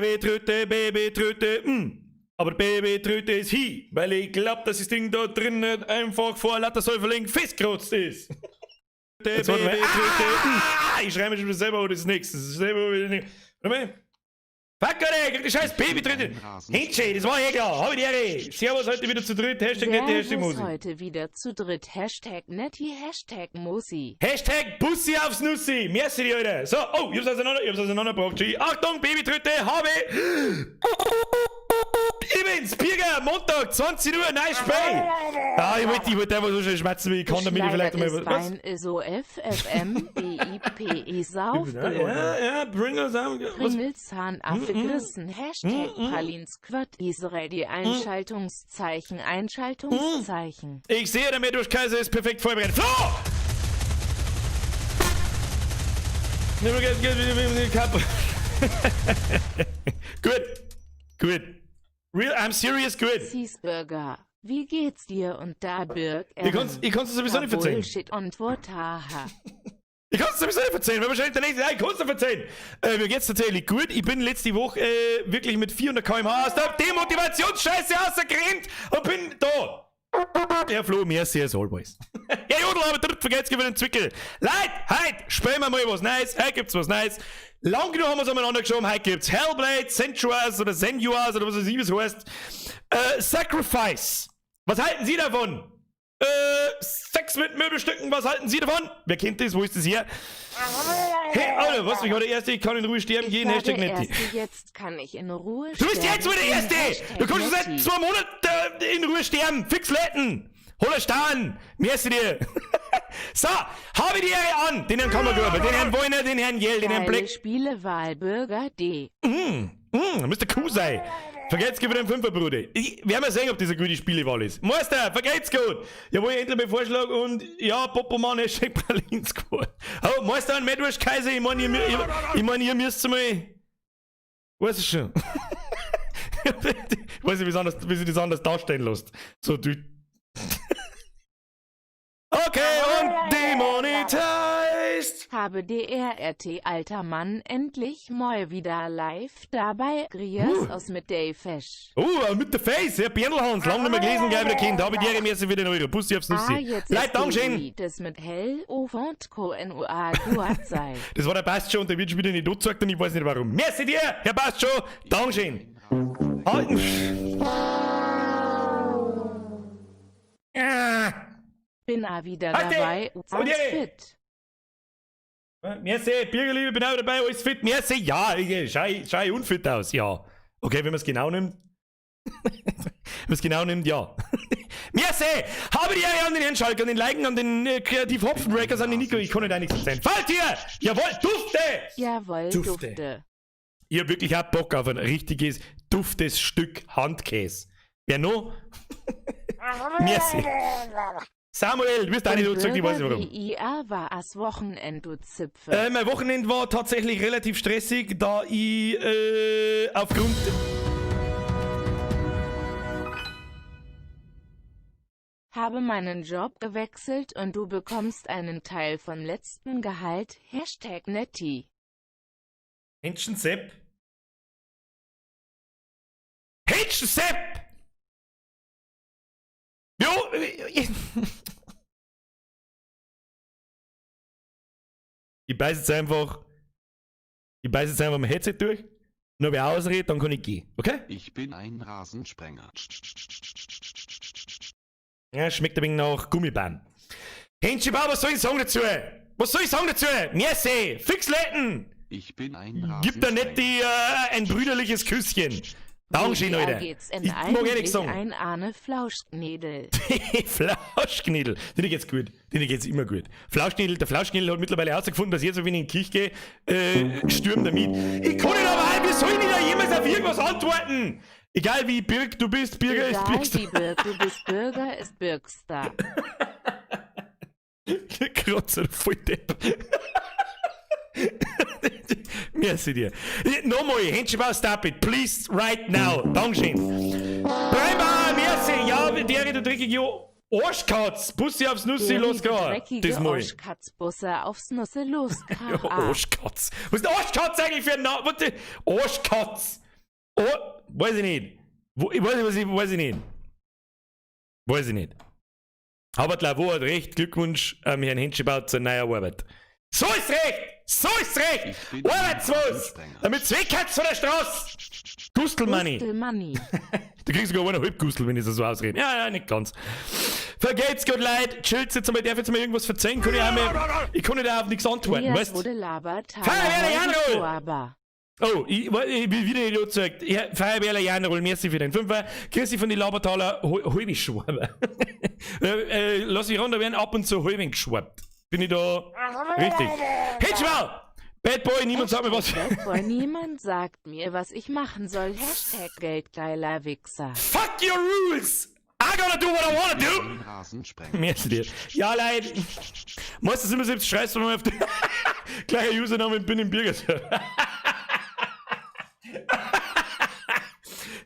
Babytröte, Babytröte. Aber Babytröte ist hi, weil ich glaub, dass das Ding da drinnen einfach vor lauter Säuferling festgerotzt ist. Jetzt warte mal. Ah, ich schreibe mir schon selber, das ist nichts. Das ist selber wieder nicht. Warte mal. Fuck, Alter, krieg die scheiß Babytröte. Hinsche, das war eh klar. Hab ich die Ehre. Servus, heute wieder zu dritt. Hashtag Netti, Hashtag Servus Mosi. heute wieder zu dritt. Hashtag Netti, Hashtag Mosi. Hashtag Bussi aufs Nussi. Merci dir, Alter. So, oh, ich hab's auseinandergebracht. G. Achtung, Babytröte, habe. Ich bin's, Birger, Montag, 20 Uhr, nice Spiel. Ah, ich wollte einfach so schnell schmerzen, wie ich kann, damit ich vielleicht einmal. Was? Wein so F F M B I P E Saufgelungen. Ja, ja, bring us out. Was? Kringelzahn Affe Grissen Hashtag Pralin Squad Israel die Einschaltungszeichen Einschaltungszeichen. Ich sehe, der Mettwurst-Kaiser ist perfekt vorbereitet. Flo! Gut. Gut. Real, I'm serious, gut. Cheeseburger. Wie geht's dir und da Birk Ich kann's dir sowieso nicht verzeihen. Bullshit und Haha. Ich kann's dir sowieso nicht verzeihen, weil wahrscheinlich der nächste. Nein, ich kann's dir verzeihen. Mir geht's tatsächlich gut. Ich bin letzte Woche wirklich mit 400 km/h aus der Demotivationsscheiße rausgerannt und bin da. Der Flo, merci as always. Ja, Jodl, aber dritt vergeht's für den Zwickel. Leute, heute spielen wir mal was Neues. Heute gibt's was Neues. Lang genug haben wir's umeinander geschoben. Heute gibt's Hellblade, Sensuas oder Sensuas oder was weiß ich, wie es heißt. Sacrifice. Was halten Sie davon? Sex mit Möbelstücken, was halten Sie davon? Wer kennt das? Wo ist das her? Hey, Alter, was, ich war der Erste, ich kann in Ruhe sterben Ich gehen, war Hashtag der Netti. Erste, jetzt kann ich in Ruhe Du bist jetzt sterben wohl der gehen, Erste! Hashtag Du kannst schon seit Netti. 2 Monaten in Ruhe sterben! Fix Letten! Hol einen Stern! Merci dir! So, habe die Ehre an! Den Herrn Kammergruber, den Herrn Wollner, den Herrn Jell, den Herrn Geile Blick. Spielewahl Bürger D. Müsste cool sein. Vergeht's gut für den Fünfer, Bruder. Ich werde mal sehen, ob das eine gute Spielewahl ist. Meister, vergeht's gut. Jawohl, endlich mein Vorschlag und ja, Popoman, Hashtag Pralin Squad. Oh, Meister und Mettwurst Kaiser, ich meine, ihr müsst mal. Weiß ich schon. Ich weiß nicht, wie sich das anders darstellen lässt. So, du. Okay, und demonetized. Habe DRRT, alter Mann, endlich mal wieder live dabei. Grias aus mit Dave Fesch. Oh, mit der Face, ja, Berndl-Hans, lange nicht mehr gelesen, gleich wieder Kind. Habe ich dir merci für den Euro. Bussi aufs Nussi. Ah, jetzt Leute, ist Dankeschön. das mit Hell, O, Font, Co, N, U, A, Guat sei. Das war der Bast schon und der wird schon wieder nicht gezeigt und ich weiß nicht warum. Merci dir, Herr Bast schon. Dankeschön. Halten. Ah. Bin auch wieder Halt dabei, die! alles Halt die! fit. Merci, Bürgerliebe, bin auch dabei, alles fit. Merci, ja, ich schau ich unfit aus, ja. Okay, wenn man's genau nimmt. Wenn man's genau nimmt, ja. Merci! Habe die Ehre an den Herrn Schalk, an den Liken, an den Kreativ Hopfenbreakers, an den Nico, ich kann nicht einiges erzählen. Falltier! Jawohl, Dufte! Jawohl, Dufte. Dufte. Ich hab wirklich auch Bock auf ein richtiges, duftes Stück Handkäse. Wer noch? Merci. Samuel, du bist auch nicht überzeugt, ich weiß nicht warum. I A war as Wochenend, du Zipfe. Mein Wochenende war tatsächlich relativ stressig, da ich aufgrund... Habe meinen Job gewechselt und du bekommst einen Teil vom letzten Gehalt. Hashtag Netti. Händchen Sepp. Händchen Sepp! Jo! Ich beiß jetzt einfach. Ich beiß jetzt einfach mein Headset durch. Nur wer ausredet, dann kann ich gehen. Okay? Ich bin ein Rasensprenger. Ja, schmeckt ein wenig nach Gummiband. Händchen Bauer, was soll ich sagen dazu? Was soll ich sagen dazu? Merci! Fix Letten! Ich bin ein Gib da nicht die, ein brüderliches Küsschen. Dankeschön, Wie Alter. geht's denn Ich mag eh nichts eigentlich sagen. ein Arne Flauschknädel? Flauschknädel. Den geht's gut. Den geht's immer gut. Flauschknädel, der Flauschknädel hat mittlerweile herausgefunden, dass jetzt, wenn ich in die Kirche gehe, stürmt er mit. Ich kann nicht aber, wie soll ich da jemals auf irgendwas antworten? Egal wie Birk du bist, Birger ist Egal Birkstar. wie Birk du bist, Bürger ist Birkstar. Krotzer, voll Depp. Merci dir. Nochmal, Händchen, stop it, please, right now. Dankeschön. Prima, merci. Ja, der, du dreckige Arschkatz. Bussi aufs Nussi, Der los, klar. dreckige Das mal. Arschkatz, Busse aufs Nusse, los, Ja, K.A. Arschkatz. Was ist denn Arschkatz eigentlich für ein Name? Was die- Arschkatz. Oh, weiß ich nicht. Wo, ich weiß nicht, was ich, weiß ich nicht. Weiß ich nicht. Aber Lavaux hat recht. Glückwunsch Herrn Henschibau zur neuen Arbeit. So ist recht! So ist recht! Ich bin ein Arbeitslos! Rasensprenger. Damit Zweckhatz von der Straße! Gustelmoney! Gustel Money. Du kriegst sogar eine Halbgustel, wenn ich das so ausrede. Ja, ja, nicht ganz. Vergelt's Gott, Leid. Chillt's jetzt einmal. Darf ich jetzt mal irgendwas verzeihen? Kann ich, auch mal, ich kann nicht auch auf nichts antworten, Andreas weißt wurde Labertaler Feuerwehr Janroll! Aber. Oh, ich bin wieder Idiot sagt. Ja, Feuerwehrler Janroll, merci für den Fünfer. Grüß dich von den Labertaler, halbe Schwabe. Lass mich runter, werden ab und zu halb geschwappt. Bin ich da richtig? Hitchball! Bad Boy, niemand sagt mir was. Bad Boy, niemand sagt mir, was ich machen soll. Hashtag Geldgeiler Wichser. Fuck your rules! I gotta do what I wanna do! Ein Rasensprenger. Merci dir. Ja, Leute. Meistens immer selbst schreist, wenn man auf die gleiche Username bin im Bürgerserver.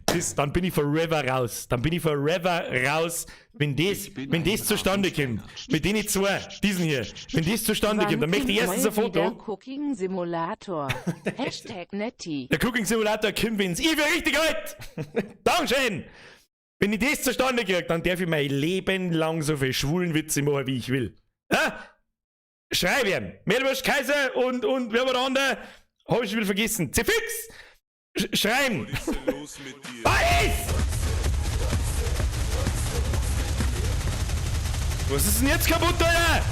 Das, dann bin ich forever raus. Dann bin ich forever raus, wenn das, Ich bin wenn ein das zustande kommt. Mit denen zwei, diesen hier. Wenn das zustande kommt, dann möchte ich erstens ein Wann kommt mal Foto. wieder Cooking Simulator. Hashtag Netty. Der Cooking Simulator kommt, wenn's ich für richtig halt. Dankeschön. Wenn ich das zustande kriege, dann darf ich mein Leben lang so viel schwulen Witze machen, wie ich will. Ja? Schreib ihm. Mehlwurst Kaiser und wer war der andere? Hab ich schon wieder vergessen. Zefix! Schreiben! Was ist denn los mit dir? Was? Was ist denn jetzt kaputt, Alter?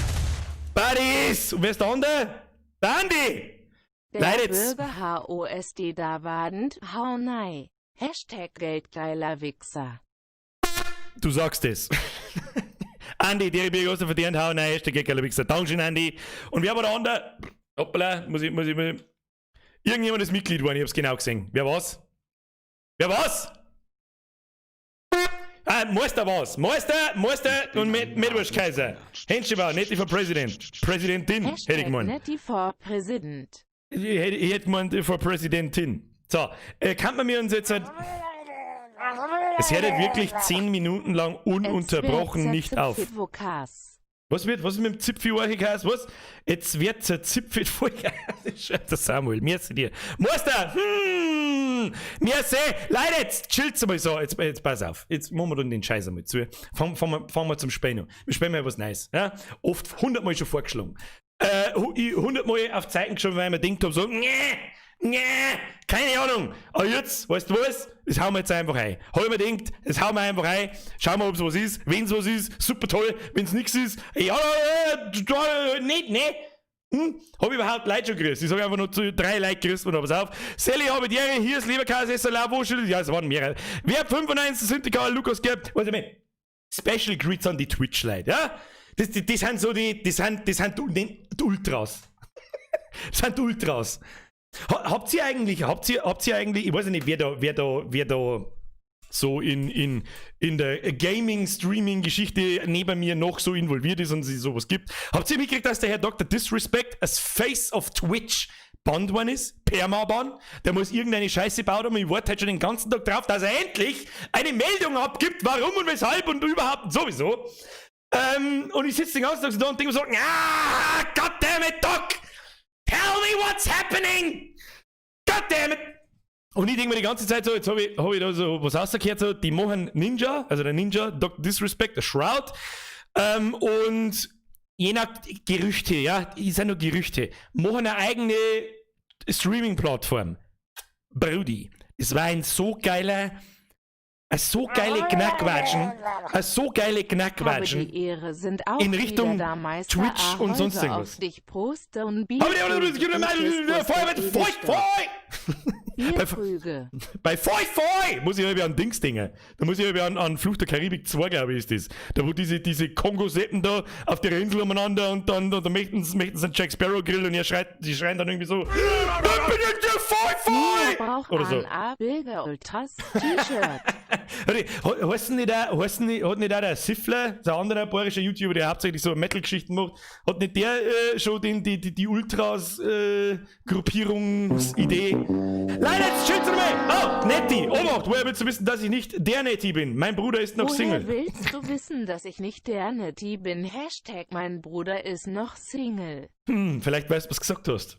Buddies! Und wer ist der andere? Der Andi! Der Leid jetzt. Bürger HOSD da wadend, hau nei. Hashtag Geldgeiler Wichser. Du sagst es. Andi, der Birger hast du verdient, hau nein, Hashtag Geldgeiler Wichser. Dankeschön, Andi. Und wer war der andere? Hoppala, muss ich. Irgendjemand ist Mitglied geworden, ich hab's genau gesehen. Wer war's? Wer war's? Ah, Meister war's. Meister, Meister bin und ein Medwurst Kaiser. Henschebau, Nettie for President. Präsidentin, hätte ich Hashtag gemeint. Netty for President. Ich hätte gemeint, for Präsidentin. So, kann man mir uns jetzt halt. Es hört halt wirklich 10 Minuten lang ununterbrochen nicht auf. Was wird, was ist mit dem Zipfel Orchikast? Was? Jetzt wird zerzipfelt vorher. Schreibt der Samuel. Merci dir. Meister! Merci! Leute, jetzt chillt's mal so. Jetzt pass auf. Jetzt machen wir dann den Scheiß einmal zu. Fangen wir zum Spielen an. Wir spielen mal was Neues. Ja? Oft 100-mal schon vorgeschlagen. Ich 100-mal auf Zeiten geschoben, weil ich mir gedacht hab, so, nee, nee, keine Ahnung. Aber jetzt, weißt du was? Das hauen wir jetzt einfach rein. Hab ich mir gedacht, das hauen wir einfach rein. Schauen wir, ob's was ist. Wenn's was ist, super toll. Wenn's nix ist, ja, nicht, ne? Hab ich überhaupt Leute schon grüßt? Ich sag einfach nur zu drei Leute grüßt und pass auf. Sally, habe die Ehre, hier ist Leberkäse, Esser, wo ja, es waren mehrere. Wer 95 sind die Lukas gehabt, was ich mein, Special Greets an die Twitch-Leute, ja? Das sind so die, das sind die Ultras. Das sind die Ultras. Habt ihr eigentlich, ich weiß nicht, wer da so in der Gaming-Streaming-Geschichte neben mir noch so involviert ist und sich sowas gibt. Habt ihr mitgekriegt, dass der Herr Dr. Disrespect als Face of Twitch bannt worden ist? Permaban? Der muss irgendeine Scheiße bauen und ich warte halt schon den ganzen Tag drauf, dass er endlich eine Meldung abgibt, warum und weshalb und überhaupt und sowieso. Und ich sitze den ganzen Tag so da und denke mir so, ah, goddammit, Doc! Tell me what's happening! Goddammit! Und ich denke mir die ganze Zeit so, jetzt habe ich hab ich da so was rausgehört, so, die machen Ninja, also der Ninja, Dr. Disrespect, der Shroud, und je nach Gerüchte, ja, es sind nur Gerüchte, machen eine eigene Streaming-Plattform. Brudi, es war eine so geile Knackwatschen, eine so geile Habe Knackwatschen. die Ehre, sind auch In Richtung wieder da, Meister Twitch und Ahoi sonst auf irgendwas. dich Prost und Aber Feu, Feu! Bierkrüge. Bei Foi Foi muss ich irgendwie an Dings denken. Da muss ich irgendwie an Fluch der Karibik 2, glaube ich, ist das. Da wo diese Kongo-Seppen da auf der Insel umeinander und dann möchten sie einen Jack Sparrow grillen und die schreien dann irgendwie so: Foi Nina Foi! braucht Oder so. ein A Bilger Ultras T-Shirt. Heißt nicht der, heißt nicht, hat nicht auch der Siffler, so ein anderer bayerischer YouTuber, der hauptsächlich so Metal-Geschichten macht, hat nicht der schon die Ultras-Gruppierungsidee? Leider, jetzt chillt's mal! Oh, Netti! Obacht, woher willst du wissen, dass ich nicht der Netti bin? Mein Bruder ist noch Woher Single. willst du wissen, dass ich nicht der Netti bin? Hashtag mein Bruder ist noch Single. Vielleicht weißt du, was du gesagt hast.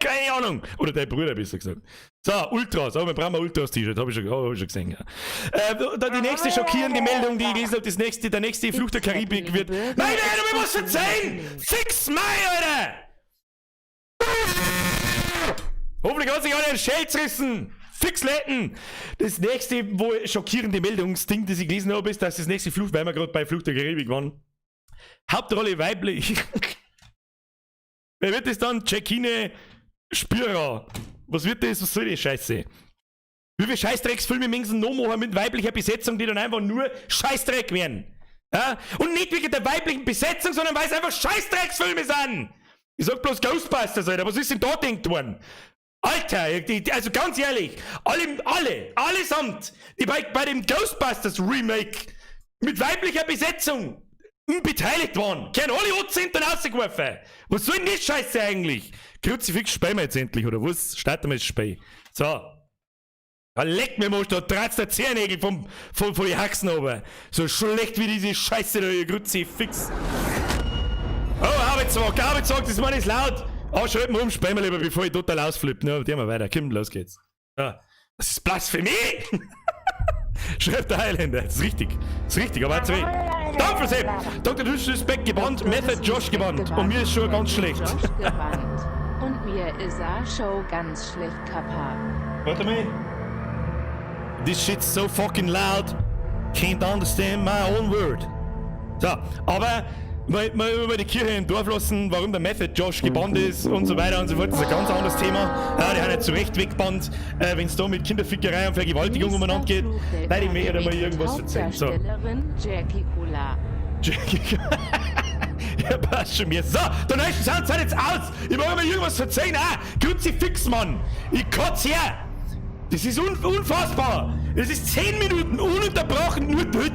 Keine Ahnung. Oder dein Bruder, besser gesagt. So, Ultras. Oh, wir brauchen ein Ultras-T-Shirt. Habe ich, schon- oh, hab ich schon gesehen. Ja. Dann die nächste schockierende Meldung, die ich gelesen habe. Das nächste, der nächste Fluch der Karibik wird. Nein, nein, du musst verzeihen! Fix mei, Alter! Hoffentlich hat sich alle einen Schell zerrissen! Fix Letten! Das nächste wo schockierende Meldungsding, das ich gelesen habe, ist, dass das nächste Fluch, weil wir gerade bei Fluch der Karibik waren, Hauptrolle weiblich. Wer wird das dann? Jacqueline Spürer. Was wird das? Was soll die Scheiße? Wie viele Scheißdrecksfilme müssen noch machen mit weiblicher Besetzung, die dann einfach nur Scheißdreck werden? Ja? Und nicht wegen der weiblichen Besetzung, sondern weil es einfach Scheißdrecksfilme sind! Ich sag bloß Ghostbusters, Alter. Was ist denn da denkt worden? Alter, also ganz ehrlich, alle, allesamt, die bei dem Ghostbusters Remake mit weiblicher Besetzung beteiligt waren, kehren alle Otze hinten rausgeworfen. Was soll denn die Scheiße eigentlich? Kruzifix spielen wir jetzt endlich, oder was? Starten wir das Spiel. So. Ja, leck mir mal, da tratzt der Zehennägel von die Haxen runter. So schlecht wie diese Scheiße da, ihr Kruzifix. Oh, Arbeitstag, Arbeitstag, das Mann ist laut. Oh, schalt mal um, spielen wir lieber, bevor ich total ausflippe. Na, gehen wir weiter. Komm, los geht's. Ja. Das ist Blasphemie! Schreibt der Highlander. Das ist richtig. Das ist richtig, aber zu wenig. Danke, Sepp! Dr. Disrespect gebannt, Method Josh gebannt. Und mir ist schon ganz schlecht. Josh gebannt. Und mir ist a Show ganz schlecht kappa. Warte mal. This shit's so fucking loud. Can't understand my own word. So, aber mal die Kirche im Dorf lassen, warum der Method Josh gebannt ist und so weiter und so fort, das ist ein ganz anderes Thema. Ja, die haben ja zu Recht weggebannt, wenn es da mit Kinderfickerei und Vergewaltigung umeinander geht. Nein, ich möchte mal irgendwas erzählen. So. Jackie Cola. Jackie. Ja, passt schon mir. So, der neueste Sound seid jetzt aus! Ich mag mir irgendwas verzeihen. Ah, Kruzifix, Mann! Ich kotz her! Das ist unfassbar! Es ist 10 Minuten ununterbrochen, nur bla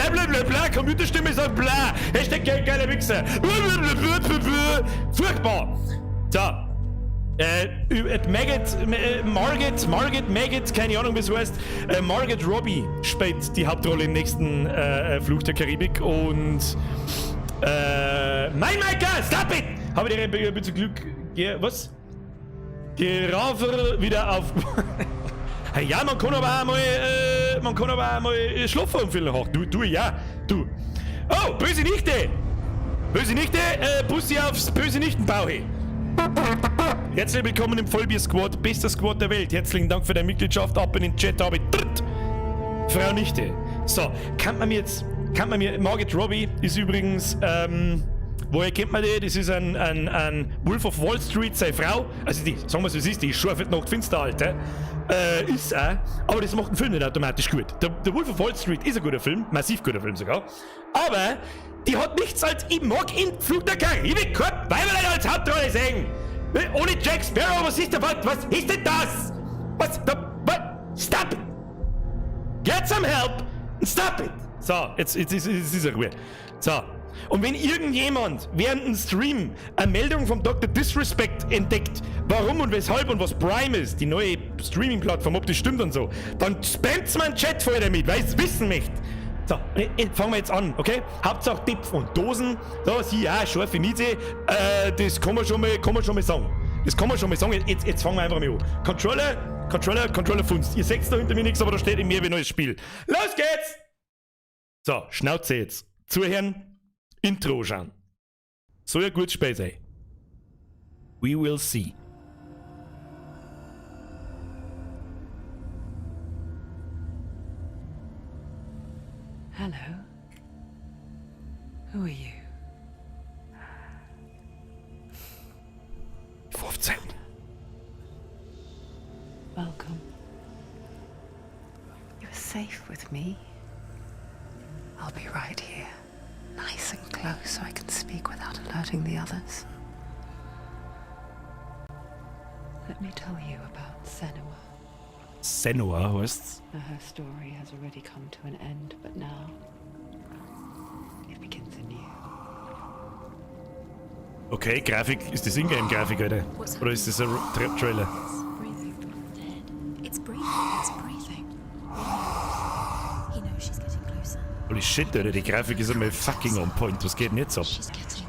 bla bla bla, Computerstimme sagt bla, Hashtag geiler Wichser. Bla, bla, bla, bla, bla. Furchtbar! So. Maggot, Margot, Margot, Maggot, keine Ahnung, wie es heißt. Margot Robbie spielt die Hauptrolle im nächsten Fluch der Karibik und mein Maika, stop it! Habe ich dir ein bisschen Glück. Was? Gerafer wieder auf. Hey, ja, man kann aber auch mal, man kann aber auch mal schlafen um Viertel nach acht. Du, du, ja, du. Oh, böse Nichte! Böse Nichte, Bussi aufs böse Nichtenbauch. Herzlich willkommen im Vollbier-Squad, bester Squad der Welt. Herzlichen Dank für deine Mitgliedschaft. Ab in den Chat, ab in Tritt. Frau Nichte. So, kann man mir jetzt, kann man mir, Margot Robbie ist übrigens, woher kennt man die? Das ist ein Wolf of Wall Street, seine Frau. Also die, sagen wir so, es ist, die ist schon auf Nacht finster, Alter. Ist auch, aber das macht den Film nicht automatisch gut. Der Wolf of Wall Street ist ein guter Film, massiv guter Film sogar. Aber die hat nichts als, ich mag in Flug der Karibik gehabt, weil wir nicht als Hauptrolle sehen. Ohne Jack Sparrow, was ist denn, was ist denn das? Was, da, was? Stop it! Get some help and stop it! So, jetzt ist er Ruhe. So. Und wenn irgendjemand während dem Stream eine Meldung vom Dr. Disrespect entdeckt, warum und weshalb und was Prime ist, die neue Streaming-Plattform, ob das stimmt und so, dann spammt mir einen Chat voll damit, weil ich es wissen möchte. So, fangen wir jetzt an, okay? Hauptsache Dipf und Dosen. So, sie, ja, scharfe Miete, das kann man schon mal, kann man schon mal sagen. Das kann man schon mal sagen. Jetzt fangen wir einfach mal an. Controller, Controller, Controller Funst. Ihr seht da hinter mir nichts, aber da steht in mir wie ein neues Spiel. Los geht's! So, Schnauze jetzt. Zuhören, Intro schauen. Soll ja gut Spiel sein. We will see. Hello. Who are you? 15. Welcome. You're safe with me. I'll be right here, nice and close so I can speak without alerting the others. Let me tell you about Senua. Senua heißt's. Now, her story has already come to an end, but now it begins anew. Okay, Grafik, ist das Ingame-Grafik, Alter? Oder ist das ein Trailer? It's breathing. Dead. It's breathing. It's breathing. He knows she's getting closer. Holy shit, Alter, die Grafik ist einmal fucking on point. Was geht denn jetzt ab? She's getting.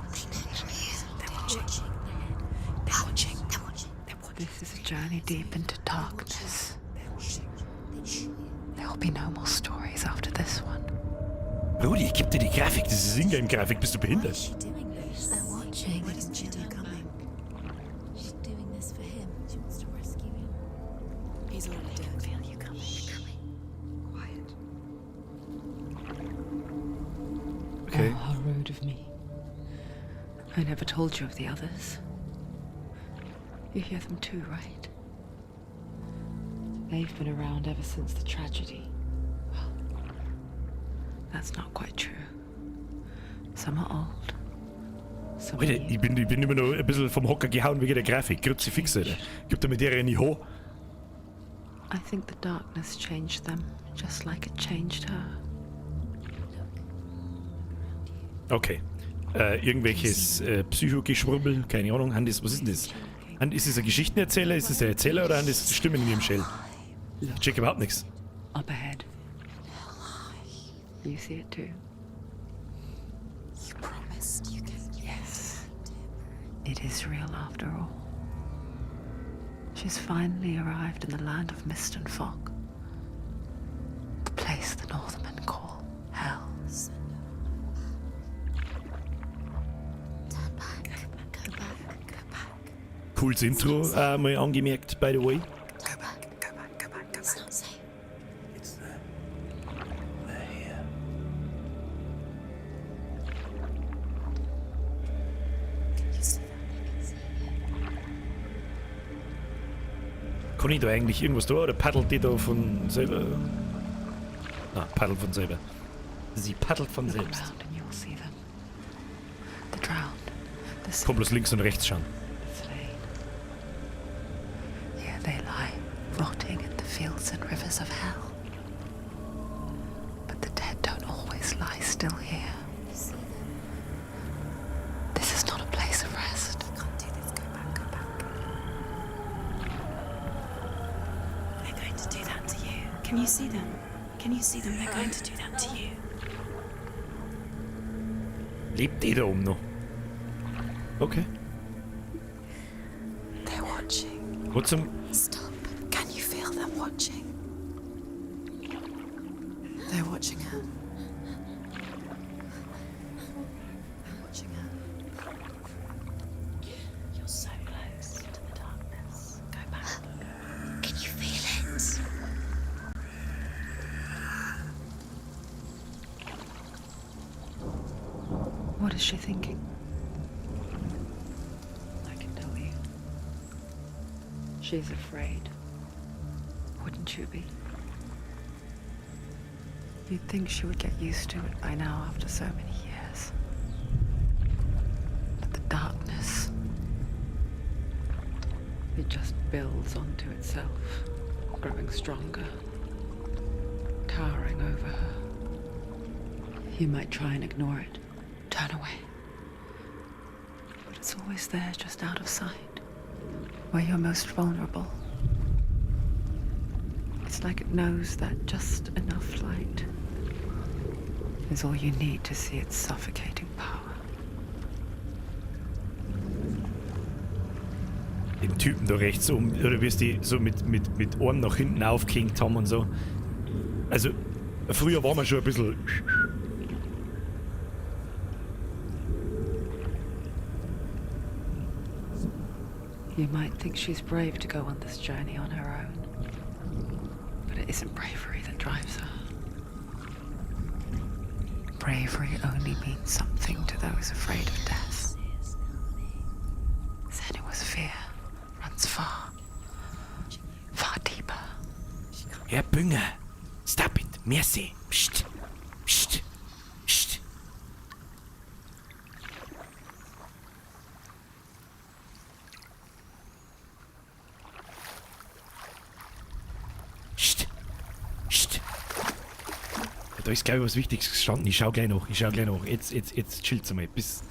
They're watching. They're watching. They're watching. This is a journey deep into darkness. There will be no more stories after this one. Brudi, gib dir die Grafik, das ist Ingame-Grafik, bist du Why behindert? is she doing this? They're watching. Why doesn't she do coming? She's doing this for him. She wants to rescue him. He's already I can dead. feel you coming. Quiet. Okay. Oh, how rude of me. I never told you of the others. You hear them too, right? They've been around ever since the tragedy. Well, that's not quite true. Some are old. Some are Alter, new. ich bin immer noch ein bisschen vom Hocker gehauen wegen der Grafik. Kruzifix, Alter. Gib dir mit der eine Ho. I think the darkness changed them, just like it changed her. Okay. Irgendwelches Psychogeschwurbel, keine Ahnung. Han das, was ist denn das? Han, ist es ein Geschichtenerzähler? Ist es ein Erzähler oder han das Stimmen in ihrem Schädel? Ich check überhaupt nichts. Up ahead. You see it too. You promised you can. Yes. It is real after all. She's finally arrived in the land of mist and fog. The place the Northmen call Hell. Turn back. Go back. Go back. Cooles Intro, mal angemerkt, by the way. Go back, go back, go back, go It's not safe. It's there. They're here. Can you see them? I can see you. Kann ich da eigentlich irgendwas da oder paddelt die da von selber? Na, paddelt von selber. Sie paddelt von Look selbst. around and you'll see them. The drowned, the Kann bloß links und rechts schauen. the slain. Here they lie, rotting in the fields and rivers of hell. But the dead don't always lie still here. You see them. This is not a place of rest. You can't do this. Go back. Go back. They're going to do that to you. Can you see them? Can you see them? They're going to do that to you. Lebt die da oben noch? Okay. They're watching. Wo zum... Stop. Can you feel them watching? They're watching her. They're watching her. You're so close to the darkness. Go back. Can you feel it? What is she thinking? I can tell you. She's afraid. Wouldn't you be? You'd think she would get used to it by now after so many years. But the darkness, it just builds onto itself, growing stronger, towering over her. You might try and ignore it, turn away. But it's always there, just out of sight, where you're most vulnerable. It's like it knows that just enough light is all you need to see its suffocating power. Dem Typen da rechts um, oder wie es die so mit Ohren nach hinten aufgehängt haben und so. Also, früher war man schon ein bisschen. You might think she's brave to go on this journey on her own. But it isn't bravery that drives her. Bravery only means something to those afraid of death. Senua's fear runs far, far deeper. Herr Bünger, stop it. Merci. Psst. Psst. Psst. Psst. Psst. Ja, da ist, glaube ich, was Wichtiges gestanden. Ich schau gleich nach. Ich schau gleich nach. Jetzt chillt's einmal. Bis.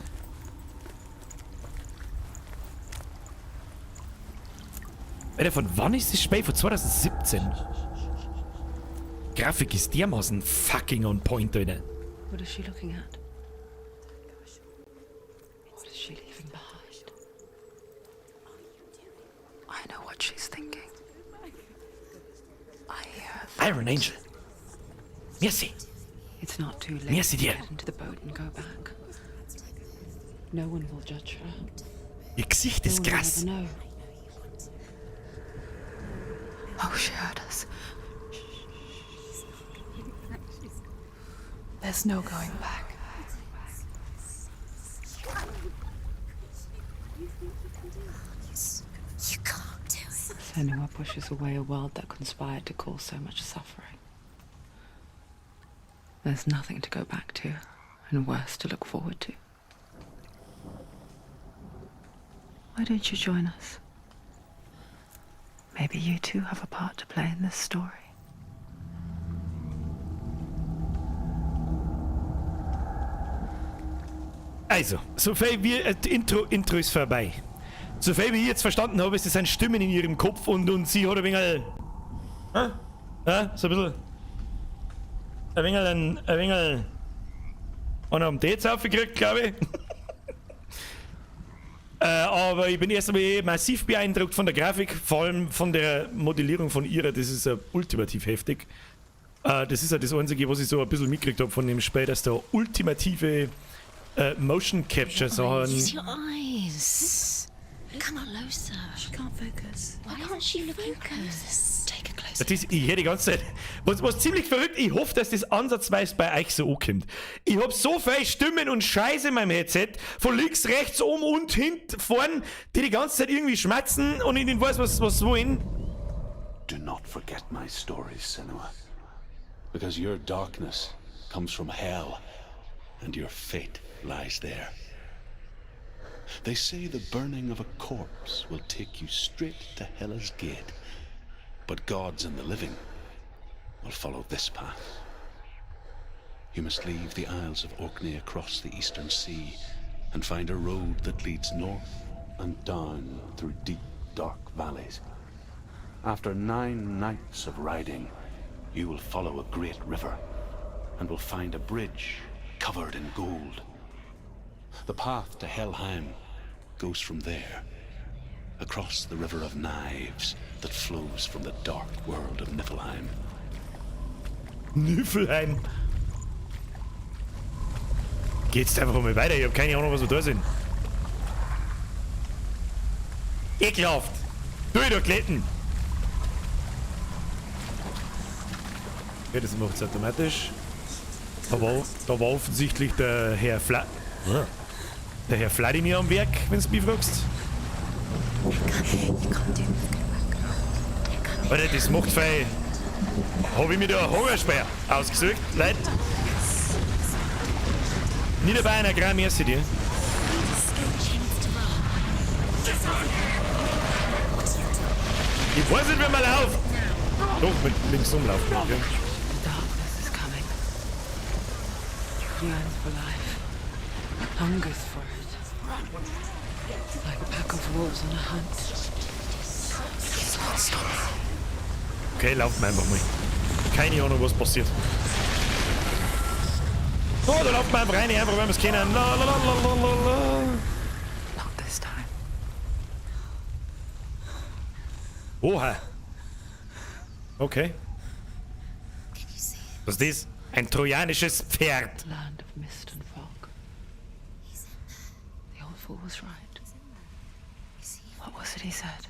Alter, von wann ist das Spiel? Von 2017. Grafik ist dermaßen fucking on point, Alter. What is she looking at? What is she leaving behind? I know what she's thinking. I hear her. Iron Angel. Merci. It's not too late Merci to dir. get into the boat and go back. No one will judge her. Ihr Gesicht No ist one will krass. ever know. Oh, she heard us. There's no going back. You can't do it. Senua pushes away a world that conspired to cause so much suffering. There's nothing to go back to, and worse to look forward to. Why don't you join us? Maybe you too have a part to play in this story. Also, sofern wir. Intro ist vorbei. Sofern wie ich jetzt verstanden habe, ist das sind Stimmen in ihrem Kopf und sie hat ein wenig. Hä? Hä? So ein bisschen. Ein wenig. Ein wenig. Einen am Dates aufgekriegt, glaube ich. Aber ich bin erst einmal massiv beeindruckt von der Grafik, vor allem von der Modellierung von ihrer. Das ist ja ultimativ heftig. Das ist ja das Einzige, was ich so ein bisschen mitgekriegt habe von dem Spiel, dass da ultimative Motion Capture Sachen. Use your eyes. Come closer. She can't focus. Why can't she focus? Take a closer Das ist, ich höre die ganze Zeit. Was ziemlich verrückt, ich hoffe, dass das ansatzweise bei euch so ankommt. Ich hab so viele Stimmen und Scheiße in meinem Headset, von links, rechts, oben und hinten, vorn, die die ganze Zeit irgendwie schmatzen und ich nicht weiß, was wollen. Do not forget my stories, Senua. Because your darkness comes from hell, and your fate lies there. They say the burning of a corpse will take you straight to Hela's gate, but gods and the living will follow this path. You must leave the Isles of Orkney across the eastern sea and find a road that leads north and down through deep, dark valleys. After 9 nights of riding, you will follow a great river and will find a bridge covered in gold. The path to Helheim goes from there, across the river of knives that flows from the dark world of Niflheim. Niflheim. Geht's einfach mal weiter, ich hab keine Ahnung, was wir da sind. Ekelhaft! Du, da Kletten! Okay, das macht's automatisch. Da war offensichtlich der Herr Fla... Der Herr Vladimir am Werk, wenn du mich fragst. Alter, das macht fein. Hab ich mir da einen Horrorspeer ausgesucht, Leute? Niederbayern, ein merci dir. Ich weiß nicht, wie man läuft. Doch, mit links rumlaufen. Okay. The darkness is coming. Yearns for life. Hungers for it. Like a pack of wolves on a hunt. Okay, laufen wir einfach mal. Keine Ahnung, was passiert. Oh, da laufen wir einfach rein, einfach weil wir es kennen. La, la, la, la, la, la, la. Not this time. Oha. Okay. Was ist das? Ein trojanisches Pferd. Land of mist and fog. The old fool was right. What was it he said?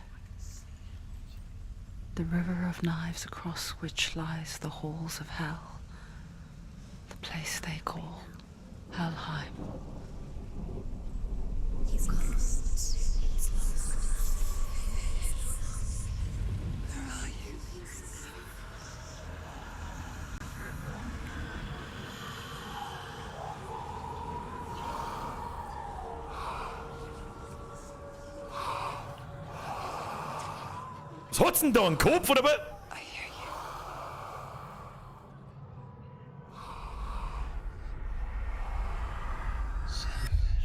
The river of knives across which lies the halls of hell. The place they call Helheim. He's lost. He's lost. Where are you? Was hat's denn da? Ein Kopf oder was? I hear you.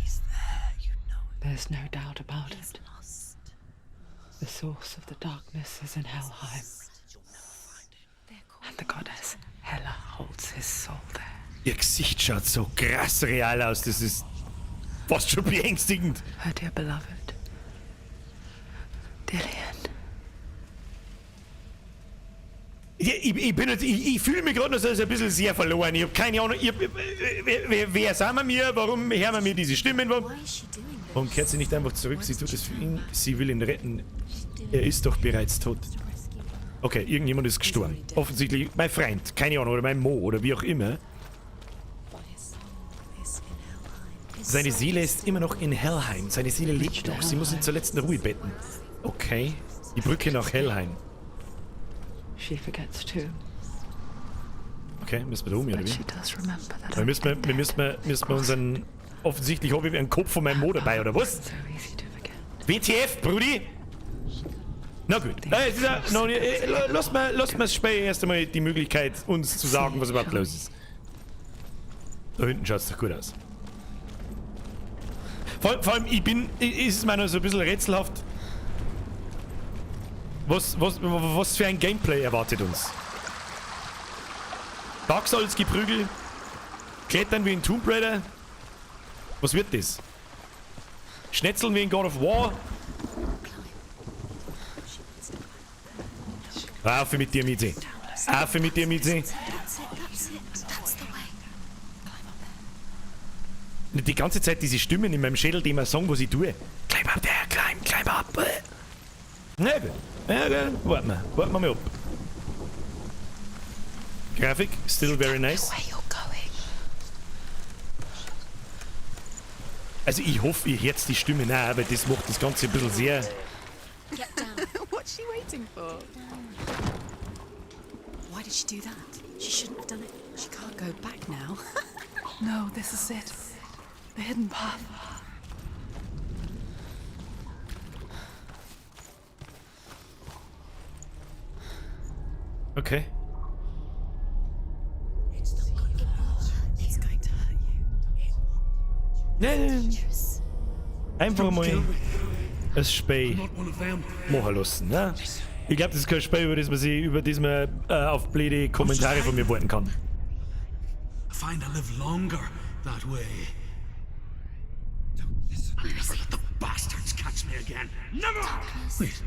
He's there, you know it. There's no doubt about He's it. lost. The source of the darkness is in Helheim. And the goddess Hela holds his soul there. Ihr Gesicht schaut so krass real aus. Das ist fast schon beängstigend. Her dear beloved, Dillion. Ich fühle mich gerade noch so ein bisschen sehr verloren. Ich habe keine Ahnung. Wer sind wir mir? Warum hören wir mir diese Stimmen? Warum kehrt sie nicht einfach zurück? Sie tut es für ihn. Sie will ihn retten. Er ist doch bereits tot. Okay, irgendjemand ist gestorben. Offensichtlich mein Freund. Keine Ahnung, oder mein Mo oder wie auch immer. Seine Seele ist immer noch in Helheim. Seine Seele lebt noch. Sie muss ihn zur letzten Ruhe betten. Okay. Die Brücke nach Helheim. She forgets too. Okay, müssen wir da um, oder But wie? she does remember that Wir müssen wir unseren... Offensichtlich habe ich einen Kopf von meinem Mo dabei, oder was? So easy to forget. WTF, Brudi? Na gut. Es ist ja noch nicht, lass mal das Spiel erst einmal die Möglichkeit, uns zu sagen, was überhaupt los ist. Da hinten schaut's doch gut aus. Vor allem, ist es mir noch so ein bisschen rätselhaft, was für ein Gameplay erwartet uns? Dark Souls Geprügel? Klettern wie in Tomb Raider? Was wird das? Schnetzeln wie in God of War? Auf mit dir, Mizi. Auf mit dir, Mizi. Die ganze Zeit diese Stimmen in meinem Schädel, die mir sagen, was ich tue. Climb up there, climb, climb up. Na gut. Na gut, warten wir mal ab. Grafik, still very nice. Also ich hoffe, ihr hört die Stimme auch, aber das macht das Ganze ein bisschen sehr... Get down. What's she waiting for? Why did she do that? She shouldn't have done it. She can't go back now. No, this is it. The hidden path. Okay. It's going to hurt you. Nee, nee. Einfach mal das Spiel machen lassen. Ne? Ich glaube, das ist kein Spiel, über das man auf blöde Kommentare von mir warten kann. I find I live longer that way. I'll never let the bastards catch me again. Never! Wait.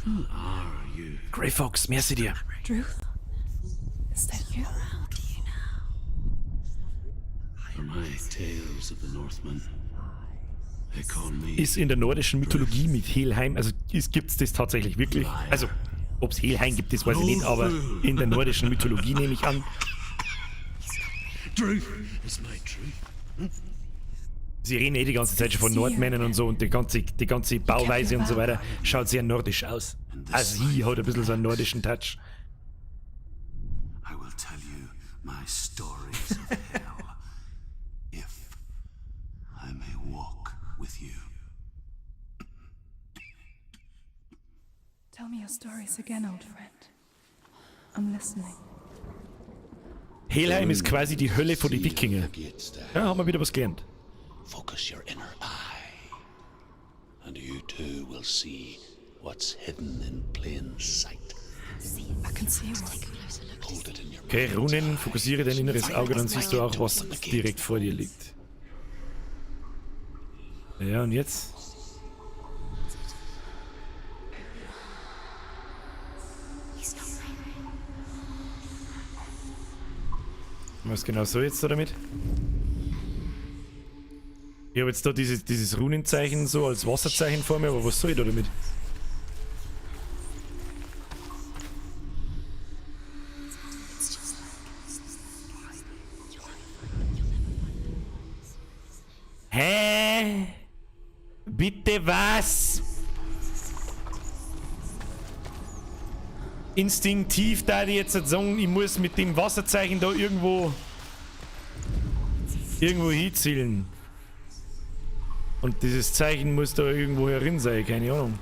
Who are you? Grey Fox, merci dir. Druth? Is that you? For my tales of the Northmen, they call me. Ist in der nordischen Mythologie mit Helheim, also gibt's das tatsächlich wirklich? Also, ob's Helheim gibt, das weiß ich nicht, aber in der nordischen Mythologie nehme ich an. Truth is my truth. Sie reden eh die ganze Zeit schon von Nordmännern und so und die ganze Bauweise und so weiter schaut sehr nordisch aus. Also sie hat ein bisschen so einen nordischen Touch. I will tell you my stories of hell, if I may walk with you. Tell me your stories again, old friend. I'm listening. Helheim ist quasi die Hölle von den Wikinger. Ja, haben wir wieder was gelernt. Focus your inner eye, and you too will see what's hidden in plain sight. I can see one. Hold it in your Okay, Runen, fokussiere dein inneres Auge, dann siehst du auch, was direkt vor dir liegt. Ja, und jetzt? Was genau so jetzt da damit? Ich habe jetzt da dieses Runenzeichen so als Wasserzeichen vor mir, aber was soll ich da damit? Hä? Bitte was? Instinktiv da ich jetzt sagen, ich muss mit dem Wasserzeichen da irgendwo hinzielen. Und dieses Zeichen muss da irgendwo herin sein, keine Ahnung.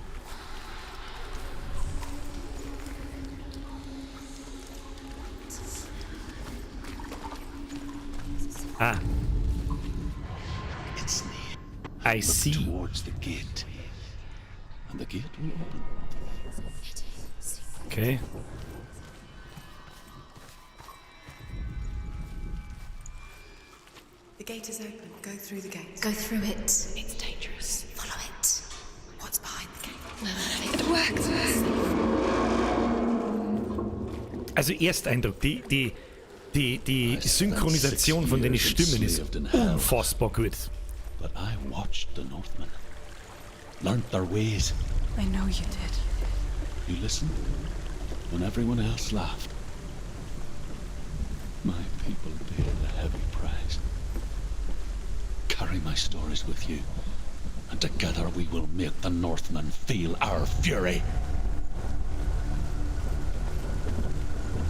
Ah. I see. Towards the gate. And the gate will open. Okay. The gate is open. Go through the gate. Go through it. It's dangerous. Follow it. What's behind the gate? It worked. Also Ersteindruck, die Synchronisation von den Stimmen ist unfassbar gut. But I watched the Northmen, learnt their ways. I know you did. You listened when everyone else laughed. My people paid a heavy price. Carry my stories with you, and together we will make the Northmen feel our fury.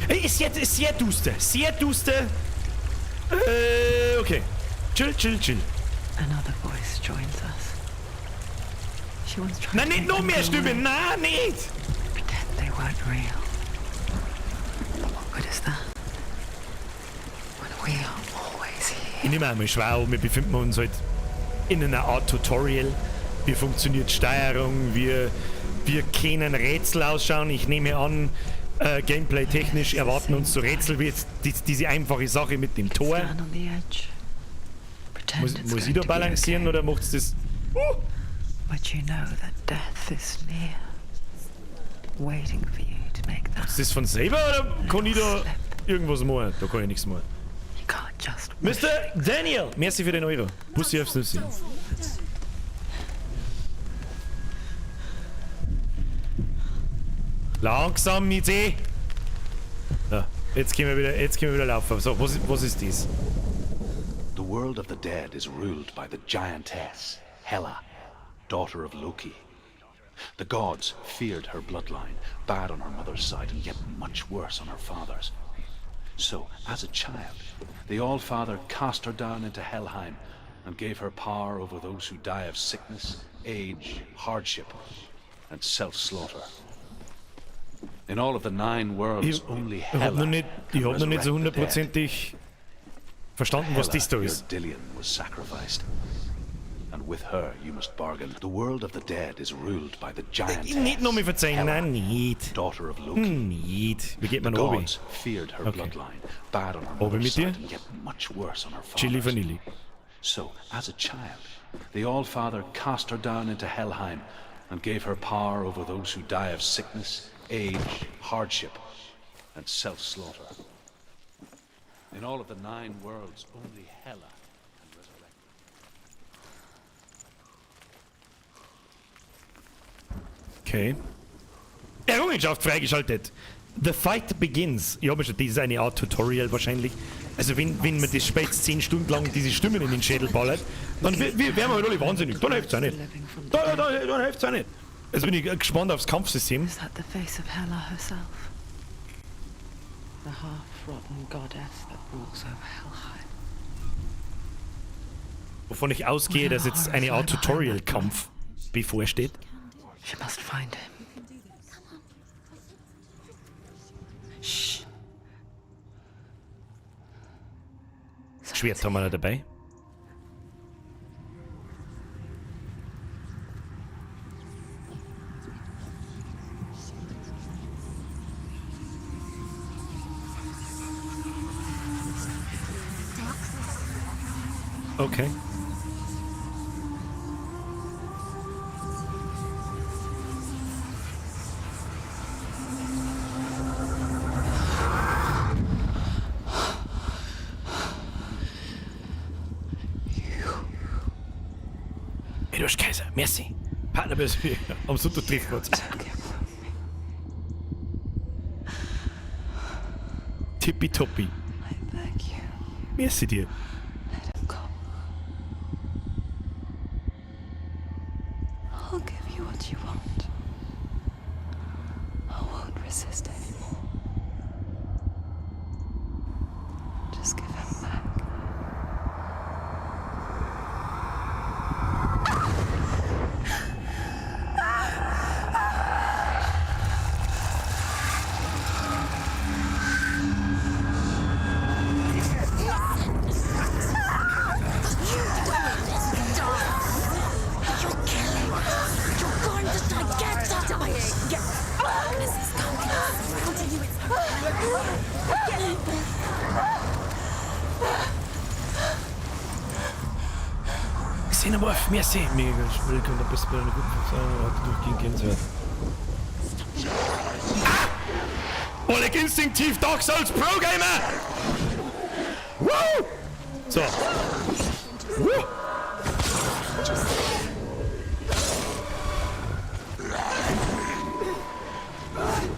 Ey, ist sehr, ist sehr duster. Sehr duster. Okay. Chill, chill, chill. Another voice joins us. She once tried Nein, to nicht make noch them mehr go Stimmen. away. Nein, nicht. Pretend they weren't real. But what good is that? When we are always here. Ich nehme einmal schwer, wir befinden uns halt in einer Art Tutorial. Wie funktioniert Steuerung? Wir können Rätsel ausschauen. Ich nehme an, gameplay-technisch erwarten uns so Rätsel wie jetzt diese einfache Sache mit dem Tor. Stand on the edge. Pretend Muss, it's muss ich going da to be balancieren okay. oder macht's das? But you know that death is near, waiting for you to make that. Ist das von selber oder kann ich da irgendwas machen? Da kann ich nichts machen. You can't just wish Mr. Daniel, merci für den Euro. Bussi aufs Nüssi. Langsam, Idee. Ja, jetzt können wir wieder, jetzt können wir wieder laufen. So, was ist das? The world of the dead is ruled by the giantess, Hela, daughter of Loki. The gods feared her bloodline, bad on her mother's side and yet much worse on her father's. So, as a child, the Allfather cast her down into Helheim and gave her power over those who die of sickness, age, hardship, and self-slaughter. In all of the 9 worlds, Ich, only ich hab Hela noch nicht, ich hab noch nicht so can resurrect the dead. hundertprozentig verstanden, was Hela, das da your ist. Dillion was sacrificed. And with her you must bargain. The world of the dead is ruled by the giantess. Nicht noch mal verzeihen, Hela, nein, nicht. Daughter of Loki. Nicht. Wie geht man The runter? gods feared her Okay. bloodline, bad on her Oben mother's mit dir? side and yet much worse on her Chili father's. Vanilli. So, as a child, the Allfather cast her down into Helheim and gave her power over those who die of sickness, age, hardship, and self-slaughter. In all of the 9 worlds, only Hela can resurrect. Okay. Errungenschaft freigeschaltet. The fight begins. Ich habe schon, das ist eine Art Tutorial wahrscheinlich. Also wenn man das spielt, 10 Stunden lang diese Stimmen in den Schädel ballert, dann werden wir halt alle wahnsinnig. Dann hilft's auch nicht. Dann hilft's auch nicht. Jetzt bin ich gespannt aufs Kampfsystem. Is that the face of Hela herself? The half-rotten goddess that rules over Helheim. Wovon ich ausgehe, dass jetzt eine Art Tutorial-Kampf bevorsteht. She must find him. Shh. Schwert haben wir noch dabei. Okay. Hey, du hast Kaiser. Merci. Partner bis am Sonntag treffen wir uns. Tippitoppi. I beg you, Merci dir. let him go. I'll give you what you want. I won't resist anymore. Just give him back. Xenomorph, merci. Mega Spiel kommt am besten bei einer guten Funktion, hat durchgehend Gänsehaut. Ah! Oleg instinktiv Dark Souls Pro Gamer! Woo! So. Woo!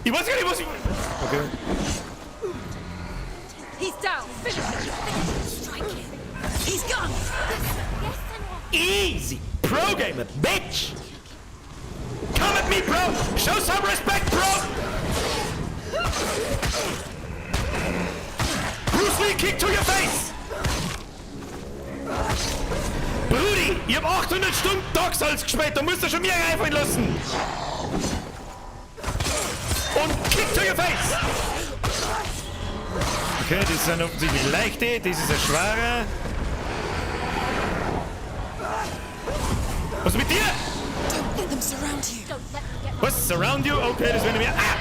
Ich weiß gar nicht, was ich. Okay. He's down. Finish him. Strike him. He's gone. Easy! Pro Gamer, bitch! Come at me, bro! Show some respect, bro! Bruce Lee kick to your face! Brudi, ich hab 800 Stunden Dark Souls gespielt, da musst du schon mir einfallen lassen! Und kick to your face! Okay, das sind offensichtlich leichte, das ist ein schwerer. Was ist mit dir? Don't let them surround you. Was? Surround you? Okay, das werden wir. Ah!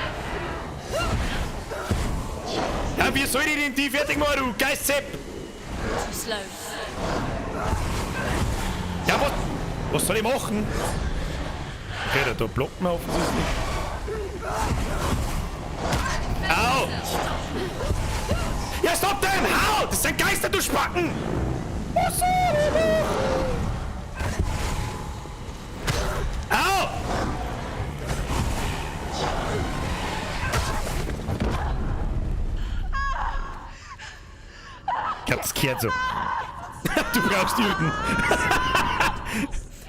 Ja, wie soll ich denn die fertig machen, du Geistsepp? Too slow. Ja, was? Was soll ich machen? Okay, da blockt man offensichtlich. Au! Ja, stopp denn! Hau! Das sind Geister, du Spacken! Was soll ich machen? Au! Ich glaub, das kehrt so. Du brauchst Jürgen.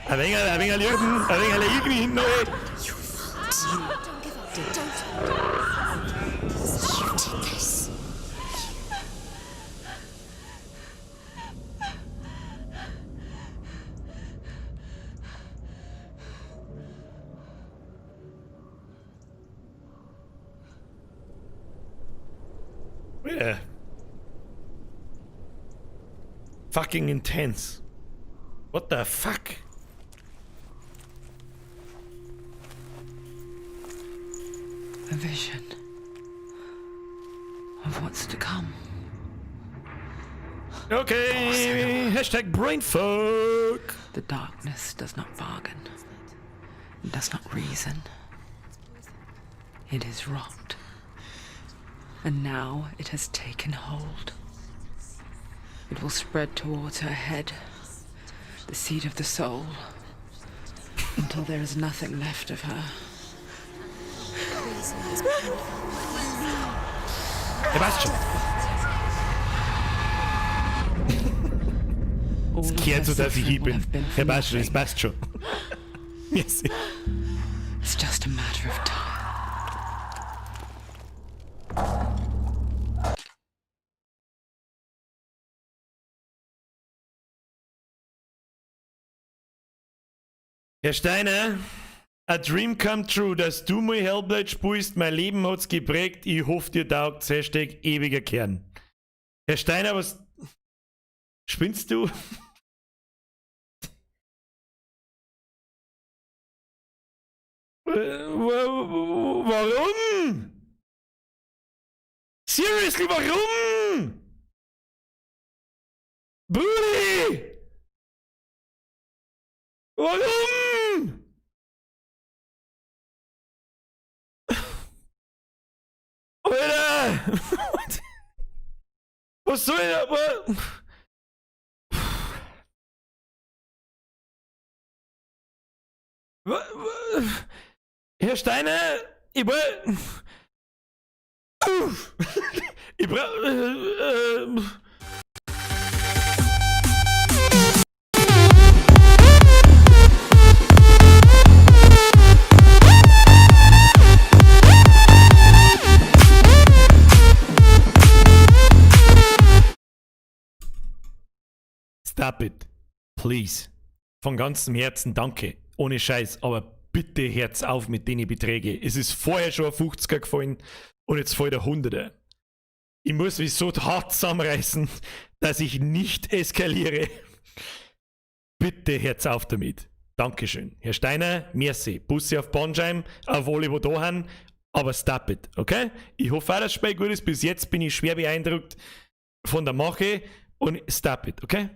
Ein wenig Jürgen, ein wenig Jürgen hinten noch. You Don't give up. Don't. You did this. Yeah. Fucking intense. What the fuck? A vision of what's to come. Okay. Hashtag Brainfuck. The darkness does not bargain. It does not reason. It is rot. And now it has taken hold. It will spread towards her head, the seat of the soul, until there is nothing left of her. Poison is painful. Ja, passt schon. All of Kehrt her so, dass ich suffering hier will bin. have been for Ja, passt schon, es nothing. passt schon. Merci. It's just a matter of time. Herr Steiner, a dream come true, dass du mal Hellblade spielst. Mein Leben hat's geprägt. Ich hoffe, dir taugt's. #EwigerKern. Herr Steiner, was. Spinnst du? Warum? Seriously, warum? Brudi! Warum? Alter! Was soll ich aber? Herr Steiner, ich will. Uff. Ich brauch. Stop it. Please. Von ganzem Herzen danke. Ohne Scheiß, aber bitte hört's auf mit den Beträgen. Es ist vorher schon ein 50er gefallen und jetzt fällt der 100er. Ich muss mich so hart zusammenreißen, dass ich nicht eskaliere. Bitte hört's auf damit. Dankeschön. Herr Steiner, merci. Bussi auf Bandscheiben, auf alle, die da sind, aber stop it, okay? Ich hoffe auch, dass das Spiel gut ist. Bis jetzt bin ich schwer beeindruckt von der Mache und stop it, okay?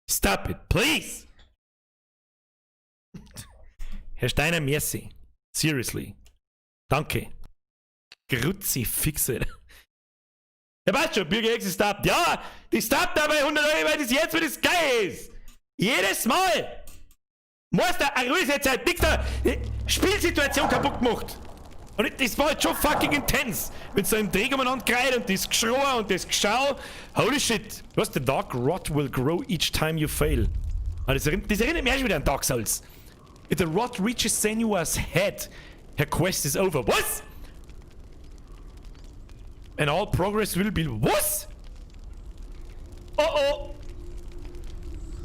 Stop it, please! Herr Steiner, merci. Seriously. Danke. Kruzifix, Alter. Ja, passt schon, Birger X ist da. Ja, die stoppt da bei 100 Euro, weil das jetzt wieder das geil ist. Jedes Mal. Meister, eine Ruhe jetzt halt, nix da. Spielsituation kaputt gemacht. Und das war jetzt schon fucking intens. Wenn es da im Dreck umeinander kreit und das Geschrei und das Geschau. Holy shit. Was? The dark rot will grow each time you fail. Ah, das erinnert mich auch schon wieder an Dark Souls. If the rot reaches Senua's head, her quest is over. Was? And all progress will be... Was? Oh oh!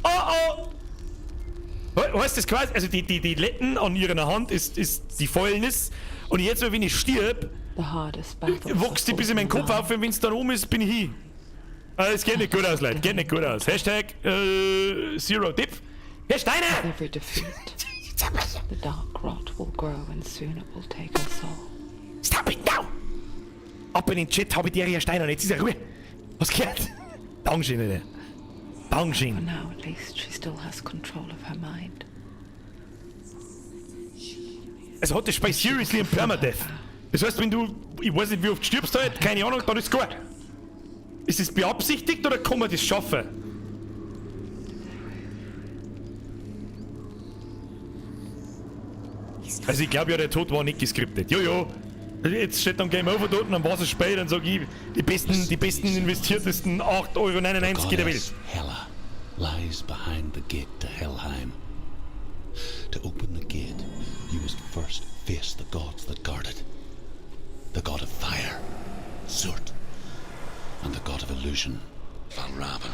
Oh oh! Weißt du, das quasi, also die Letten an ihrer Hand ist die Fäulnis. Und jetzt, wenn ich stirb, wächst die bis in meinen Kopf auf und wenn es dann oben ist, bin ich hin. Also, es geht nicht gut aus, Leute. Geht nicht gut aus. Hashtag Zero Dip. Herr Steiner! Every defeat, the dark rot will grow and soon it will take her soul. Stop it now! Ab in den Chat habe ich dir, Herr Steiner, und jetzt ist er Ruhe. Was gehört? Dankeschön, Alter. Dankeschön. For now, at least, she still has control of her mind. Also hat das Spiel seriously ein Permadeath. Das heißt, wenn du, ich weiß nicht, wie oft stirbst halt, keine Ahnung, dann ist gut. Ist das beabsichtigt oder kann man das schaffen? Also ich glaube ja, der Tod war nicht geskriptet. Jojo. Jetzt steht dann Game Over dort und dann war es spät, dann sag ich, die besten investiertesten 8,99 € der Welt. Hela lies behind the gate to Helheim. To open the gate, you must first face the gods that guard it. The god of fire, Surt, and the god of illusion, Valravn.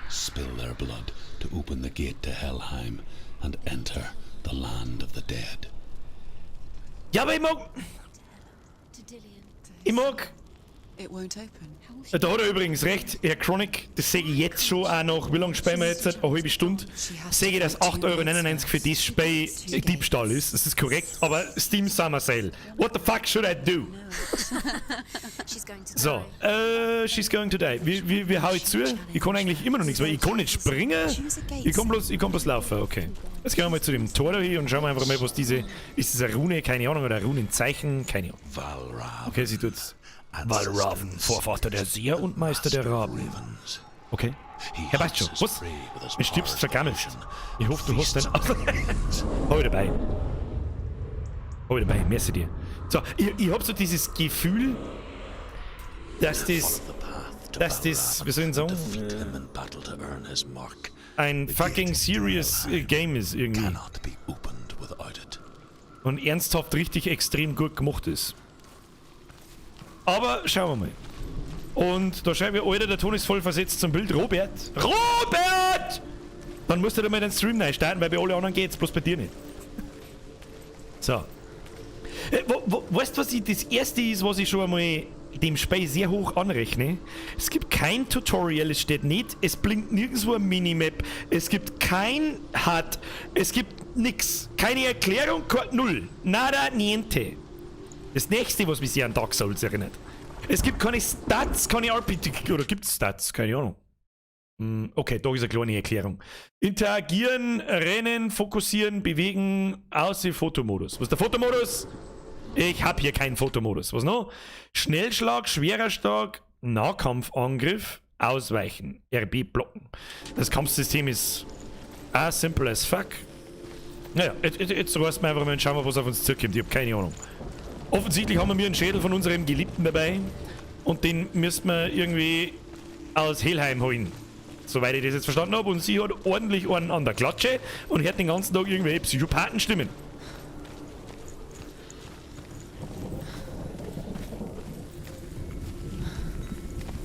Spill their blood to open the gate to Helheim and enter the land of the dead. Ja, aber ich mag... Ich mag... It won't open. Da hat er übrigens recht, Herr Chronic, das sehe ich jetzt schon auch noch, wie lange spielen wir jetzt? Eine halbe Stunde. Sehe ich, dass 8,99 € für das Spiel Diebstahl ist, das ist korrekt, aber Steam Summer Sale. What the fuck should I do? So, she's going to die. Wie hau ich zu? Ich kann eigentlich immer noch nichts, weil ich kann nicht springen. Ich kann bloß laufen, okay. Jetzt gehen wir mal zu dem Tor da hier und schauen wir einfach mal, was diese... Ist das eine Rune? Keine Ahnung, oder ein Runenzeichen? Keine Ahnung. Okay, sie tut's. Valravn, Vorvater der Seher und Meister der Raben. Okay. Ja, weißt schon. Was? Du stirbst vergammelt. Ich hoffe, du hast dein... Hab ich dabei. Hab ich dabei. Merci dir. So, ich hab so dieses Gefühl, dass das... Wie soll ich sagen? Ein fucking serious Game ist irgendwie. Und ernsthaft richtig extrem gut gemacht ist. Aber schauen wir mal. Und da schreiben wir, Alter, der Ton ist voll versetzt zum Bild. Robert! Robert! Dann musst du da mal den Stream neu starten, weil bei allen anderen geht's, bloß bei dir nicht. So. Weißt du, was das erste ist, was ich schon einmal dem Spiel sehr hoch anrechne? Es gibt kein Tutorial, es steht nicht, es blinkt nirgendwo eine Minimap, es gibt kein HUD, es gibt nix. Keine Erklärung, null. Nada, niente. Das nächste, was mich sehr an Dark Souls erinnert. Es gibt keine Stats, keine RPG. Oder gibt es Stats? Keine Ahnung. Okay, da ist eine kleine Erklärung. Interagieren, rennen, fokussieren, bewegen, außer Fotomodus. Was ist der Fotomodus? Ich hab hier keinen Fotomodus. Was noch? Schnellschlag, schwerer Schlag, Nahkampfangriff, Ausweichen, RB blocken. Das Kampfsystem ist as simple as fuck. Naja, jetzt reißen wir einfach mal und schauen wir, was auf uns zukommt. Ich hab keine Ahnung. Offensichtlich haben wir einen Schädel von unserem Geliebten dabei und den müssten wir irgendwie aus Helheim holen. Soweit ich das jetzt verstanden habe. Und sie hat ordentlich einen an der Klatsche und hört den ganzen Tag irgendwelche Psychopathenstimmen.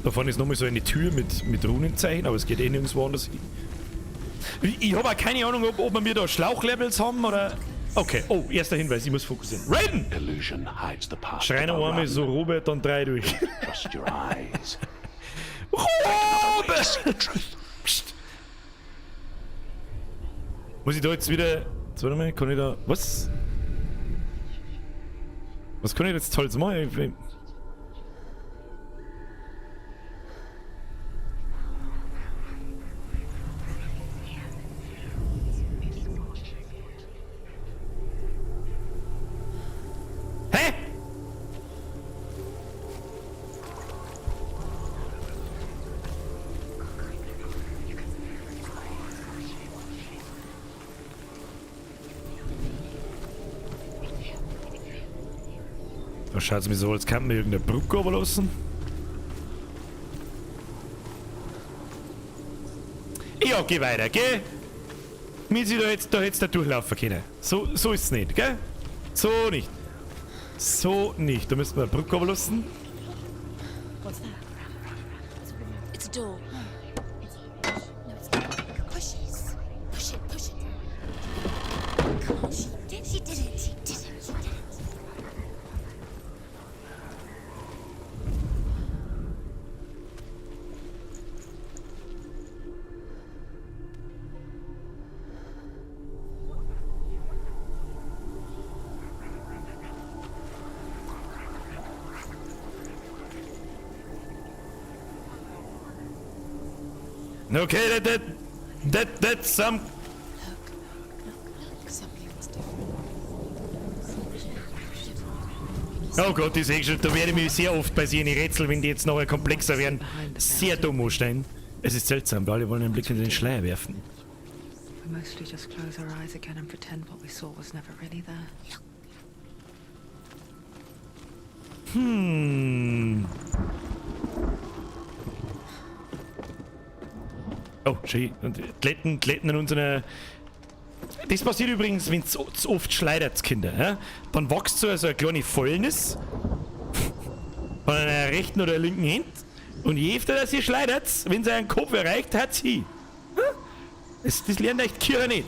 Da vorne ist nochmal so eine Tür mit Runenzeichen, aber es geht eh nirgendwo anders hin. Ich habe auch keine Ahnung, ob wir da Schlauchlevels haben oder... Okay, oh, erster Hinweis, ich muss fokussieren. Raiden! Schrei noch einmal so Robert, dann drei durch. Trust your eyes. Robert! Psst. Muss ich da jetzt wieder... Jetzt, warte mal, kann ich da... Was? Was kann ich jetzt Tolles machen? Hä? Was schaut es mir so, als könnte man irgendeine Brücke runterlassen. Ja, geh weiter, gell? Mir sie da jetzt da durchlaufen können. So ist es nicht, gell? So nicht. So nicht. Da müssen wir eine Brücke runterlassen. What's that? It's a door. No, it's not. Push it. Push it. Push it. Come on. She did. She did it. She did it. She did it. Okay, that's some. Look, something's different. Oh Gott, ich sehe schon, da werde ich mich sehr oft bei solchen Rätsel, wenn die jetzt noch komplexer werden, sehr dumm anstellen. Es ist seltsam, weil alle wollen einen Blick in den Schleier werfen. We mostly just close our eyes again and pretend what we saw was never really there. Oh, schön. Und Glätten in unserer. Das passiert übrigens, wenn es zu oft schleudert, Kinder. Ja? Dann wächst so eine kleine Fäulnis von einer rechten oder linken Hand. Und je öfter dass ihr schleudert, wenn sie einen Kopf erreicht, hat sie. Das lernt euch Kira nicht.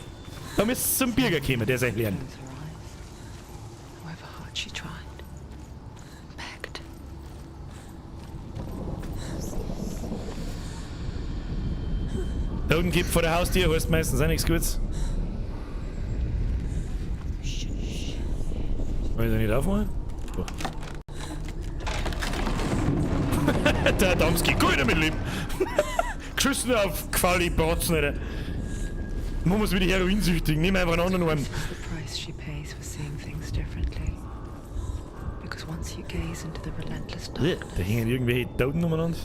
Da müsst ihr zum Birger kommen, der es euch lernt. Close her eyes. However hard she tried. Begged. Da unten gibt vor der Haustür, heißt meistens auch nichts Gutes. Kann ich da nicht aufmachen? Oh. Der Adamski, gut damit leben. Geschissen auf gefaule Bratzen, Alter. Man muss wieder heroinsüchtig, nimm einfach einen anderen Arm. This is the price she pays for seeing things differently. Because once you gaze into the relentless darkness, Da hängen irgendwelche Toten umeinander.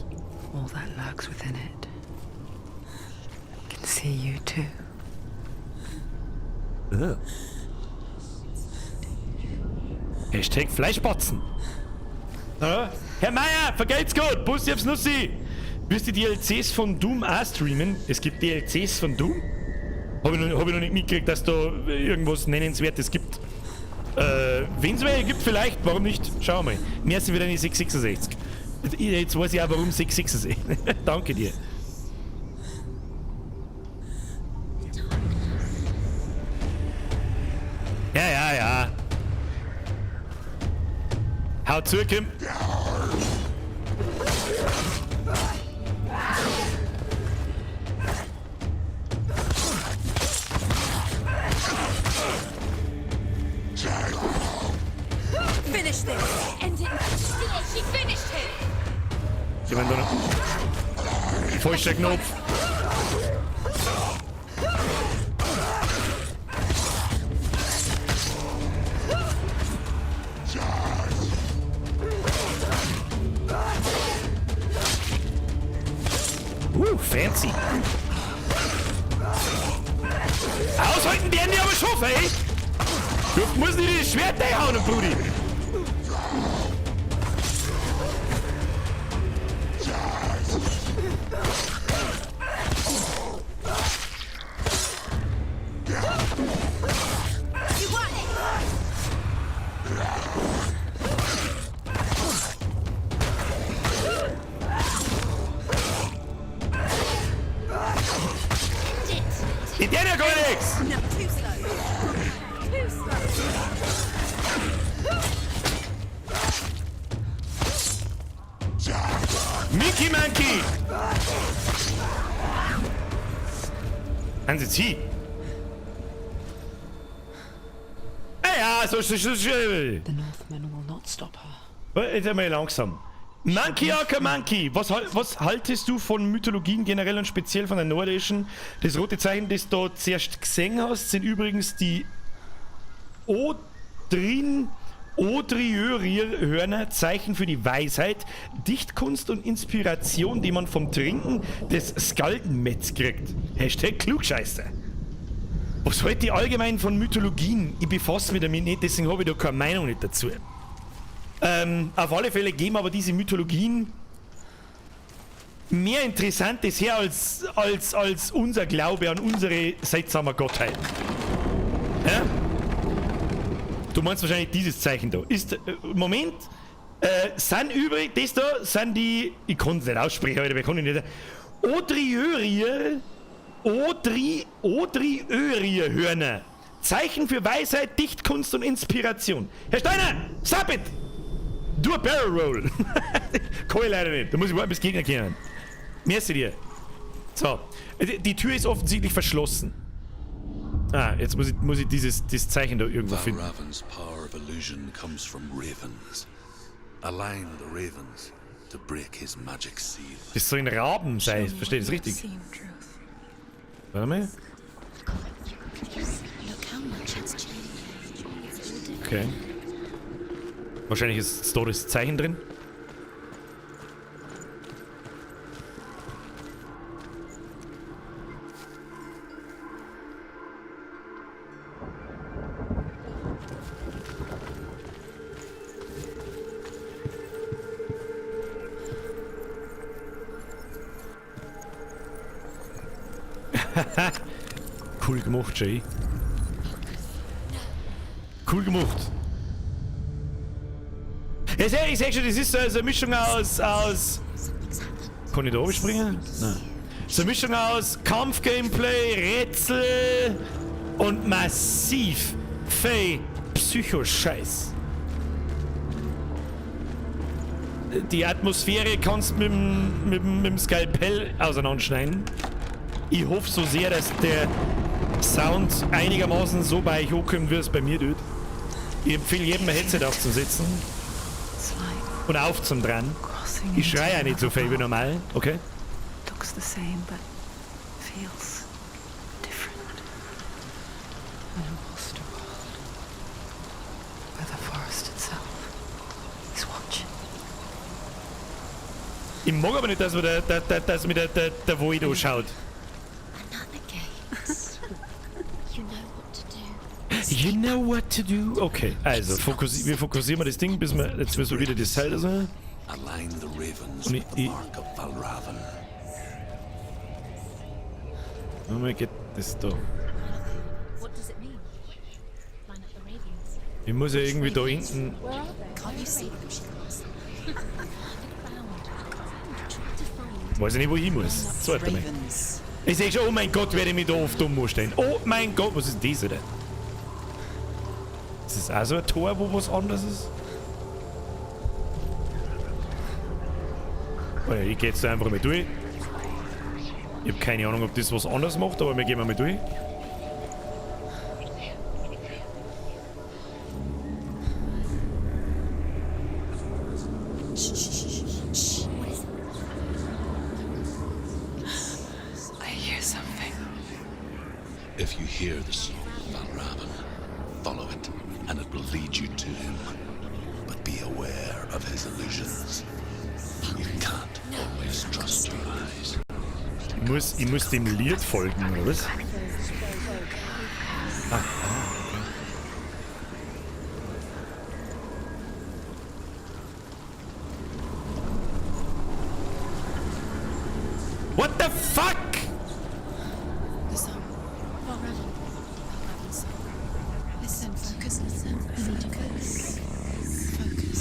all that lurks within it can see you too. Hashtag Fleischbatzen. Ja? Herr Meier, vergelt's gut, Bussi aufs Nussi. Wirst du die DLCs von Doom auch streamen? Es gibt DLCs von Doom? Hab ich noch nicht mitgekriegt, dass da irgendwas Nennenswertes gibt. Wenn es welche gibt, vielleicht, warum nicht? Schauen wir mal. Merci für deine 666. Jetzt weiß ich auch, warum 666. Danke dir. Ja, ja, ja. Hau zu, Kim. Finish this. End it. She finished him. Ich meine, da noch. Falscher Knopf. Fancy. Aushalten werden die aber schon, ey. Du musst nicht das Schwert reinhauen, Brudi. Die tun ja gar nichts. No, too slow. Too slow. Mickey Monkey! Haben Sie zieh! Ja, so. The Northmen will not stop her. Jetzt einmal langsam. Monkey aka Monkey, was haltest du von Mythologien generell und speziell von der nordischen? Das rote Zeichen, das du da zuerst gesehen hast, sind übrigens die Odrin, Odriörir-Hörner, Zeichen für die Weisheit, Dichtkunst und Inspiration, die man vom Trinken des Skaldenmetz kriegt. Hashtag Klugscheißer. Was halte ich allgemein von Mythologien? Ich befasse mich damit nicht, deswegen habe ich da keine Meinung nicht dazu. Auf alle Fälle geben aber diese Mythologien mehr Interessantes her als unser Glaube an unsere seltsame Gottheit. Ja? Du meinst wahrscheinlich dieses Zeichen da. Ist, Moment, sind übrig, das da sind die, ich kann es nicht aussprechen, Alter, wir können nicht. Odriörier, Odriörier-Hörner. Zeichen für Weisheit, Dichtkunst und Inspiration. Herr Steiner, stop it! Do a Barrel Roll. Kann ich leider nicht. Da muss ich warten, bis Gegner kommen. Merci dir. So. Die Tür ist offensichtlich verschlossen. Ah, jetzt muss ich dieses Zeichen da irgendwo finden. Valravn's power of illusion comes from ravens. Align the ravens to break his magic seal. Das soll ein Raben sein, verstehe ich das richtig? Warte mal. Okay. Wahrscheinlich ist da das Zeichen drin. Cool gemacht, Jay. Cool gemacht. Ich seh schon, das ist so eine Mischung aus... Kann ich da oben springen? Nein. So eine Mischung aus Kampf-Gameplay, Rätsel und massiv viel Psychoscheiß. Die Atmosphäre kannst du mit dem Skalpell auseinanderschneiden. Ich hoffe so sehr, dass der Sound einigermaßen so bei euch ankommt, wie es bei mir tut. Ich empfehle jedem ein Headset aufzusetzen. Und auf zum dran. Ich schreie ja nicht so viel wie normal, okay? Looks the same, but feels different. An imposter world. Where the forest itself is watching. Ich mag aber nicht, dass mir der Wald anschaut. You know what to do. Okay, also wir fokussieren mal das Ding, bis wir jetzt müssen wir wieder das Seil so. Align the ravens Und with the ich mark of Valravn. Mal geht das da. What does it mean? Line up the ravens. Ich muss ja irgendwie da hinten. Can't you see them? She asked. Look round. Look round. Try to find. Weiß ich nicht, wo ich hin muss. So, warte mal. Ich seh schon, oh mein Gott, werde ich mich da oft dumm anstellen. Oh mein Gott, was ist denn das, oder? Ist das auch so ein Tor, wo was anderes ist? Oh ja, ich geh jetzt da einfach mal durch. Ich hab keine Ahnung, ob das was anderes macht, aber wir gehen mal durch. I hear something. If you hear the song of Valravn, follow it, and it will lead you to him. But be aware of his illusions. You can't always trust your eyes. Ich muss dem Lied folgen, oder was? Ah, okay. What the fuck? The song. Valravn. Valravn's song. Listen, focus, listen. Focus. Focus.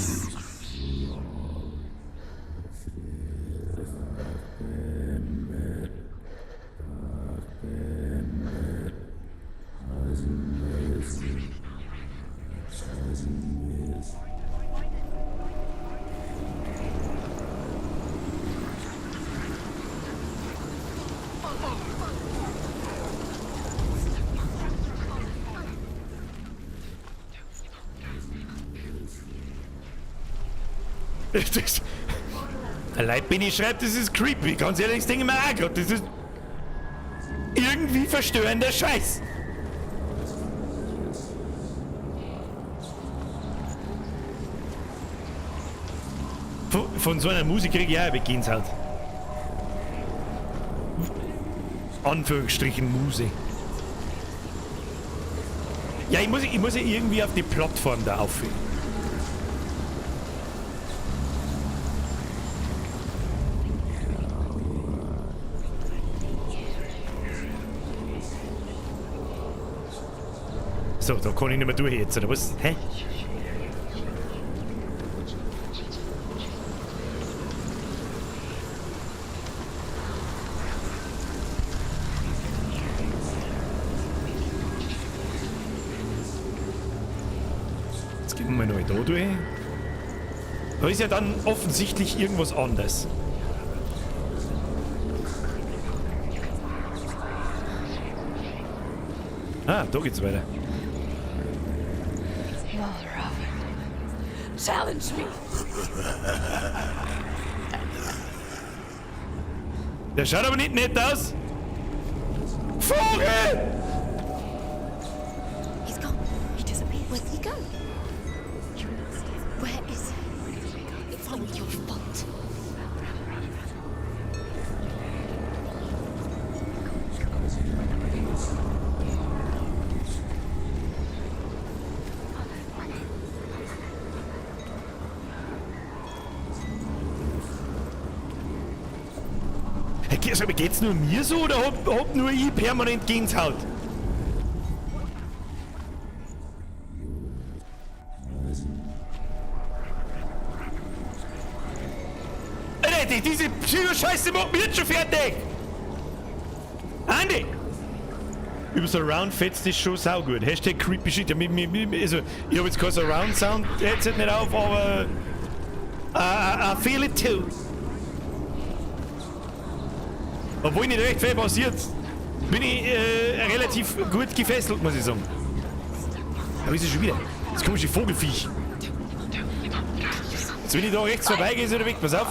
Das, allein Benny schreibt, das ist creepy. Ganz ehrlich, das denke ich mir auch grad. Das ist irgendwie verstörender Scheiß. Von so einer Musik krieg ich auch eine Gänsehaut. Anführungsstrichen Muse. Ja, ich muss ja irgendwie auf die Plattform da aufhören. So, da kann ich nicht mehr durch jetzt, oder was? Hä? Jetzt gehen wir mal neu da durch. Da ist ja dann offensichtlich irgendwas anders. Ah, da geht's weiter. Valravn, challenge me! Der schaut aber nicht nett aus. Vogel! He's gone. He disappeared. Where'd he go? Where is he? It's all your fault. Hey, sag mal, geht's nur mir so oder hab nur ich permanent Gänsehaut? Alter, diese Psycho-Scheiße macht mich jetzt schon fertig! Andi! Über Surround fetzt das schon saugut. Hashtag creepy shit. Ja, also, ich hab jetzt kein Surround Sound Headset nicht auf, aber I feel it too. Obwohl nicht recht viel passiert, bin ich relativ gut gefesselt, muss ich sagen. Da ist er schon wieder. Das komische Vogelfiech. Jetzt, wenn ich da rechts vorbeigehe, ist er wieder weg. Pass auf.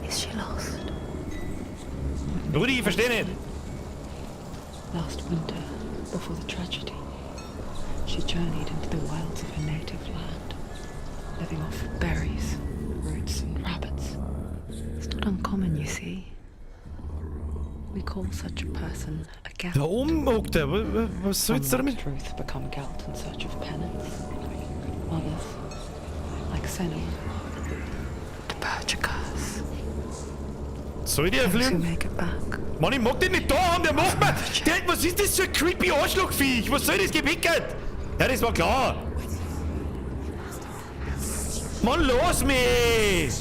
Is she lost? Rudi, ich verstehe nicht. Last winter, before the tragedy, she journeyed into the wilds of her native land, living off berries, roots and rabbits. It's not uncommon, you see. We call such a person a gelt. Da oben hockt er. Was soll's Some, damit? like truth, become gelt in search of penance. Others, like Senua, to purge a curse. Soll der Those who fliegen? make it back. Mann, ich mag den nicht da haben, der macht mir... Der, was ist das für ein creepy Arschlochviech? Was soll das gewickelt? Ja, das war klar. Mann, lass mich!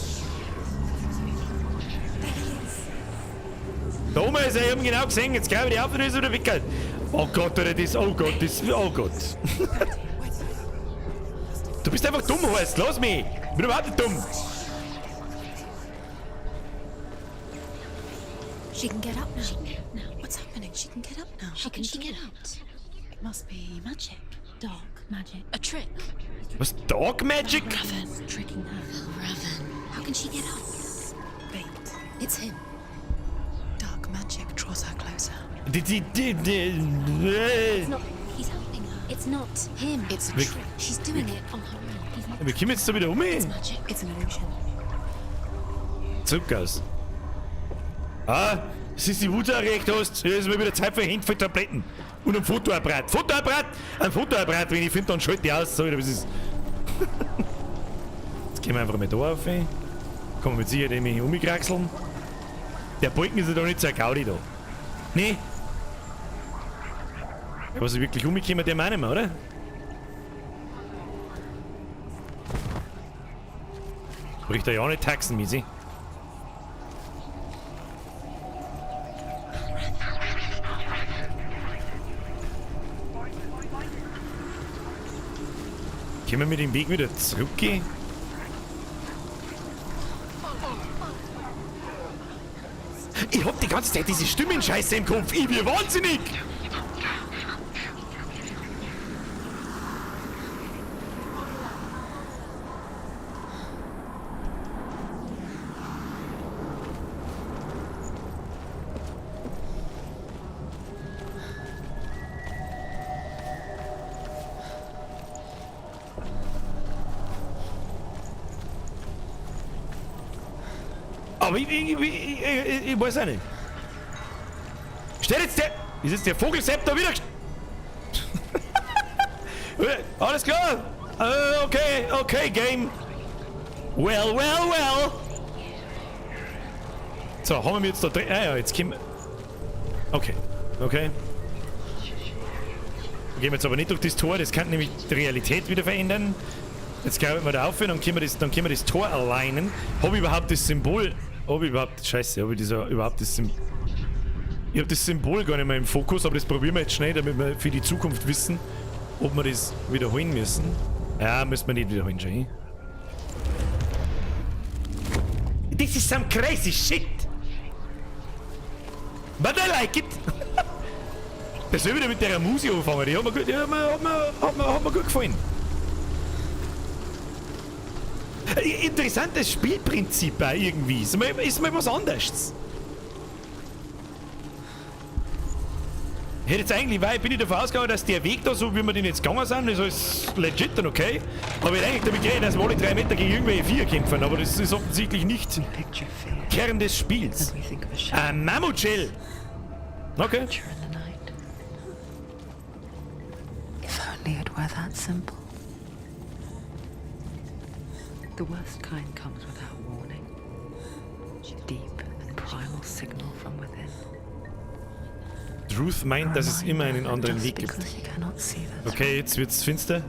Da oben ist er, ich hab ihn genau gesehen. Jetzt gleich wieder auf und ist er wieder wickelt. Oh Gott, oder das, oh Gott, das, oh Gott. Du bist einfach dumm, Horst, lass mich! Ich bin überhaupt nicht dumm. She can get up now. She can get up now. What's happening? She can get up now. How can she get out? It must be magic. Dark magic. A trick. Was, Dark Magic? Raven tricking her. Raven. How can she get up? Bait. It's him. Dark magic draws her closer. Die. It's not. He's helping her. It's not him. It's a Wir- trick. She's doing it on her own. He's not. Wir kommen jetzt da wieder um. It's magic. It's an illusion. Zurück aus. Ah, es ist die Wut erregt hast. Hier ist mal wieder Zeit für Hände voll Tabletten. Und ein Fotoapparat. Fotoapparat! Ein Fotoapparat, wenn ich finde, dann schalte ich aus. So, oder was ist. Jetzt gehen wir einfach mal da auf. Ey. Kann man mit Sicherheit nämlich umkraxeln. Der Balken ist ja da nicht so ein Gaudi da. Nee. Ja, was ist wirklich umgekommen, der meine ich mehr, oder? Bricht er ja auch nicht taxenmäßig. Können wir mit dem Weg wieder zurückgehen? Ich hab die ganze Zeit diese Stimmenscheiße im Kopf. Ich bin wahnsinnig! Aber ich weiß auch nicht. Steht jetzt der... Ist jetzt der Vogelsepp da wieder Alles klar. Okay, okay, Game. Well, well, well. So, haben wir jetzt da drin. Ah ja, jetzt kommen. Okay. Okay. Gehen wir jetzt aber nicht durch das Tor, das kann nämlich die Realität wieder verändern. Jetzt graben wir da auf und dann können wir das Tor alignen. Habe ich überhaupt das Symbol. Habe ich überhaupt. Scheiße, habe ich das überhaupt das Symbol. Ich habe das Symbol gar nicht mehr im Fokus, aber das probieren wir jetzt schnell, damit wir für die Zukunft wissen, ob wir das wiederholen müssen. Ja, müssen wir nicht wiederholen, schon. This is some crazy shit! But I like it! Das soll wieder mit der Musik anfangen, die hat mir gut, die hat mir gut gefallen. Interessantes Spielprinzip auch irgendwie. Ist mal was anderes. Ich hätte jetzt eigentlich, weil bin ich davon ausgegangen, dass der Weg da so, wie wir den jetzt gegangen sind, ist alles legit und okay. Aber ich hätte eigentlich damit gerechnet, dass wir alle 3 Meter gegen irgendwelche Viecher kämpfen, aber das ist offensichtlich nicht Kern des Spiels. Ein Mammutshell! Okay. If only it were that simple. The worst kind comes without warning. Deep and primal signal from within. Truth meint, dass es immer einen anderen Weg gibt. Okay, jetzt wird's finster.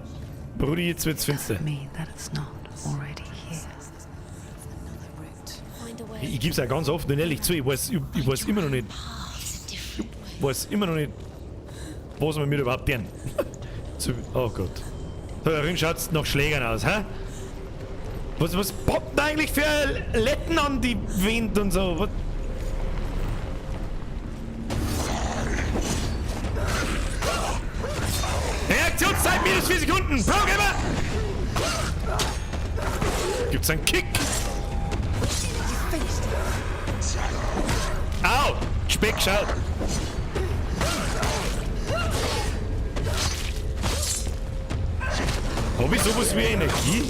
Brudi, jetzt wird's finster. Ich geb's auch ganz offen und ehrlich zu, ich weiß immer noch nicht. Ich weiß immer noch nicht, was wir mir überhaupt tun. Oh Gott. Da drin schaut's nach Schlägern aus, hä? Was poppt eigentlich für Letten an die Wind und so? Was? Reaktionszeit minus 4 Sekunden! Pro-Gamer! Gibt's einen Kick? Au! Speck, schaut! Hab ich sowas wie Energie?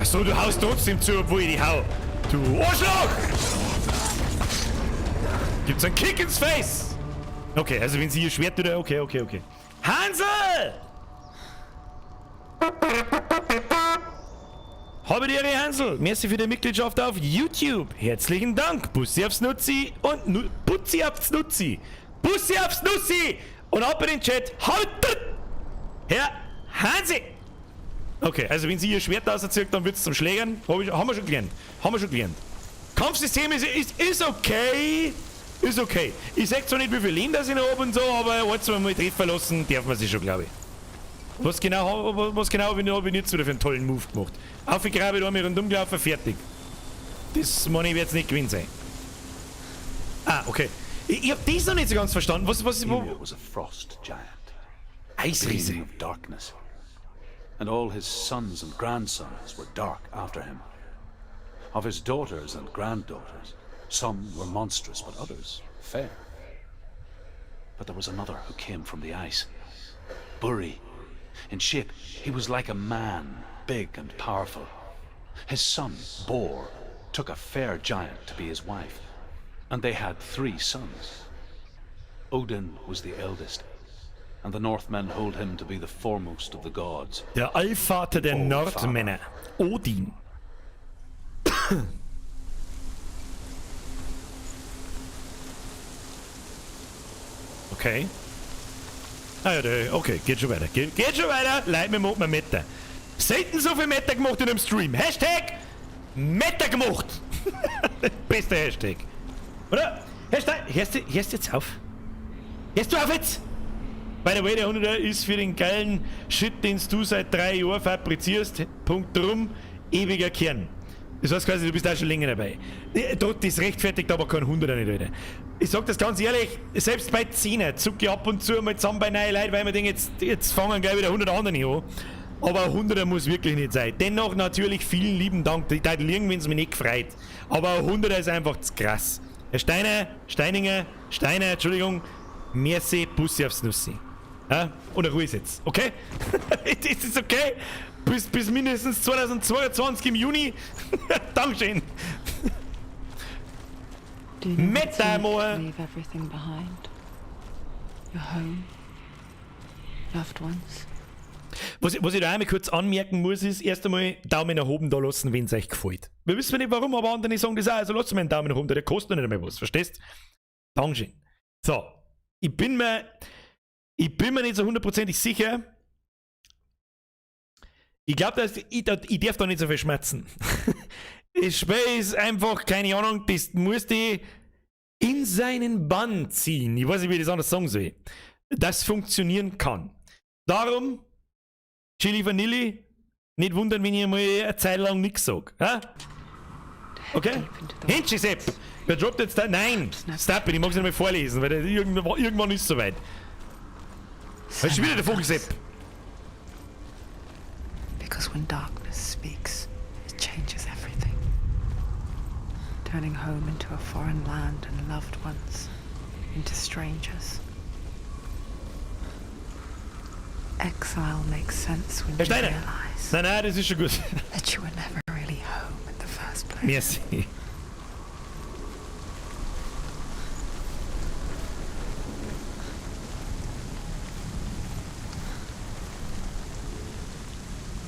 Achso, du haust trotzdem zu, obwohl ich die hau. Du Arschloch! Gibt's einen Kick ins Face? Okay, also wenn sie ihr Schwert wieder... Okay, okay, okay. Hansel! Habe die Ehre, Hansel. Merci für die Mitgliedschaft auf YouTube. Herzlichen Dank. Bussi aufs Nutzi und... Bussi aufs Nutzi. Bussi aufs Nussi! Und ab in den Chat. Haut! Herr Hansi! Okay, also wenn sie ihr Schwert auserzieht, dann wird's zum Schlägern. Haben wir schon gelernt. Haben wir schon gelernt. Kampfsystem ist okay. Ist okay. Ich sag zwar nicht, wie viel Leben das ich noch hab und so, aber ein, zwei Mal treffen lassen darf man sich schon, glaube ich. Was genau habe ich jetzt wieder für einen tollen Move gemacht? Aufgegraben, einmal rundum gelaufen, fertig. Das meine ich, wird's nicht gewesen sein. Ah, okay. Ich hab das noch nicht so ganz verstanden. Was wo? Was a frost giant. Eisriese. Of darkness. And all his sons and grandsons were dark after him. Of his daughters and granddaughters, some were monstrous, but others fair. But there was another who came from the ice. Buri. In shape, he was like a man, big and powerful. His son, Bor, took a fair giant to be his wife, and they had 3 sons. Odin was the eldest, and the Northmen hold him to be the foremost of the gods. Der Allvater der Nordmänner, Odin. Okay. Ah ja, okay, geht schon weiter. Geht schon weiter. Leute, wir machen Meta. Selten so viel Meta gemacht in einem Stream. Hashtag Meta gemacht. Bester Hashtag. Oder? Hashtag, hörst du jetzt auf? Hörst du auf jetzt? By the way, der 100er ist für den geilen Shit, den du seit 3 Jahren fabrizierst. Punkt drum, ewiger Kern. Das heißt quasi, du bist auch schon länger dabei. Das rechtfertigt aber kein 100er nicht, Alter. Ich sag das ganz ehrlich, selbst bei 10er zucke ich ab und zu mal zusammen bei neuen Leuten, weil wir denken, jetzt fangen gleich wieder 100 andere an. Aber ein 100er muss wirklich nicht sein. Dennoch natürlich vielen lieben Dank. Die Teil liegen, wenn es mich nicht gefreut. Aber ein 100er ist einfach zu krass. Herr Steiner, Steininger, Steiner, Entschuldigung. Merci, Bussi aufs Nussi. Ja? Und Ruhe ist jetzt, okay? Das ist okay. Bis mindestens 2022 im Juni. Dankeschön. Do you know what it's like to Metamor. leave everything behind? Your home, loved ones. Was ich da einmal kurz anmerken muss, ist erst einmal Daumen nach oben da lassen, wenn es euch gefällt. Wir wissen nicht warum, aber andere sagen das auch. Also lasst mir einen Daumen nach oben da, der kostet noch nicht einmal was, verstehst? Dankeschön. So, ich bin mir nicht so hundertprozentig sicher. Ich glaube, ich darf da nicht so viel schmerzen. Das Spiel ist einfach, keine Ahnung, das musst du in seinen Bann ziehen. Ich weiß nicht, wie ich das anders sagen soll. Das funktionieren kann. Darum, Chili Vanilli, nicht wundern, wenn ich mal eine Zeit lang nichts sage. Ja? Okay? Henschi Sepp! Wer droppt jetzt da? Nein! Stop it, ich mag es nicht mehr vorlesen, weil irgendwann ist es soweit. Da ist schon wieder der Vogel Sepp! Because when darkness speaks, it changes everything. Turning home into a foreign land and loved ones into strangers. Exile makes sense when Herr you Steiner! realize Nein, nein, das ist schon gut. that you were never really home in the first place. Merci.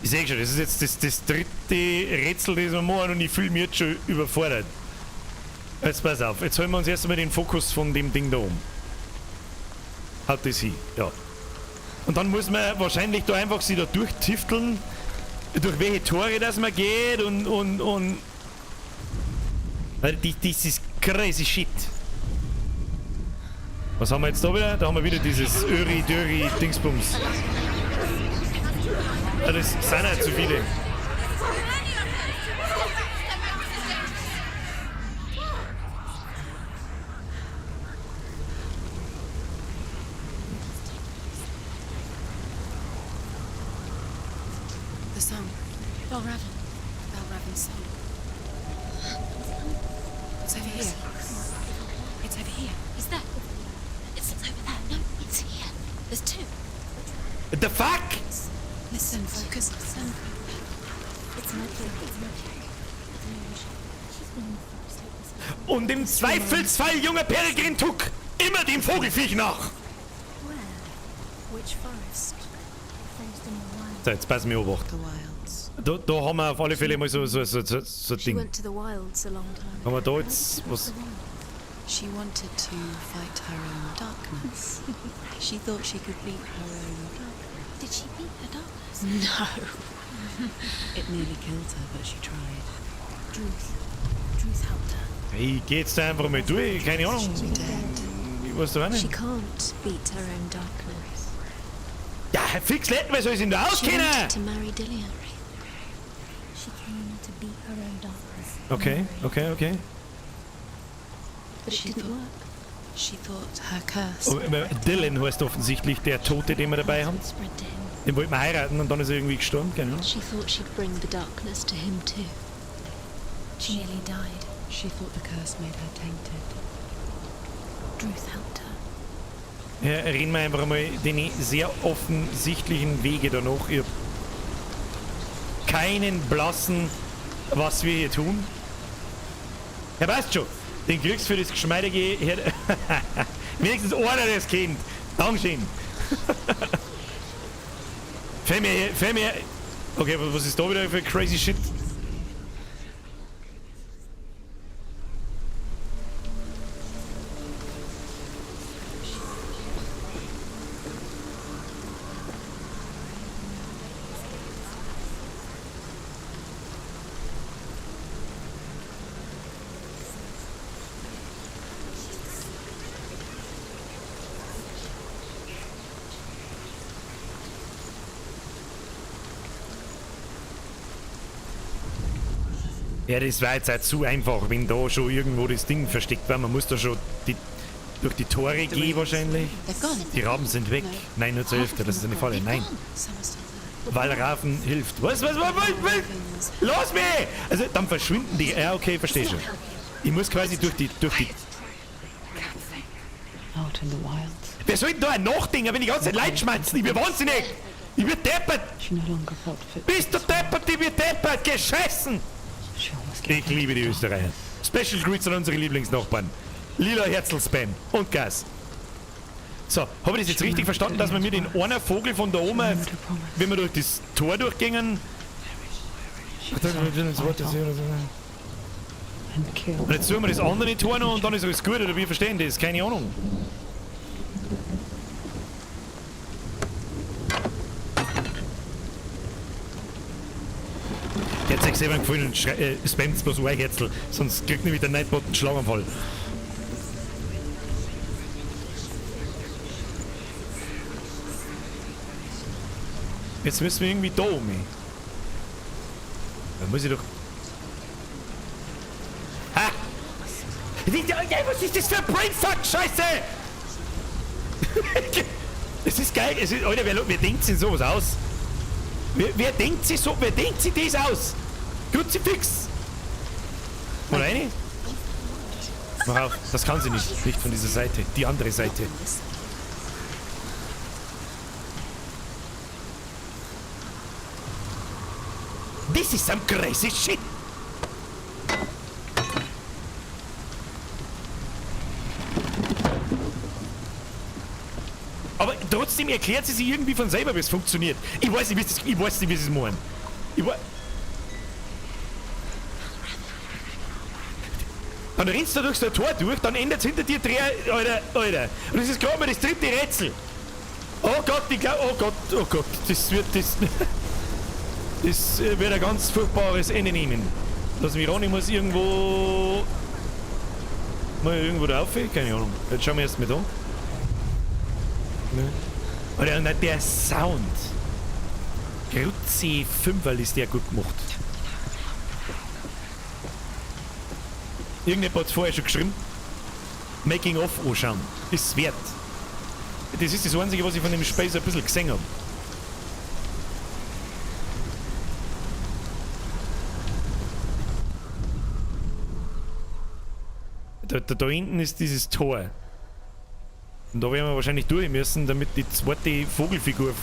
Ich sehe schon, das ist jetzt das dritte Rätsel, das wir machen und ich fühle mich jetzt schon überfordert. Jetzt pass auf, jetzt holen wir uns erst einmal den Fokus von dem Ding da um. Hat das hin, ja. Und dann muss man wahrscheinlich da einfach sich da durchtifteln, durch welche Tore das man geht und. Weil das ist crazy shit. Was haben wir jetzt da wieder? Da haben wir wieder dieses Öri-Döri-Dingsbums. Ja, das sind ja zu viele. The song. Valravn. Valravn's song. It's over here. It's over here. Is that? It's over there. No, it's here. There's two. The fuck? Listen, focus, listen. It's magic. It's magic. It's magic. She's been in the forest like this. Und im Zweifelsfall, junger Peregrin Tuck, immer dem Vogelfiech nach! Where? Which forest? Forest in the wild. So, jetzt pass mir Obacht. The wilds. Da haben wir auf alle Fälle mal so ein She Ding. went to the wilds a long time. Haben wir da jetzt was? She wanted to fight her own darkness. She thought she could beat her own darkness. Did she beat her darkness? No. It nearly killed her, but she tried. Druth. Druth helped her. Ich geh jetzt da einfach mal durch, keine Ahnung. Ich weiß doch auch She nicht. can't beat her own darkness. Ja, fix Letten, wer soll sich denn da She auskennen? wanted to marry Dillion. She came to beat her own darkness. Okay, okay, okay. But it didn't work. She thought her curse. Oh, Dylan heißt offensichtlich der Tote, den wir dabei haben. Spread to him. Den wollten wir heiraten und dann ist er irgendwie gestorben, keine Ahnung. She thought she'd bring the darkness to him too. She nearly died. She thought the curse made her tainted. Druth helped her. Ja, reden wir einfach mal den sehr offensichtlichen Wege danach. Ich hab keinen blassen, was wir hier tun. Ja, passt schon. Den kriegst du für das geschmeidige... Wenigstens einer, der es kennt. Dankeschön. Fäll mir... Okay, was ist da wieder für crazy shit? Ja, das war jetzt auch zu einfach, wenn da schon irgendwo das Ding versteckt war. Man muss da schon durch die Tore gehen wahrscheinlich. Die Raben sind weg. Nein, nur zur Hälfte. Das ist eine Falle. Nein. Some are still there. Wallrafen hilft. Was, was, was, was, was? Lass mich! Also, dann verschwinden die. Ja, okay, verstehe schon. Ich muss quasi durch die. Out in the wilds, Wer soll denn da ein Nachdenken, wenn die ganze Zeit Leute schmatzen? Ich bin wahnsinnig! Ich bin deppert! she no longer felt fit. Bist du deppert? Ich bin deppert! Geschissen! She almost Ich liebe die Österreicher. Special Greets an unsere Lieblingsnachbarn. Lila Herzl-Spam und Gas. So, habe ich das jetzt richtig verstanden, dass wir mit den einer Vogel von der Oma, wenn wir durch das Tor durchgingen, And kill. und jetzt suchen wir das andere Tor noch und dann ist alles gut, oder wir verstehen das, keine Ahnung. Der hat sich selber einen Gefallen und spammt bloß ein Herzl, sonst kriegt nämlich der Nightbot einen Schlaganfall. Jetzt müssen wir irgendwie da um. Da muss ich doch. Ha! Was ist das für ein Brainfuck? Scheiße! Es ist geil. Es ist, Alter, wer denkt sich sowas aus? Wer denkt sich so, wer denkt sich das aus? Kruzifix! Mal rein? Mach auf, das kann sie nicht. Nicht von dieser Seite. Die andere Seite. This is some crazy shit! Aber trotzdem erklärt sie sich irgendwie von selber, wie es funktioniert. Ich weiß nicht, wie es das, ich weiß nicht, wie sie es meinen. Dann rennst du durchs Tor durch, dann endet es hinter dir drei, Alter, Alter. Und das ist gerade mal das dritte Rätsel. Oh Gott, ich glaub, oh Gott, oh Gott, das wird das. Das wird ein ganz furchtbares Ende nehmen. Lass mich ran, ich muss irgendwo. Mal irgendwo da rauf? Keine Ahnung. Jetzt schauen wir erst mal da. Ne? Alter, und der Sound. Grüezi Fünferl ist der gut gemacht. Irgendjemand hat's vorher schon geschrieben. Making of anschauen. Ist wert. Das ist das Einzige, was ich von dem Spiel so ein bisschen gesehen hab. Da hinten ist dieses Tor. Und da werden wir wahrscheinlich durch müssen, damit die zweite Vogelfigur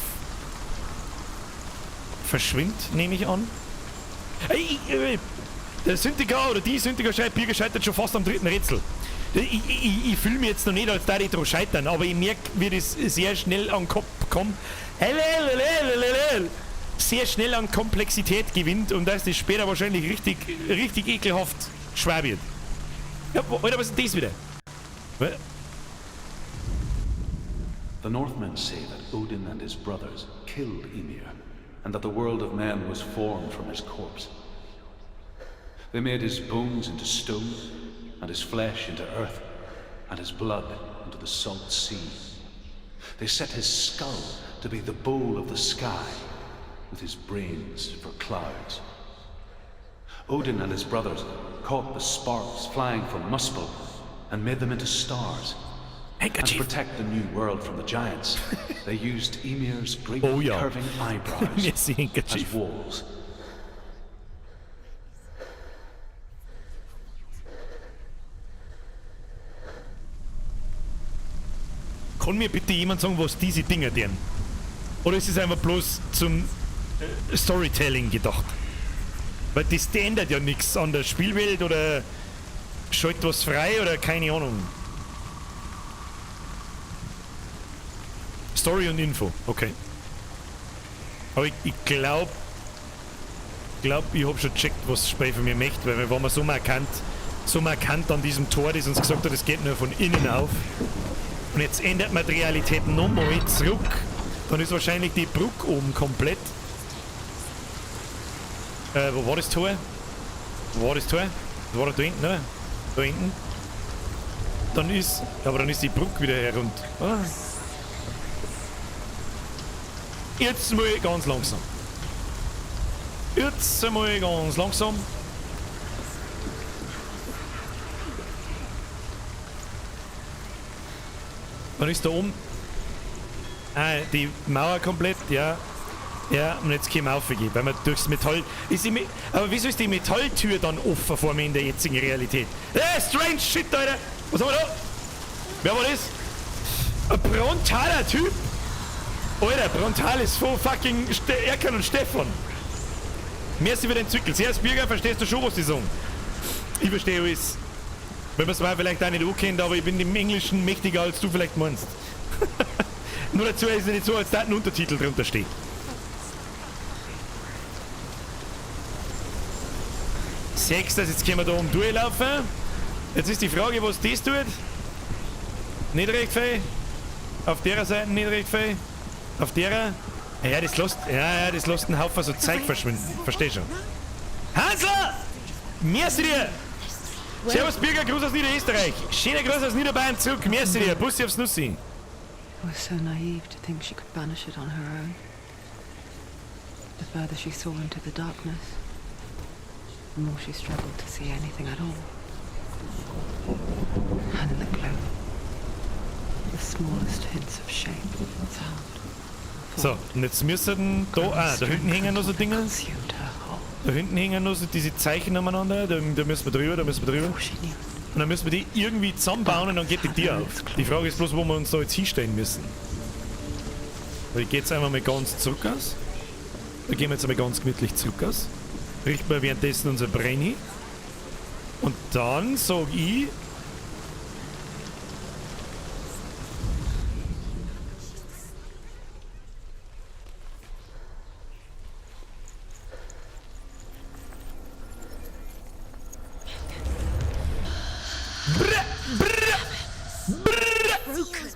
verschwindet, nehme ich an. Ey, der Synthika oder die Synthika schreibt, Birger scheitert schon fast am dritten Rätsel. Ich fühle mich jetzt noch nicht, als da ich dran scheitern, aber ich merke, wie das sehr schnell an den Kopf kommt. Sehr schnell an Komplexität gewinnt und dass das später wahrscheinlich richtig, richtig ekelhaft schwer wird. Ja, Alter, was ist denn das wieder? The Northmen say that Odin and his brothers killed Ymir and that the world of men was formed from his corpse. They made his bones into stone, and his flesh into earth, and his blood into the salt sea. They set his skull to be the bowl of the sky, with his brains for clouds. Odin and his brothers caught the sparks flying from Muspel and made them into stars. And to Handkerchief. protect the new world from the giants, they used Ymir's great Oh ja. curving eyebrows Merci, Handkerchief. as walls. Kann mir bitte jemand sagen, was diese Dinger deren? Oder ist es einfach bloß zum Storytelling gedacht? Weil das ändert ja nichts an der Spielwelt oder schaltet was frei oder keine Ahnung. Story und Info, okay. Aber ich glaub, ich hab schon gecheckt, was das Spiel von mir möchte, weil wir waren so markant an diesem Tor, das uns gesagt hat, es geht nur von innen auf. Und jetzt ändert man die Realität nochmal zurück. Dann ist wahrscheinlich die Brücke oben komplett. Wo war das Tor? Wo war das Tor? Das war doch da hinten, oder? Da hinten. Dann ist... Aber dann ist die Brücke wieder herunter. Ah. Jetzt mal ganz langsam. Jetzt mal ganz langsam. Dann ist da oben. Ah, die Mauer komplett, ja. Ja, und jetzt können wir raufgehen, weil wir durchs Metall... Ist die aber wieso ist die Metalltür dann offen vor mir in der jetzigen Realität? Strange shit, Alter! Was haben wir da? Wer war das? Ein brontaler Typ! Alter, Brontal ist von fucking Erkan und Stefan. Merci für den Zwickel. Servus Birger, verstehst du schon, was die sagen? Ich verstehe alles. Wenn man es mal vielleicht auch nicht ankennt, aber ich bin im Englischen mächtiger, als du vielleicht meinst. Nur dazu ist es nicht so, als da ein Untertitel drunter steht. Sechs, jetzt können wir da oben durchlaufen. Jetzt ist die Frage, was das tut. Nicht recht viel. Auf der Seite nicht recht viel. Auf der. Ja, das lässt, ja, das lässt einen Haufen so Zeug verschwinden. Versteh schon. Hansler! Merci dir! Servus Birger, Gruß aus Niederösterreich. Schöner Gruß aus Niederbayern zurück. Merci dir. Bussi aufs Nussi. Was so naive to think she could banish it on her own. The further she saw into the darkness, the more she struggled to see anything at all. And in the gloom, the smallest hints of shape, sound. So, und jetzt müssen da, da hinten hängen noch so Dinge. Da hinten hängen noch so diese Zeichen aneinander. Da müssen wir drüber, da müssen wir drüber. Und dann müssen wir die irgendwie zusammenbauen und dann geht die Tür auf. Die Frage ist bloß, wo wir uns da jetzt hinstellen müssen. Ich gehe jetzt einmal mal ganz zurück aus. Da gehen wir jetzt einmal ganz gemütlich zurück aus. Richten wir währenddessen unser Brain hin. Und dann sag ich...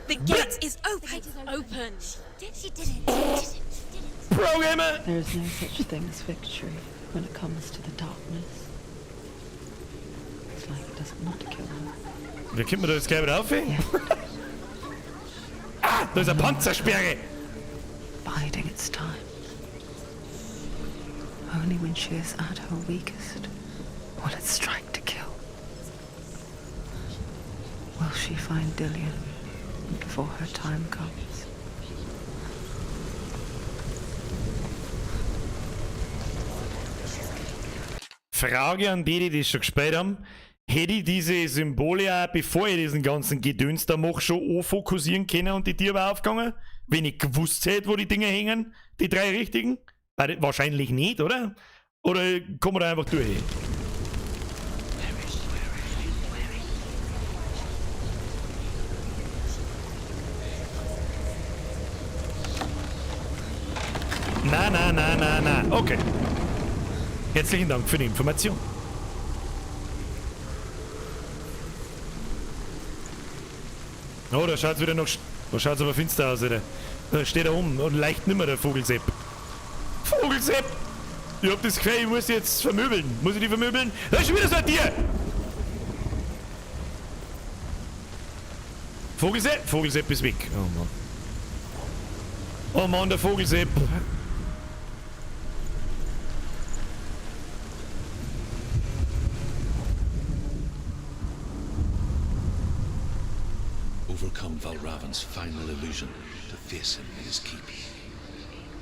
The gate is open. Open. She did it. She did it. She did it. Programmer! There is no such thing as victory when it comes to the darkness. It's like it doesn't want to kill her. Wie kommt man da jetzt gleich wieder auf? Yeah. Ah, da ist eine Panzersperre! Biding its time. Only when she is at her weakest will it strike to kill. Will she find Dillion before her time comes? Frage an die, die das schon gespielt haben. Hätte ich diese Symbole auch, bevor ich diesen ganzen Gedöns da mache, schon anfokussieren können und die Tür war aufgegangen? Wenn ich gewusst hätte, wo die Dinger hängen, die drei richtigen? Wahrscheinlich nicht, oder? Oder kommen wir da einfach durch? Na, na, na, na, na. Okay. Herzlichen Dank für die Information. Oh, da schaut's wieder noch... Da schaut's aber finster aus, Alter. Da steht er um und leicht nimmer der Vogelsepp. Vogelsepp! Ich hab das Gefühl, ich muss jetzt vermöbeln. Muss ich die vermöbeln? Da ist schon wieder so ein Tier! Vogelsepp? Vogelsepp ist weg. Oh Mann. Oh Mann, der Vogelsepp. Overcome Valravn's final illusion to face him in his keep.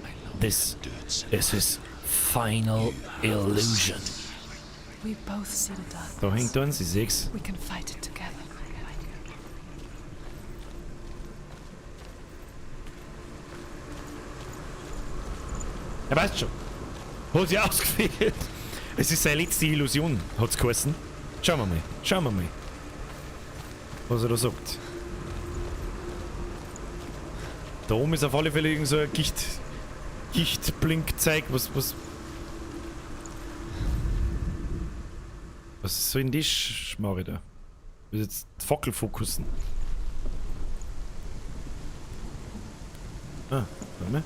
I know This you can do it, Senua. is his final illusion. We both see the darkness. Da hängt eins, ich seh's. We can fight it together. Er weiß schon. Hat sich ausgefehlt. Es ist seine letzte Illusion, hat's geheißen. Schauen wir mal. Schauen wir mal. Was er da sagt. Da oben ist auf alle Fälle irgend so ein Gichtblinkzeug. Was soll denn das Schmarre da? Ich will jetzt die Fackel fokussen. Ah, warte mal.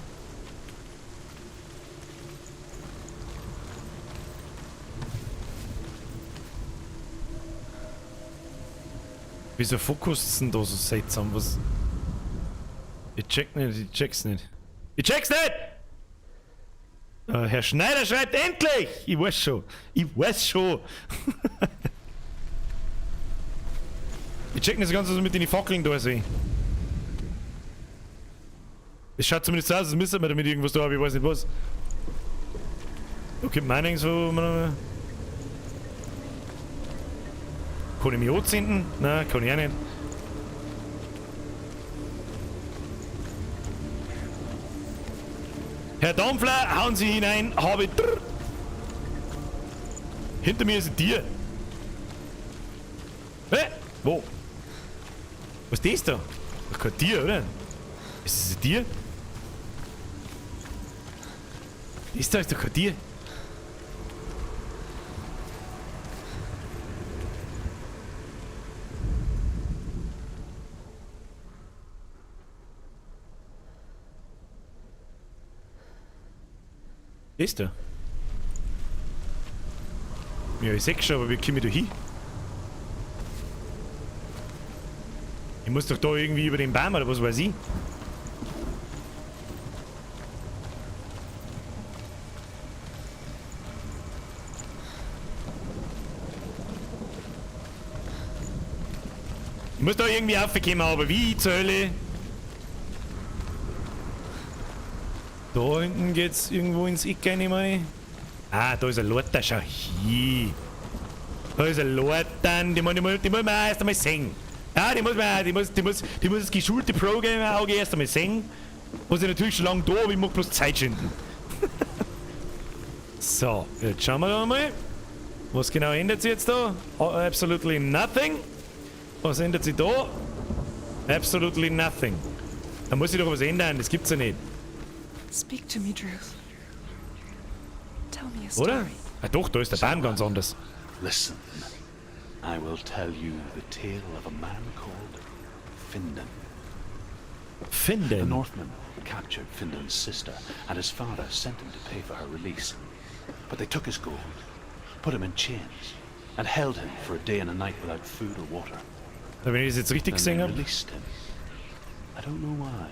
Wieso fokussen denn da so seltsam? Was? Ich check nicht, ich check's nicht. Ich check's nicht! Herr Schneider schreibt endlich! Ich weiß schon. Ich weiß schon. Ich check nicht so ganz, was mit den Fackeln da sehe. Es schaut zumindest so aus, als müsste man damit irgendwas da, aber ich weiß nicht was. Okay, Mining so. Kann ich mich anzünden? Nein, kann ich auch nicht. Herr Dampfler, hauen Sie hinein, habe. Hinter mir ist ein Tier. Hä? Wo? Was ist das da? Ach, kein Tier, oder? Ist das ein Tier? Das da ist doch kein Tier. Das da? Ja, ich seh schon, aber wie komme ich da hin? Ich muss doch da irgendwie über den Baum oder was weiß ich. Ich muss da irgendwie raufkommen, aber wie zur Hölle? Da hinten geht's irgendwo ins Eck rein, meine ich. Ah, da ist ein Lothar, schau hier. Da ist ein Lothar, die muss man erst einmal sehen. Ja, die muss das geschulte Pro-Gamer-Auge erst einmal sehen. Was ich natürlich schon lange da, aber ich mag bloß Zeit schinden. So, jetzt schauen wir da mal. Was genau ändert sich jetzt da? Oh, absolutely nothing. Was ändert sich da? Absolutely nothing. Da muss sich doch was ändern, das gibt's ja nicht. Speak to me, Druth. Tell me a story. Oder? Ah doch, da ist der Baum ganz anders. Listen. I will tell you the tale of a man called Findan. Findan? The Northmen captured Findan's sister, and his father sent him to pay for her release. But they took his gold, put him in chains, and held him for a day and a night without food or water. Wenn ich das jetzt richtig Then they gesehen hab. released him. I don't know why.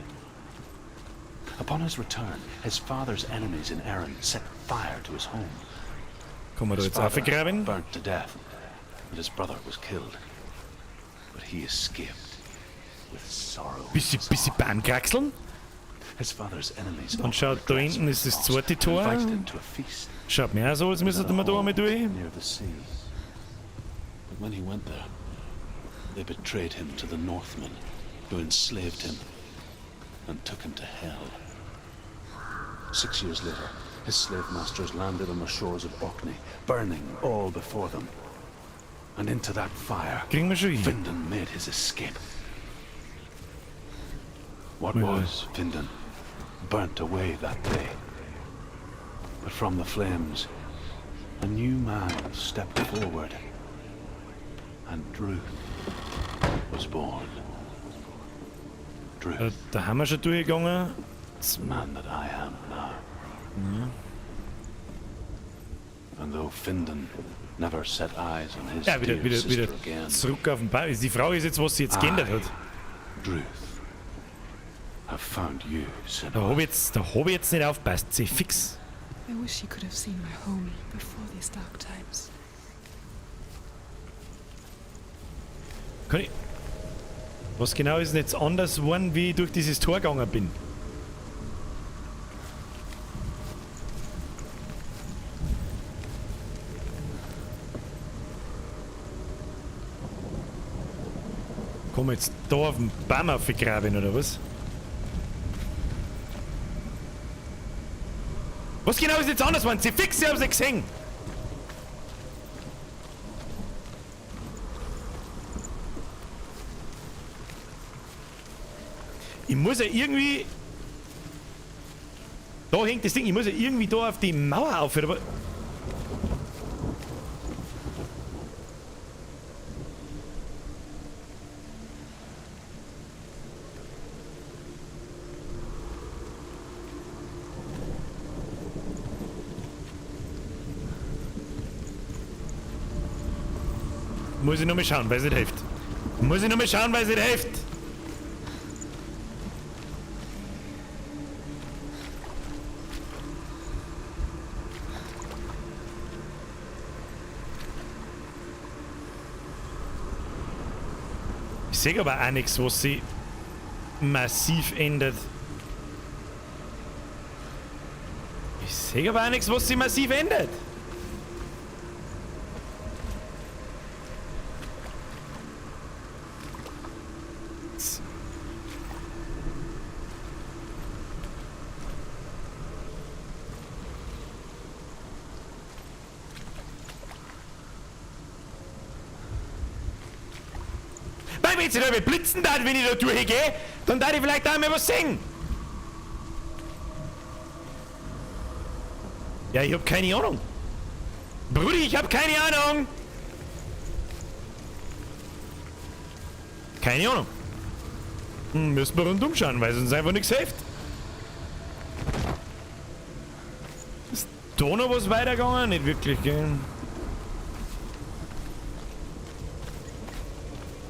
Upon his return, his father's enemies in Erin set fire to his home. Kann man da His jetzt father aufgraben? burnt to death, and his brother was killed. But he escaped with sorrow. Bisschen Baumkraxeln. His father's enemies Und schaut, da hinten ist das zweite Tor. invited him to a feast. Schaut mir auch so, als müsste man da einmal durch. Near the sea. But when he went there, they betrayed him to the Northmen, who enslaved him and took him to hell. 6 years later, his slave masters landed on the shores of Orkney, burning all before them. And into that fire, Kriegen wir schon hin. Findan made his escape. What Ja. was Findan burnt away that day. But from the flames, a new man stepped forward, and Druth was born. Druth. Da haben wir schon durchgegangen. The man that I am now. Mhm. And though Findan never set eyes on his Ja, dear sister wieder again, zurück auf den Baum. Die Frage ist jetzt, was sie jetzt geändert hat. Druth, have found you, Senua. Da hab ich jetzt nicht aufgepasst. Sie fix. I wish you could have seen my home before these dark times. Kann ich... Was genau ist denn jetzt anders geworden, wie ich durch dieses Tor gegangen bin? Komm jetzt da auf den Baum aufgraben, oder was? Was genau ist jetzt anders geworden? Sie fix, ich hab's nicht gesehen! Ich muss ja irgendwie... Da hängt das Ding, ich muss ja irgendwie da auf die Mauer auf, aber... Muss ich nochmal schauen, weil es nicht hilft. Muss ich nochmal schauen, weil es nicht hilft. Ich sehe aber auch nichts, was sich massiv ändert. Ich sehe aber auch nichts, was sich massiv ändert. Weil wenn sie da blitzen darf, wenn ich da durchgehe, dann darf ich vielleicht auch mal was sehen. Ja, ich hab keine Ahnung. Brudi, ich hab keine Ahnung. Keine Ahnung. Müssen wir rundum schauen, weil es uns einfach nichts hilft. Ist da noch was weitergegangen? Nicht wirklich, gell?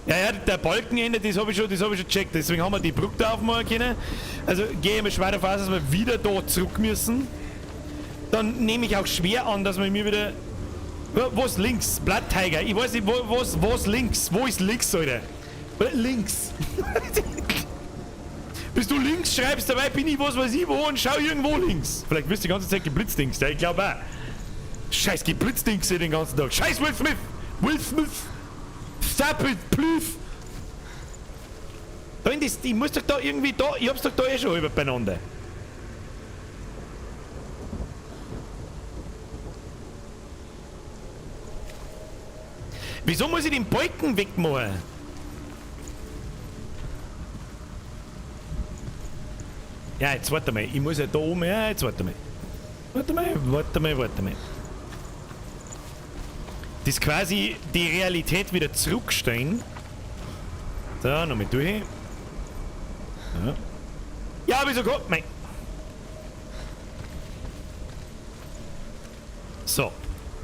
Ja, ja, der Balken endet, das habe ich schon gecheckt. Deswegen haben wir die Brücke da aufmachen können. Also gehe ich mal schwer davon aus, dass wir wieder da zurück müssen. Dann nehme ich auch schwer an, dass wir mir wieder... Was links? Blood Tiger. Ich weiß nicht, wo, was links? Wo ist links, Alter? Links. Bis du links schreibst, dabei bin ich was weiß ich wo und schau irgendwo links. Vielleicht wirst du die ganze Zeit geblitzdingst, ja, ich glaube auch. Scheiß geblitzdingst den ganzen Tag. Scheiß Will Smith! Will Smith! Stop it, please! Da in das, ich muss doch da irgendwie da, ich hab's doch da eh schon über beieinander. Wieso muss ich den Balken wegmachen? Ja, jetzt warte mal. Ich muss ja da oben. Ja, jetzt warte mal. Warte mal, warte mal, warte mal. Das ist quasi die Realität wieder zurückstellen. So, nochmal durch. Ja, ja, wieso kommt mein? So.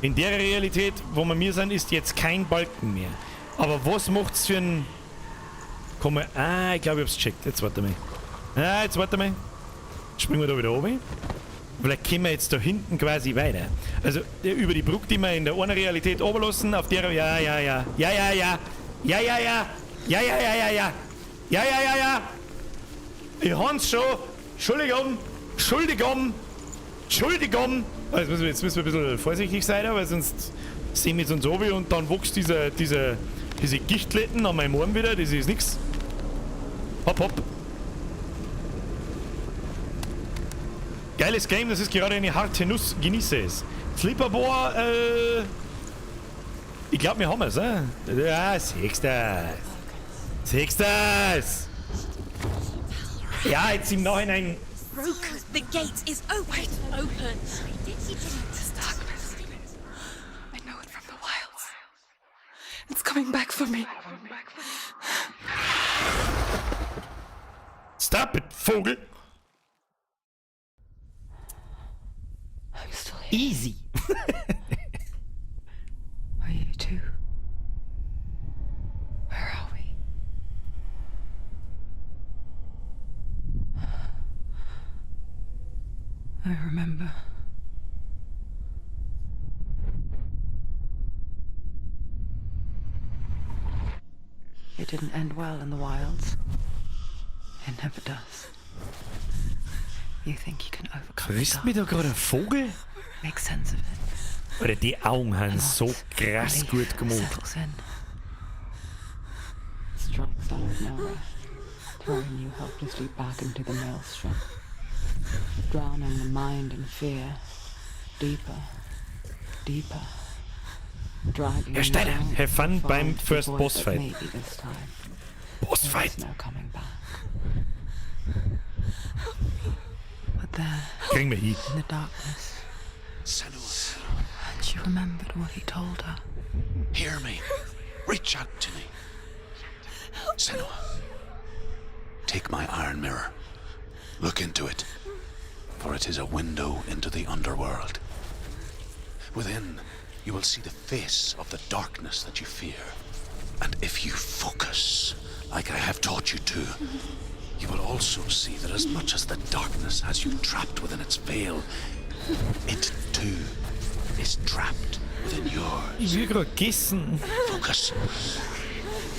In der Realität, wo wir mir sind, ist jetzt kein Balken mehr. Aber was macht's für ein... Komm mal... Ah, ich glaube, ich hab's gecheckt. Jetzt warte mal. Ah, jetzt warte mal. Springen wir da wieder oben. Vielleicht können wir jetzt da hinten quasi weiter. Also über die Brücke, die wir in der einen Realität runterlassen, auf der... Ja, ja, ja. Ja, ja, ja. Ja, ja, ja. Ja, ja, ja, ja, ja. Ja, ja, ja, ja. Ich hab's schon. Entschuldigung. Entschuldigung. Entschuldigung. Also jetzt müssen wir ein bisschen vorsichtig sein, weil sonst sehen wir uns so wie und dann wächst diese Gichtletten an meinem Arm wieder. Das ist nix. Hopp, hopp. Geiles Game, das ist gerade eine harte Nuss. Genieße es. Sleeper Boar, ich glaube, wir haben es, Ja, siehst das. Siehst das. Ja, jetzt im Nachhinein. Broken. The gate is open. Open. She didn't. This darkness. I know it from the wilds. It's coming back for me. Stop it, Vogel. I'm still here. Easy. Are you too? Where are we? I remember. It didn't end well in the wilds. It never does. You think you can overcome the Frisst mir da gerade ein Vogel? Make sense of it. Alter, die Augen haben so krass gut gemacht. Settles in. Strikes out of nowhere, throwing you helplessly back into the maelstrom. Drowning the mind in fear. Deeper, deeper. Dragging Herr Steiner, you down have fun far beim into the First void, Boss but Fight. Maybe this time. Boss Fight. There's no coming back. But there, Kriegen wir hin. in the darkness, Senua, and she remembered what he told her. hear me. Reach out to me. Senua, take my iron mirror. Look into it, for it is a window into the underworld. Within, you will see the face of the darkness that you fear. And if you focus, like I have taught you to, you will also see that as much as the darkness has you trapped within its veil, it too is trapped within yours. Ich will gerade gegessen. Focus!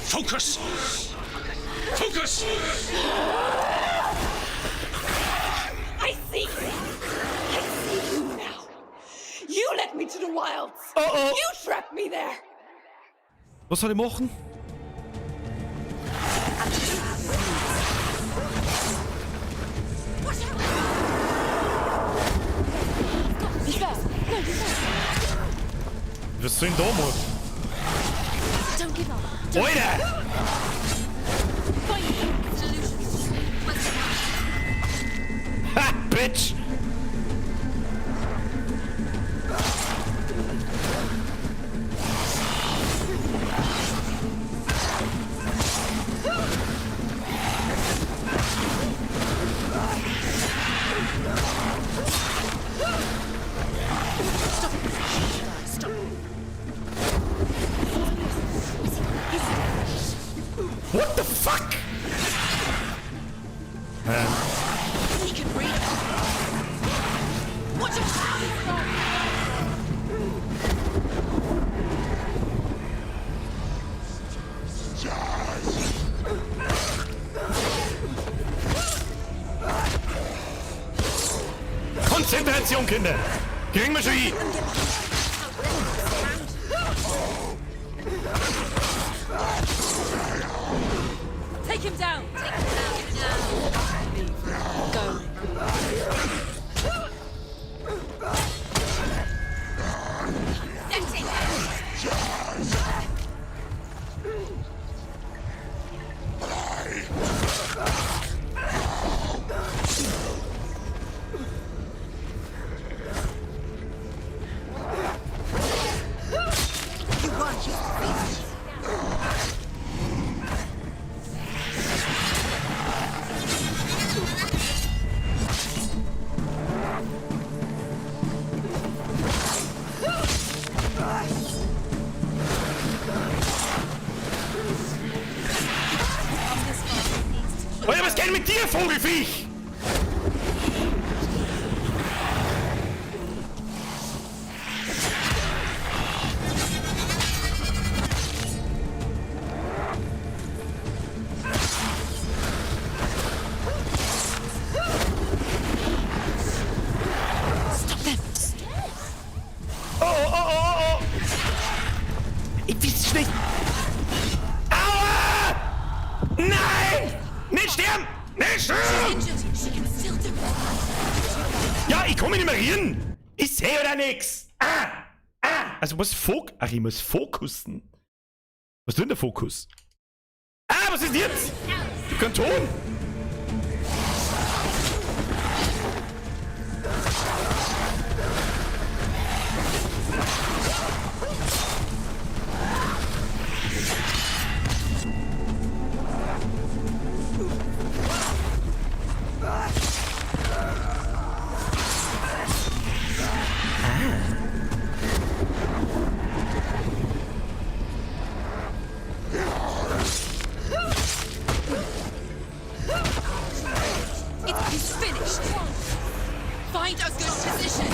Focus! Focus! I see. I see. Wilds. Oh, oh. You trapped me there. Was soll ich machen? Was soll ich denn da machen? Don't give up. Alter! Find solutions. Ha, Bitch! Stop it. Stop. What the fuck? He can read. Watch out! Konzentration, Kinder! Kriegen wir schon hin! Take him down. Take him down. Go. That's it. You won. Alter, was geht mit dir, Vogelfiech? Stop them. Oh, oh, oh, oh, oh! Ich weiß nicht. Aua! Nein! Nicht sterben! Nicht sterben! Injured. She can still do it. Ja, ich komm mich nicht mehr rein! Ich sehe oder nix! Ah! Ah! Also was Fok... Ach, ich muss fokussen. Was ist denn der Fokus? Ah, was ist jetzt? Ich hab keinen Ton! It is finished. Find a good position.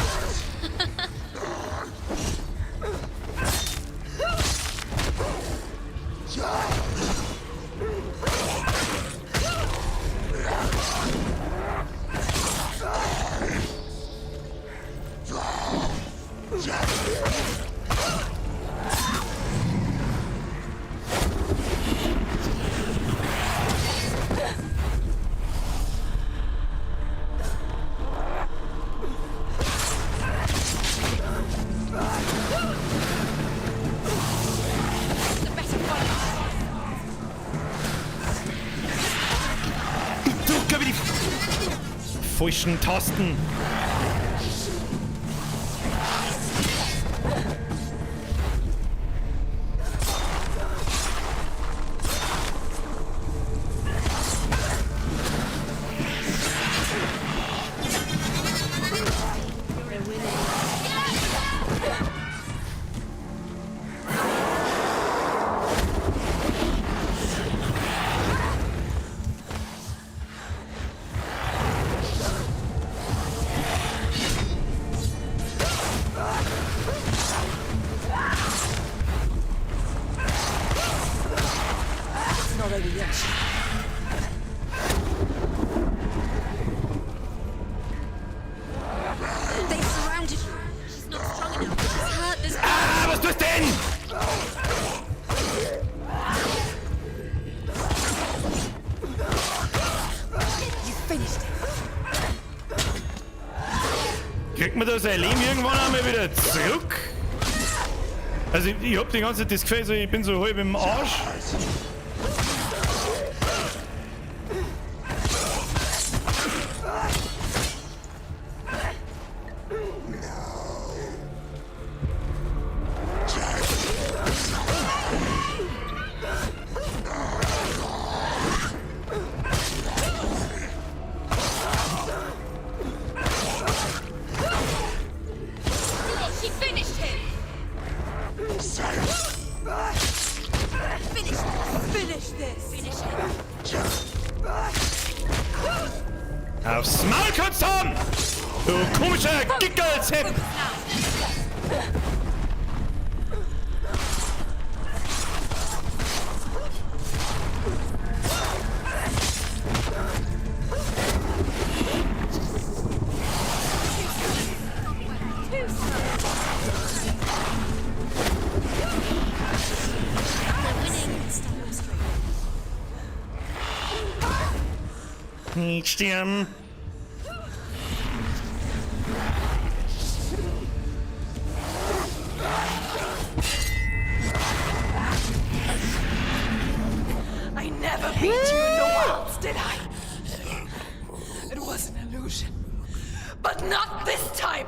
The better fight. Ich drücke aber die falschen Tasten. Kriegt man da sein Leben irgendwann einmal wieder zurück? Also ich hab die ganze Zeit das Gefühl, so, ich bin so halb im Arsch. She finished him! Finish this! Finish this! Finish him! Aufs Maul kannst du haben! Du komischer Gickelzepp! Nicht sterben. I never beat you in the wilds, did I? It was an illusion. But not this time!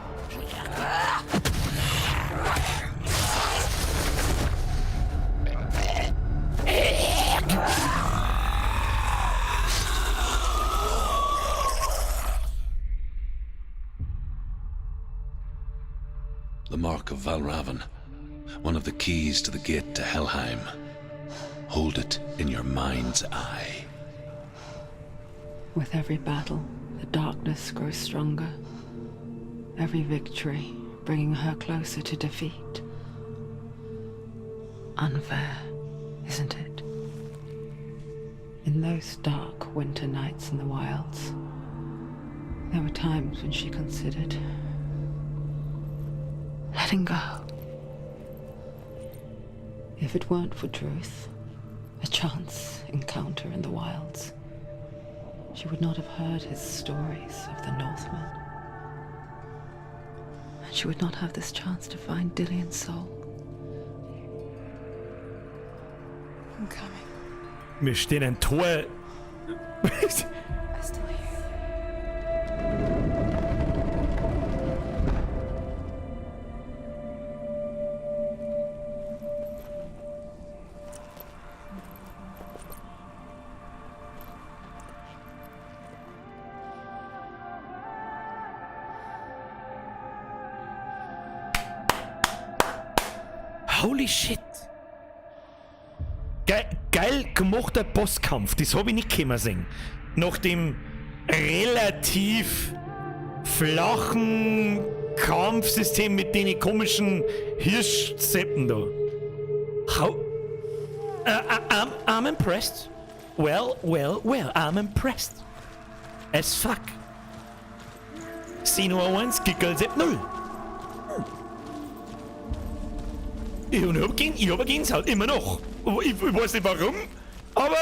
The mark of Valravn, one of the keys to the gate to Helheim. Hold it in your mind's eye. With every battle, the darkness grows stronger. Every victory bringing her closer to defeat. Unfair, isn't it? In those dark winter nights in the wilds, there were times when she considered letting go. If it weren't for Druth, a chance encounter in the wilds, she would not have heard his stories of the Northmen. And she would not have this chance to find Dillion's soul. I'm coming. Mir stehen ein Tor. I still hear you. Holy shit. Geil, geil gemachter Bosskampf, das hab ich nicht können sehen. Nach dem relativ flachen Kampfsystem mit den komischen Hirschzeppen da. How? I'm impressed. Well, well, well, I'm impressed. As fuck. Senua 1, Gickelsepp 0. Ich hab Gänsehaut, immer noch. Ich weiß nicht warum, aber...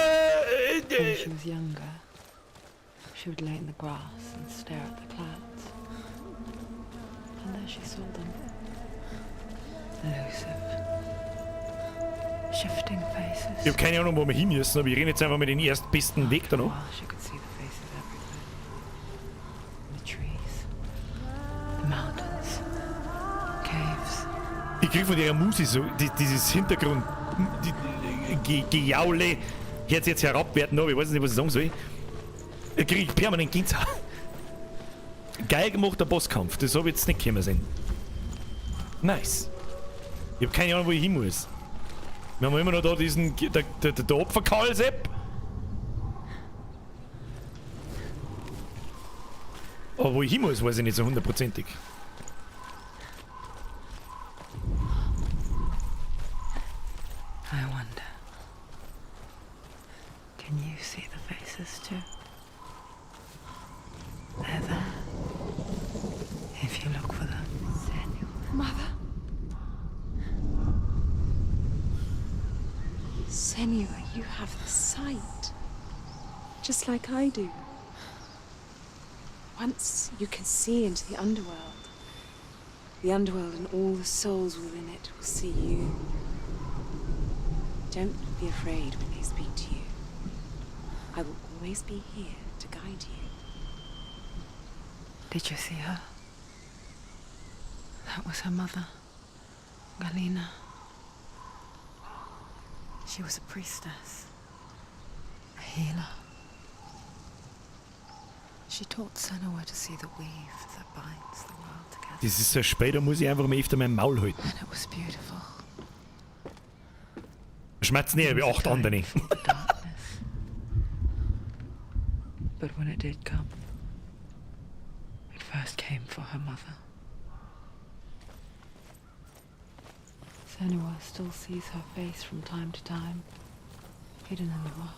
When she was younger, she would lay in the grass and stare at the clouds. And there she saw them. Elusive. Shifting faces. Ich hab keine Ahnung, wo wir hin müssen, aber ich renne jetzt einfach mit den erstbesten Weg da noch. While she could see the faces everywhere. The trees, the mountains, caves. Ich krieg von der Musik so dieses Hintergrund, die, Gejaule, hört sich jetzt herabwerten, aber ich weiß nicht, was ich sagen soll. Ich krieg permanent Gänsehaut. Geil gemachter Bosskampf, das hab ich jetzt nicht können sehen. Nice. Ich hab keine Ahnung, wo ich hin muss. Wir haben immer noch da diesen, der Opferkahlsepp. Aber wo ich hin muss, weiß ich nicht so hundertprozentig. I wonder, can you see the faces too? They're there, if you look for them. Mother? Senua, you have the sight. Just like I do. Once you can see into the underworld, The underworld and all the souls within it will see you. Don't be afraid when they speak to you. I will always be here to guide you. Did you see her? That was her mother, Galena. She was a priestess, a healer. She taught Senua to see the weave that binds the world together. Das ist so spät, da muss ich einfach mal öfter mein Maul halten. And it was beautiful. Schmerz nicht, wie acht andere. But when it did come, it first came for her mother. Senua still sees her face from time to time, hidden in the world.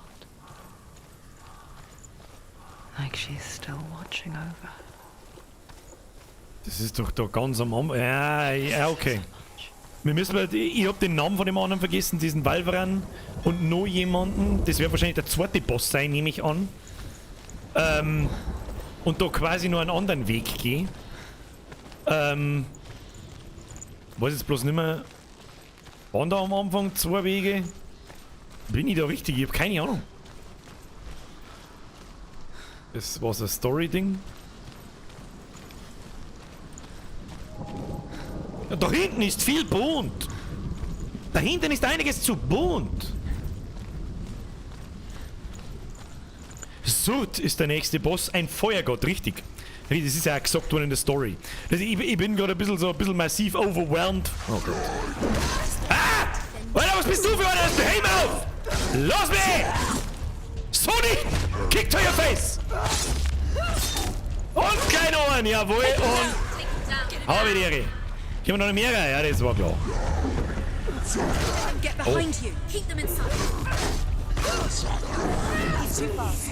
Like she's still watching over. Das ist doch da ganz am Anfang. Ja, ja, okay. Wir müssen, ich hab den Namen von dem anderen vergessen, diesen Valvran und noch jemanden. Das wird wahrscheinlich der zweite Boss sein, nehme ich an. Und da quasi nur einen anderen Weg gehen. Weiß jetzt bloß nicht mehr. Waren da am Anfang zwei Wege? Bin ich da richtig? Ich hab keine Ahnung. Das war so ein Story-Ding. Ja, da hinten ist viel bunt. Da hinten ist einiges zu bunt. Surt ist der nächste Boss, ein Feuergott, richtig. Das ist ja auch gesagt worden in der Story. Also ich bin gerade ein bisschen massiv overwhelmed. Oh Gott. Ah! Alter, was bist du für einer? Hey, auf! Lass mich! So nicht! Kick to your face! Und kleine Ohren, jawohl, und... Hau die Ehre. Gehen wir noch mehr rein? Ja, das war klar. Get behind you. Keep them inside. He's too fast.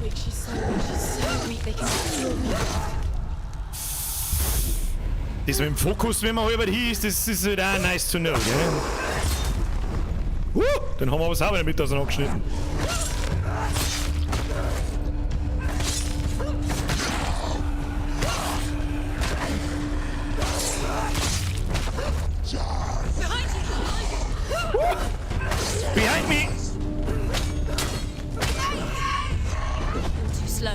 Wait, she's so weak. They can feel me. Das mit dem Fokus, wenn man halber hier ist, das ist halt auch nice to know, gell? Dann haben wir aber sauber damit auseinandergeschnitten. Behind me! Too slow.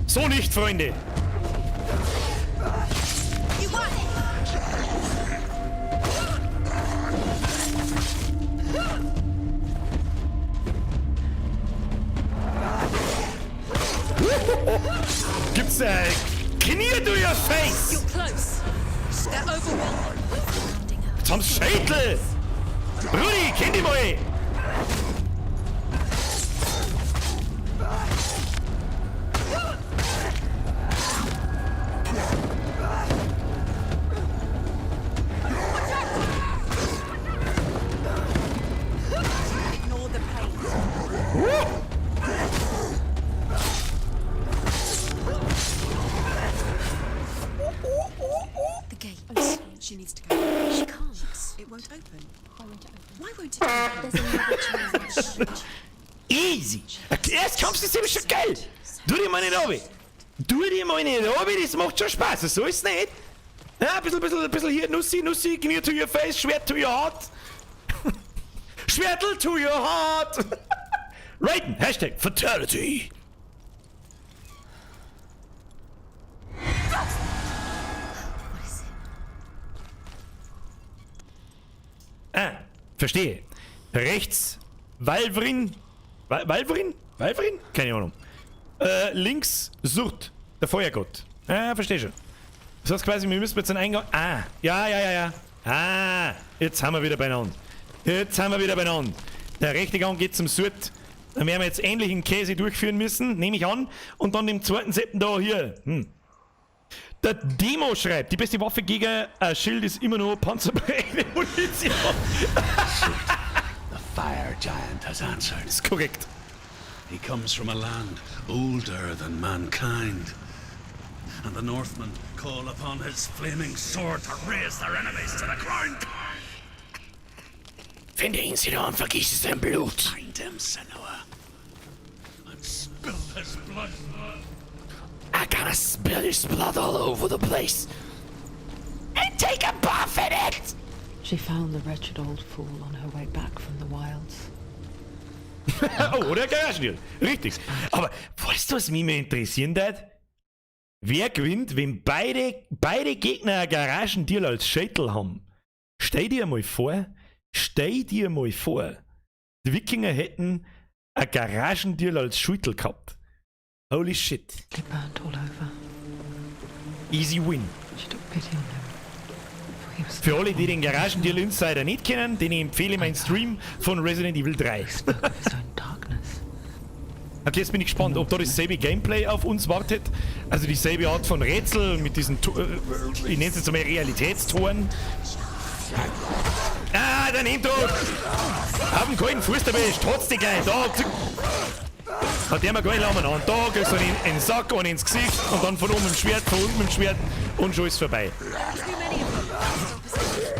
So nicht, Freunde! Gibt's Knie to your face! You're close. They're overwhelmed. Jetzt haben's Schädel! Rudi, kenn die mal! Ignore the pain. The gate. She needs to go. She can't. It won't open. Why won't it open? Why won't it open? There's another challenge. Easy! Erst kommst du, ist eben schon geil! Tu dir mal nicht runter! Tu dir mal nicht runter, das macht schon Spaß, so ist es nicht! Ja, ein bisschen hier, Nussi, Nussi, Knie to your face, Schwert to your heart! Schwertel to your heart! Raiden, Hashtag Fatality! What is it? Ah, verstehe. Rechts Valvrin. Valvrin? Valvrin? Keine Ahnung. Links Surt, der Feuergott. Ah, verstehe schon. Das heißt quasi, wir müssen jetzt einen Eingang. Ah, ja, ja, ja, ja. Ah, jetzt haben wir wieder beieinander. Jetzt haben wir wieder beieinander. Der rechte Gang geht zum Surt. Dann werden wir jetzt ähnlichen Käse durchführen müssen, nehme ich an. Und dann im zweiten Seppen da hier. Der Demo schreibt, die beste Waffe gegen ein Schild ist immer nur panzerbrechende Munition. The fire giant has answered. Das ist korrekt. He comes from a land older than mankind. And the Northmen call upon his flaming sword to raze their enemies to the ground. Finde ihn, Senua, und vergieße sein Blut. Find him, Senua, and spill his blood. I gotta spill his blood all over the place. And take a bath in it! She found the wretched old fool on her way back from the wilds. Oh, oder Garagendeal. Richtig. Aber weißt du, was mich mehr interessieren wird? Wer gewinnt, wenn beide Gegner ein Garagendeal als Schädel haben? Stell dir mal vor, stell dir mal vor, die Wikinger hätten ein Garagendeal als Schultel gehabt. Holy shit. They burnt all over. Easy win. She took pity on him. For he was Für alle, die den Garagendeal Insider nicht kennen, den ich empfehle meinen Stream von Resident Evil 3. spoke of his own darkness. Okay, jetzt bin ich gespannt, ob da dasselbe Gameplay auf uns wartet. Also dieselbe Art von Rätsel mit diesen, ich nenne es jetzt einmal Realitätstoren. Ah, daneben doch! Hab einen kalten Fuß dabei, strotzt dich gleich. Da, zick. Hat der mir geil an. Und da kriegst du in den Sack und ins Gesicht und dann von oben mit dem Schwert, von unten mit dem Schwert und schon ist vorbei. Too many of them.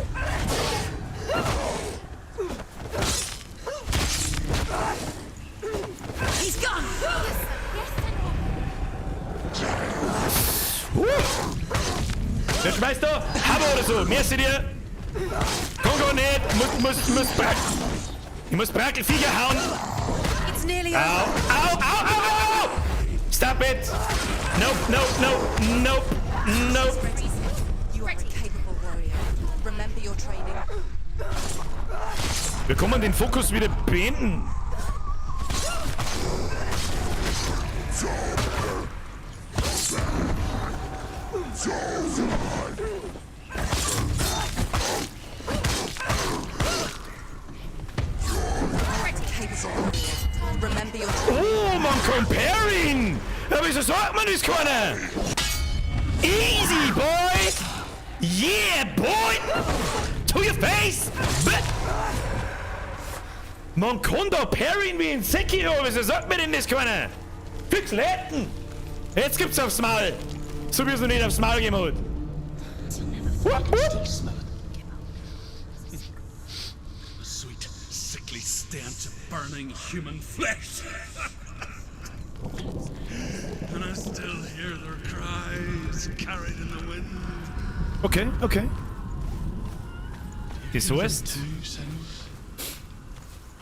He's gone. Wer schmeißt da? Hammer oder so. Merci dir. Komm gar nicht. Muss Brack. Ich muss Brackelviecher hauen. It's nearly Au, over. au, au, au, au, au. Stop it. Nope, nope, nope, nope, nope. You are a capable warrior. Remember your training. Wir kommen den Fokus wieder beenden. Capable warrior. Remember your training. Oh, man kann parryen. Ja, wieso sagt man das keiner? Easy, boy. Yeah, boy. To your face. But man kann da parryen wie in Sekiro. Wieso sagt mir denn das keiner? Fix Läden. Jetzt gibt's aufs Maul. So wie es noch nicht aufs Maul gegeben hat. Wupp, wupp. Still smell it. The sweet, sickly stench of burning human flesh. And I still hear their cries carried in the wind. Okay. Das heißt,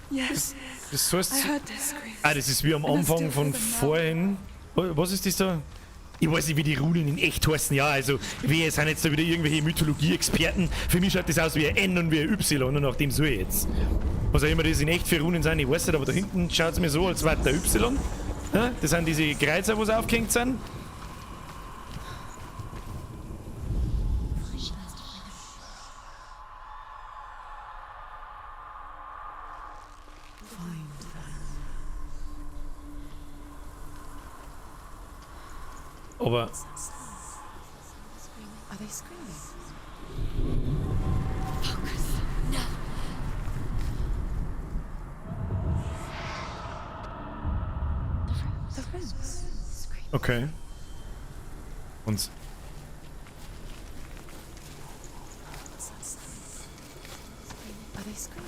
Yes, das heißt, I heard their screams. ah, das ist wie am Anfang von vorhin. Was ist das da? Ich weiß nicht, wie die Runen in echt heißen. Ja, also, wir sind jetzt da wieder irgendwelche Mythologie-Experten. Für mich schaut das aus wie ein N und wie ein Y und nach dem soll ich jetzt. Was auch immer das in echt für Runen sind, ich weiß nicht, aber da hinten schaut es mir so, als wäre der Y. Ja, das sind diese Kreuzer, wo sie aufgehängt sind. Aber Are they screaming? Focus. No. The runes. Okay. Und Are they screaming?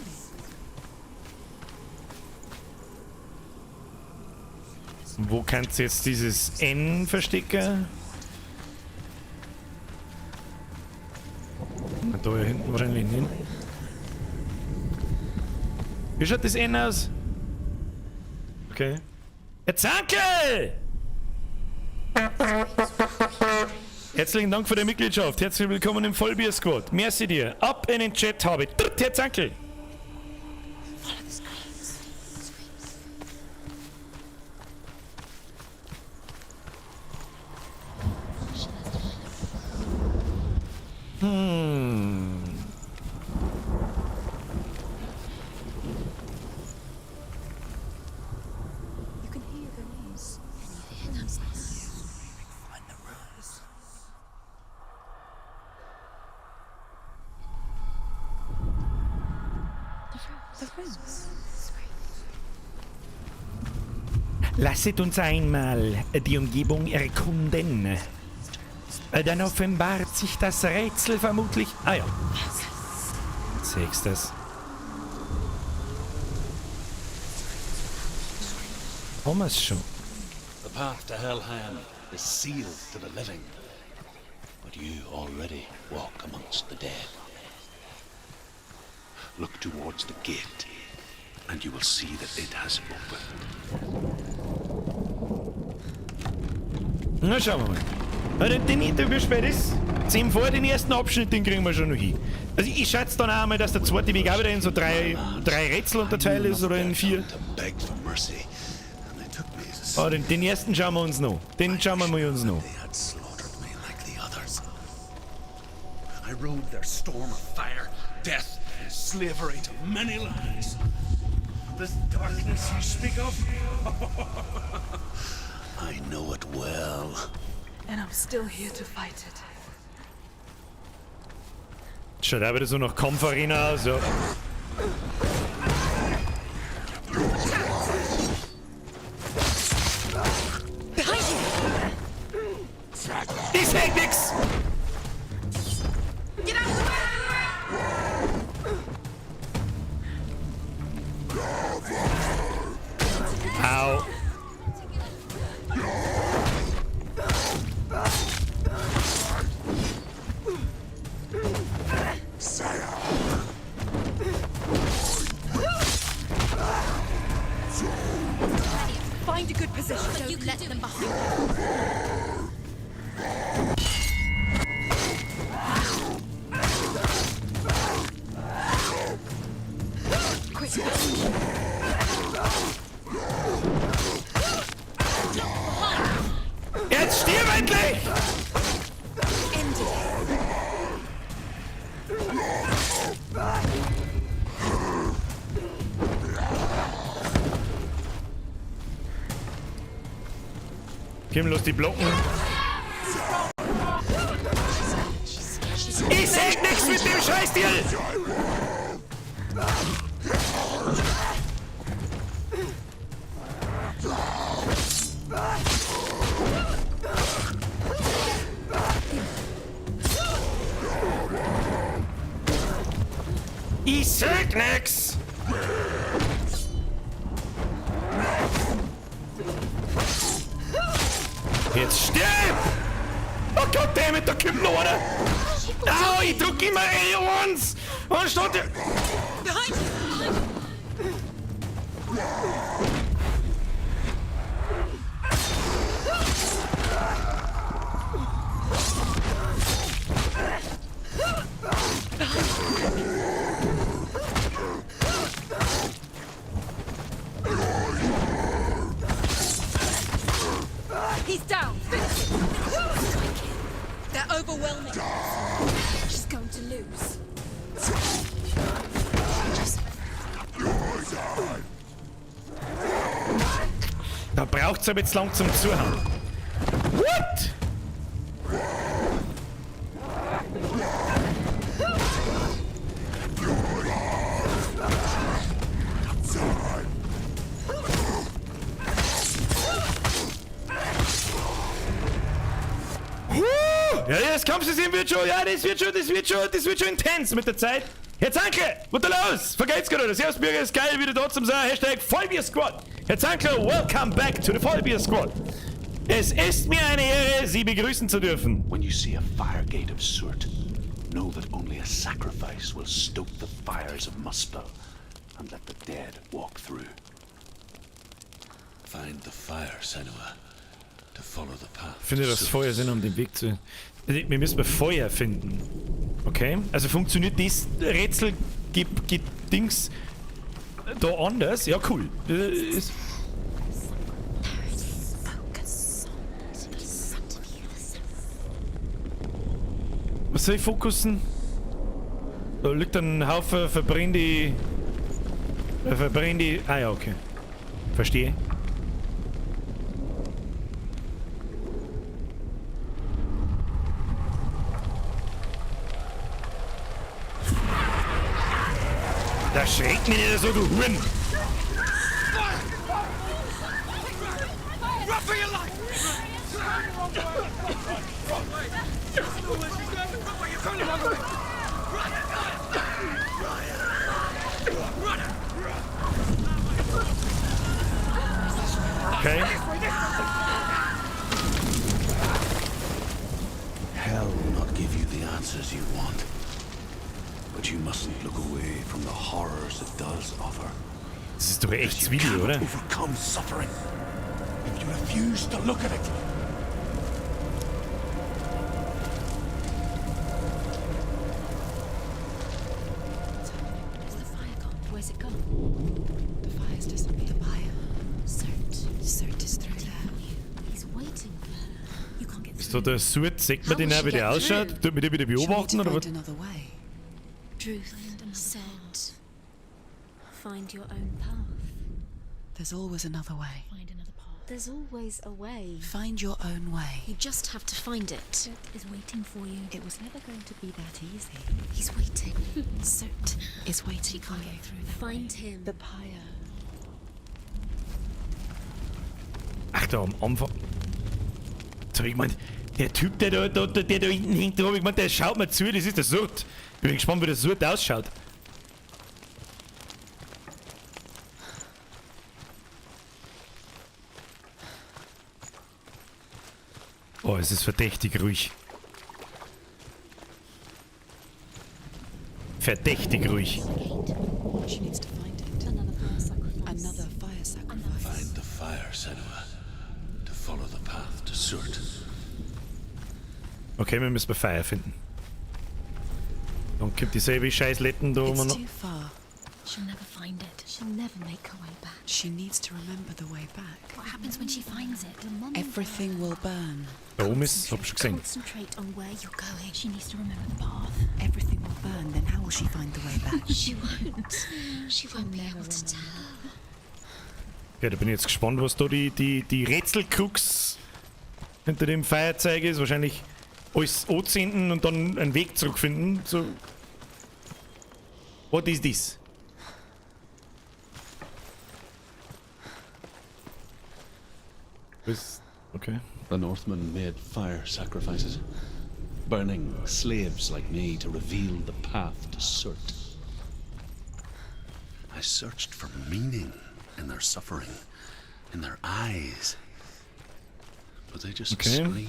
wo kannst du jetzt dieses N verstecken? Na, da hinten wahrscheinlich nicht. Wie schaut das N aus? Okay. Herr Zankel! Herzlichen Dank für die Mitgliedschaft. Herzlich willkommen im Vollbier-Squad. Merci dir. Ab in den Chat habe ich. Herr Zankel! Follow the screams. Screams. She has to find the You can hear the noise. Can you hear them? Find the runes. The runes. The runes. Screams. Lasset uns einmal die Umgebung erkunden. Dann offenbart sich das Rätsel vermutlich. Ah ja. Sechstes. Haben wir's schon. The path to Helheim is sealed to the living, but you already walk amongst the dead. Look towards the gate, and you will see that it has opened. Na, schauen wir mal. Also, den, wie spät ist? 10 vor den ersten Abschnitt, den kriegen wir schon noch hin. Also ich schätze dann auch mal, dass der zweite Weg auch wieder in so drei Rätsel unterteilt ist oder in 4. Beg for mercy, and they took me as Oh, den ersten schauen wir uns noch. Den schauen wir mal uns noch. They had slaughtered me like the others. I rode their storm of fire, death, and slavery to many lands. This darkness you speak of, I know it well. And I'm still here to fight it. Schaut auch wieder so nach Kampfarena aus, ja. Ich seh nix! Au. Find a good position. Don't let them behind you. Quick. Jetzt stirb endlich! End it. Kim, los die Blocken. Ich seh nix mit dem Scheißdeal! Ich seh nix! Jetzt stirb! Oh Goddammit, da kommt noch einer! Au, ich drück immer L1! Anstatt... Behind you! He's down. Finish it. They're overwhelming. She's going to lose. Da braucht's aber jetzt lang zum Zuhauen. What? Ja, das Kampfsystem wird schon, ja, das wird schon intens mit der Zeit. Herr Zankl, was ist da los? Vergeht's gerade. Servus, Bürger, ist geil, wieder da zum sein. Hashtag Vollbier Squad. Herr Zankl, welcome back to the Vollbier Squad. Es ist mir eine Ehre, Sie begrüßen zu dürfen. When you see a fire gate of Surt, know that only a sacrifice will stoke the fires of Muspel and let the dead walk through. Find the fire, Senua, to follow the path. Finde das Feuer Sinn, um den Weg zu... Wir müssen mal Feuer finden. Okay? Also funktioniert das Rätsel Dings da anders? Ja, cool. Ist was soll ich fokussen? Da liegt ein Haufen verbrennte... Ah ja, okay. Verstehe. Da schreckt mich nicht so, du Huren! Run for your life! Run! Wrong way! Wrong way! You're going the wrong way! Run! Run! Run! Okay. Hell will not give you the answers you want. But you mustn't look away from the horrors it does offer. Das ist doch ein echtes Video, oder? Overcome suffering if you refuse to look at it. Where's the fire gone? Where's it gone? The fire's disappeared. The pyre. Surt. Surt is through there. He's waiting for her. You can't get Ist through. da der Surt? Sieht man den auch, wie der ausschaut? Tut man den wieder She'll need beobachten to oder was? find another way. Druth said, find your own path. There's always another way. Find another path. There's always a way. Find your own way. You just have to find it. Surt is waiting for you. It was never going to be that easy. He's waiting. Surt Is waiting for you. Find him. The pyre. Ach, da am Anfang. Jetzt hab ich gemeint, der Typ, der da hinten hängt, da hab ich gemeint, der schaut mir zu, das ist der Surt. Ich bin gespannt, wie der Surt ausschaut. Oh, es ist verdächtig ruhig. Verdächtig ruhig. She needs to find it. Another fire sacrifice. Another fire sacrifice. Find the fire, Senua, to follow the path to Surt. Okay, wir müssen Feuer finden. Dann kommt dieselbe Scheißletten da It's immer noch. too far. She'll never find it. She'll never make her way back. She needs to remember the way back. What happens when she finds it? Remember. Everything will burn. Da oben ist, hab ich schon gesehen. Concentrate on where you're going. She needs to remember the path. Everything will burn. Then how will she find the way back? She won't. She won't be able to tell. Okay, da bin ich jetzt gespannt, was da die Rätselkrux hinter dem Feuerzeug ist. Wahrscheinlich alles anzünden und dann einen Weg zurückfinden. So. What is this? Was? Okay. The Northmen made fire sacrifices, burning slaves like me to reveal the path to Surt. I searched for meaning in their suffering, in their eyes. But they just Okay. screamed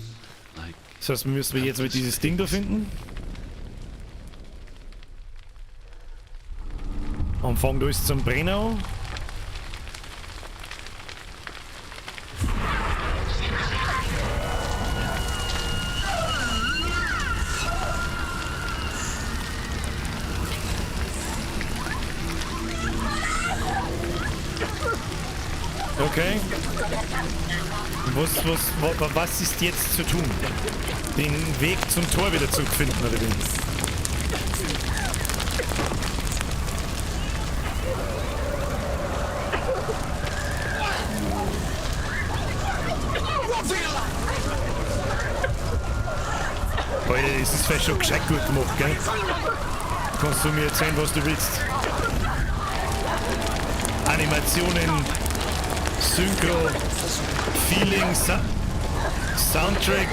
like Das heißt, wir müssen jetzt mit dieses Ding da finden. Und fangen da ist zum Brennen an. Okay. Was ist jetzt zu tun? Den Weg zum Tor wieder zurückfinden, oder wie? Alter, das ist vielleicht schon gescheit gut gemacht, gell? Kannst du mir erzählen, was du willst? Animationen, Synchro, Feeling, Soundtrack.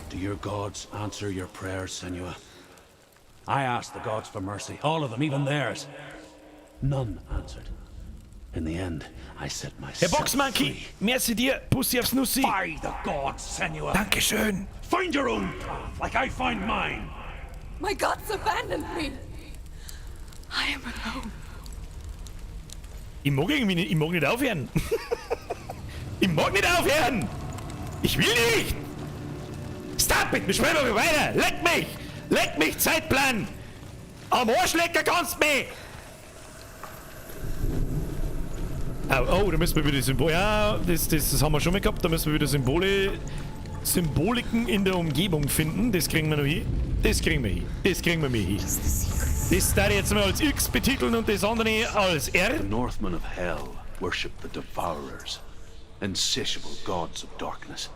Do your gods answer your prayers, Senua? I asked the gods for mercy, all of them, even theirs. None answered. In the end, I set Herr myself Boxmonkey, free. merci dir, Pussy aufs Nussi. By the gods, Senua! Dankeschön. Find your own path, like I find mine! My gods abandoned me. I am alone. Ich mag irgendwie nicht, ich mag nicht aufhören. Ich mag nicht aufhören! Ich will nicht! Stop it! Wir spielen aber weiter! Leck mich! Leck mich, Zeitplan! Am Arsch lecken kannst mich! Oh, oh, da müssen wir wieder Symbole. Ja, das haben wir schon mal gehabt. Da müssen wir wieder Symboliken in der Umgebung finden. Das kriegen wir noch hin. Das kriegen wir hin. Das kriegen wir hin. Das darf ich jetzt mal als X betiteln und das andere als R. The Northmen of Hell worship the Devourers, insatiable gods of darkness.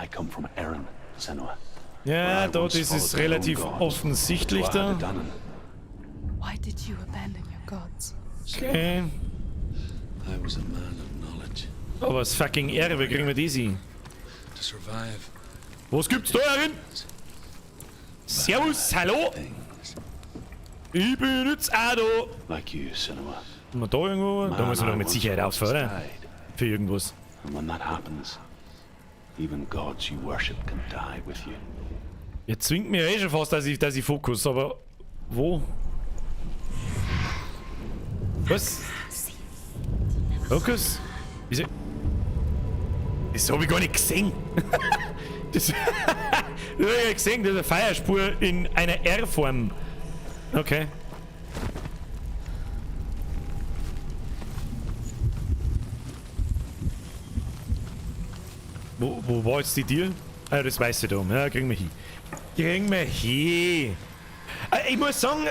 I come from Erin, Senua. Ja, where I da, once das followed ist my own relativ gods, offensichtlich Tuatha da. Dé Danann. Why Why did you abandon your gods? Okay. I was a man of knowledge. Aber das fucking R, wie kriegen wir die sie? To survive. Was gibt's da herin? Servus, hallo! Ich bin jetzt auch da. Like you, Senua. Sind wir da irgendwo? Da muss man doch mit Sicherheit auffahren, oder? Für irgendwas. And when that happens, even gods you worship can die with you. Jetzt zwingt mir eh schon fast, dass ich Fokus, aber wo? Was? Fokus? Wieso? Das hab ich gar nicht gesehen. Das hab ich gesehen, das ist eine Feuerspur in einer R-Form. Okay. Wo war jetzt die Tür? Ah, das weiß ich da. Ja, kriegen wir hin. Kriegen wir hin. Ich muss sagen,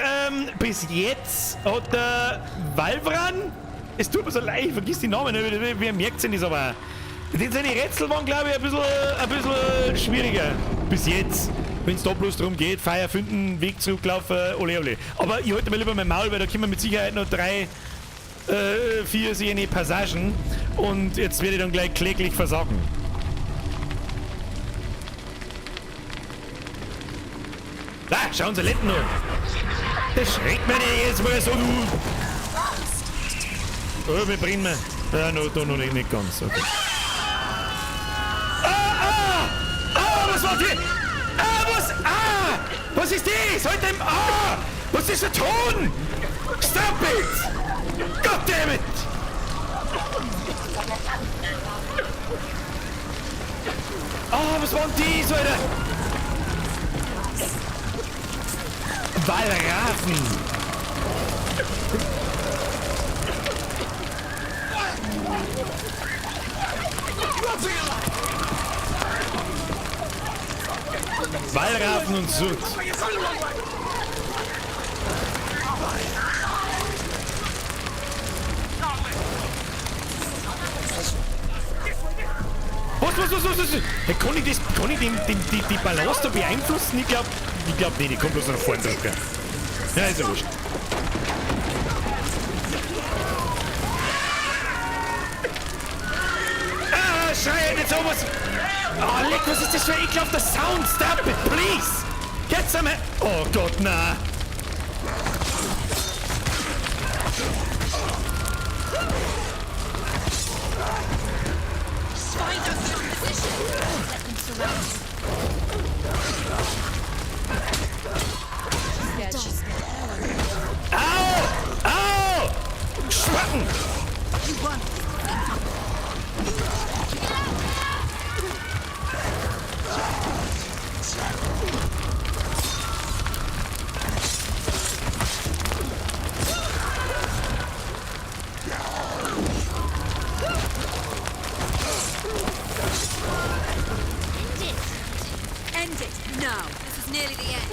bis jetzt hat der Valravn, es tut mir so leid, ich vergiss die Namen, wer merkt denn das aber? Denn seine Rätsel waren, glaube ich, ein bisschen schwieriger. Bis jetzt. Wenn es da bloß darum geht, Feuer finden, Weg zurücklaufen, ole ole. Aber ich halte mir lieber mein Maul, weil da kommen mit Sicherheit noch 3, 4 sehende Passagen. Und jetzt werde ich dann gleich kläglich versagen. Da, schauen Sie, Letten an. Das schreckt mich nicht jetzt mal so, du. Oh, wir brennen. Ja, no, da noch nicht ganz. Okay. Ah, ah! Ah, was war das? Ah, was? Ah! Was ist das? Heute im. Ah! Was ist der Ton? Stop it! God damn it! Ah, was war denn das, Alter? Wallraffen! Wallraffen und Surt. Was? Hey, kann ich die Balance da beeinflussen? Ich glaub nicht, ich kann bloß nach vorne drücken. Ja, ist ja wurscht. Ah, schrei nicht so was! Oh, leck, was ist das für ein ekelhafter Sound? Stop it, please! Jetzt einmal! Oh Gott, na! Au! Au! Schwacken! End it now. This is nearly the end.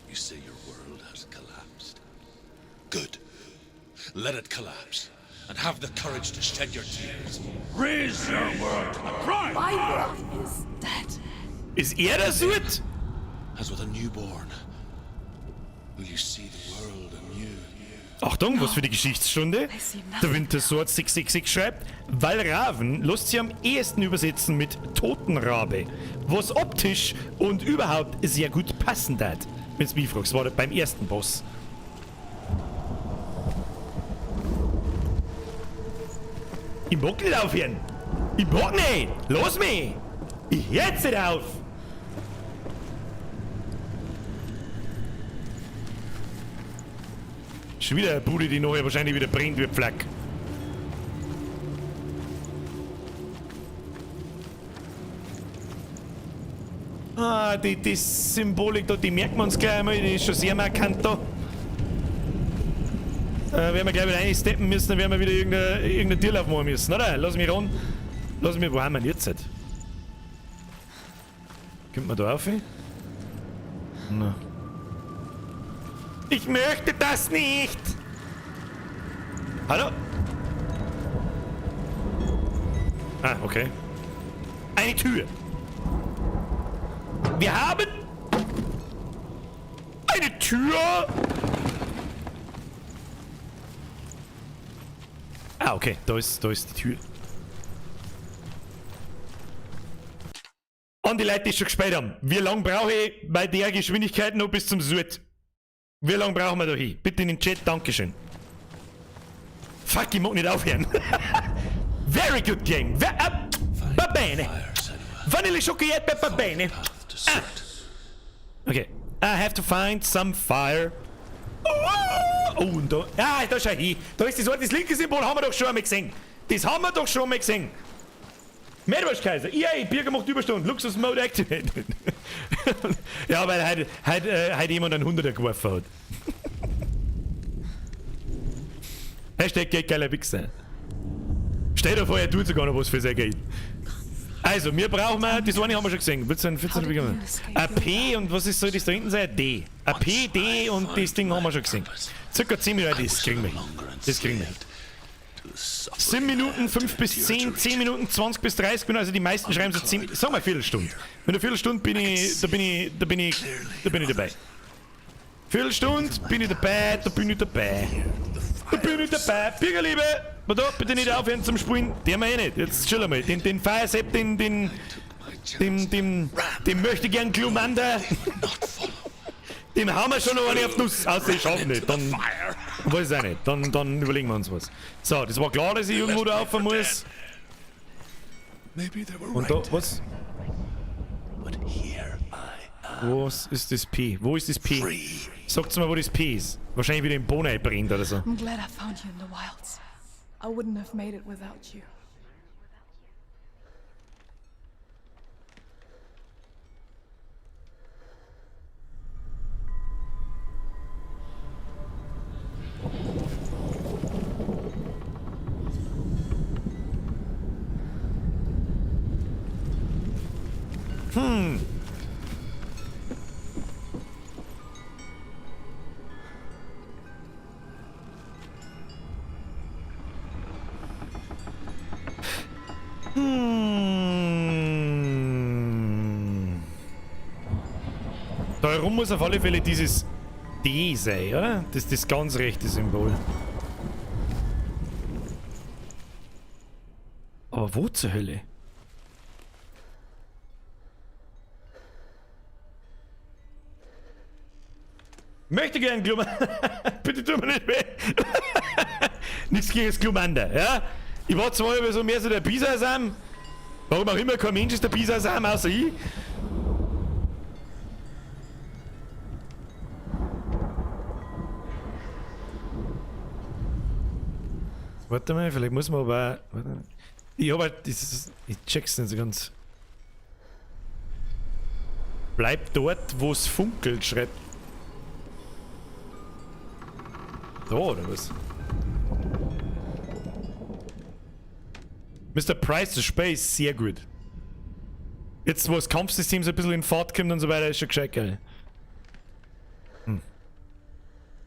You say your world has collapsed. Good. Let it collapse. And have the courage to shed your tears. Raise your world to the prime! My world is dead. Ist der Surt? As with a newborn, will you see the world anew? Achtung, was für die Geschichtsstunde. Der Wintersword 666 schreibt, Wallraven lässt sich am ehesten übersetzen mit Totenrabe, was optisch und überhaupt sehr gut passen hat. Wenn's mich fragst, war das beim ersten Boss. Ich mag nicht aufhören. Ich mag nicht. Lass mich. Ich hör jetzt nicht auf. Schon wieder eine Bude, die nachher wahrscheinlich wieder brennt wie Pflack. Ah, die Symbolik da, die merken wir uns gleich einmal, die ist schon sehr markant da. Werden wir gleich wieder reinsteppen müssen, dann werden wir wieder irgendeine Tür aufmachen müssen, oder? Lass mich ran. Lass mich, wo haben wir denn jetzt? Kommt man da rauf? Na. Ich möchte das nicht! Hallo? Ah, okay. Eine Tür! Wir haben eine Tür. Ah, okay. Da ist die Tür. An die Leute, die schon gespielt haben. Wie lange brauche ich bei der Geschwindigkeit noch bis zum Süd? Wie lange brauchen wir da hin? Bitte in den Chat, Dankeschön. Fuck, ich mag nicht aufhören. Very good game. Va bene. Vanille Schoki, va bene. Ah. Okay. I have to find some fire. Oh, und da. Ah, da schau hin. Da ist das, das linke Symbol, haben wir doch schon einmal gesehen. Das haben wir doch schon mal gesehen. Meerwurst-Kaiser. Yay, Birger macht Überstunden. Luxus Mode activated. Ja, weil heute jemand einen 100er geworfen hat. Hashtag Geld geiler Wichser. Stell dir vor, er tut sogar noch was für sein Geld. Also, wir brauchen mal, das eine haben wir schon gesehen. Willst du ein P und was ist, soll das da hinten sein? Ein D. Ein P, D und das Ding haben wir schon gesehen. Circa 10 Minuten, das kriegen wir. Das kriegen wir. 7 Minuten, 5 bis 10, 10 Minuten, 20 bis 30 Minuten, also die meisten schreiben so 10, sag mal Viertelstunde. Mit einer Viertelstunde bin ich, da bin ich dabei. Viertelstunde bin ich dabei, da bin ich dabei. Da bin ich dabei. Bürgerliebe, da, bitte nicht aufhören zum Spielen. Den haben wir eh nicht. Jetzt chill einmal. Den Firesepp, den möchte gern Glumander. Dem haben wir schon noch eine auf die Nuss. Außer ich schaff nicht. Dann weiß ich auch nicht. Dann überlegen wir uns was. So, das war klar, dass ich irgendwo da rauf muss. Und da, was? Was ist das P? Wo ist das P? Sagt's mir, wo das P ist. Wahrscheinlich wieder im Bohnen brennt oder so. I'm glad I found you in the wilds. I wouldn't have made it without you. Da herum muss auf alle Fälle dieses D sein, oder? Das ist das ganz rechte Symbol. Aber wo zur Hölle? Möchte gern Glumander. Bitte tu mir nicht weh. Nichts gegen das Glumander, ja? Ich war zwar immer so mehr so der Bisasam. Warum auch immer kein Mensch ist der Bisasam, außer ich. Warte mal, vielleicht muss man aber. Warte mal. Ich hab halt. Das, ich check's nicht so ganz. Bleib dort, wo es funkelt, schreibt. Da, oder was? Mr. Price, das Spiel ist sehr gut. Jetzt, wo das Kampfsystem so ein bisschen in Fahrt kommt und so weiter, ist schon gescheit, geil.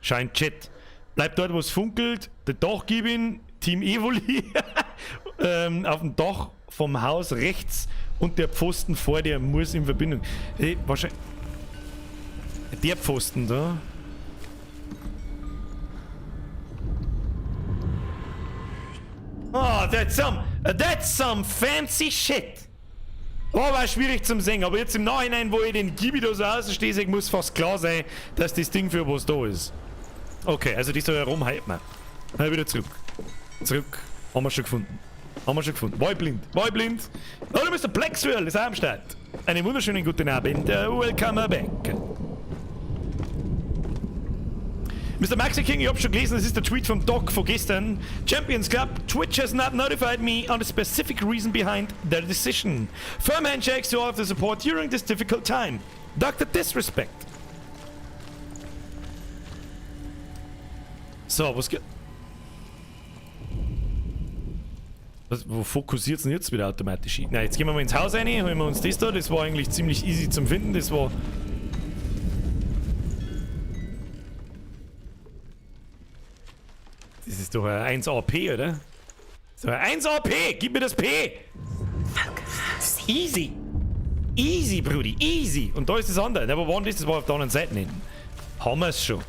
Scheint Chat. Bleib dort, wo es funkelt. Der Dach gib ihn. Team Evoli. Auf dem Dach vom Haus rechts und der Pfosten vor dir muss in Verbindung. Hey, wahrscheinlich. Der Pfosten da. Oh, that's some fancy shit. Oh, war schwierig zum sehen, aber jetzt im Nachhinein, wo ich den Gibi da so außenstehe, muss fast klar sein, dass das Ding für was da ist. Okay, also das da herum hypt man. Na, wieder zurück. Zurück. Haben wir schon gefunden. Haben wir schon gefunden. War ich blind. War ich blind. Oh, du bist der Blackswirl, ist auch am Start. Einen wunderschönen guten Abend. Welcome back. Mr. Maxi King, ich hab schon gelesen, das ist der Tweet vom Doc von gestern. Champions Club, Twitch has not notified me on the specific reason behind their decision. Firm handshakes to all of the support during this difficult time. Dr. Disrespect. So, was geht? Wo fokussiert's denn jetzt wieder automatisch hin? Na, jetzt gehen wir mal ins Haus rein, holen wir uns das da. Das war eigentlich ziemlich easy zum Finden. Das war... Das ist doch ein 1AP, oder? So, ein 1AP! Gib mir das P! Easy! Easy, Brudi, easy. Und da ist das andere. Na, wo war denn das? Das war auf der anderen Seite hinten. Haben wir's schon.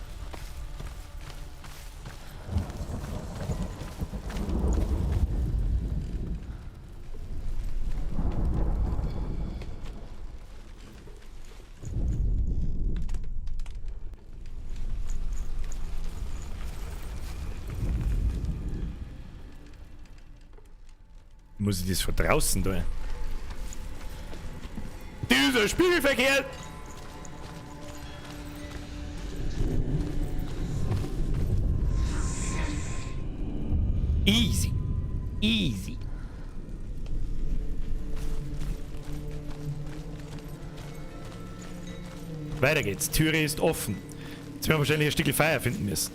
Muss ich das von draußen da? Dieser Spiegelverkehr! Easy. Easy. Weiter geht's. Türe ist offen. Jetzt werden wir wahrscheinlich ein Stück Feuer finden müssen.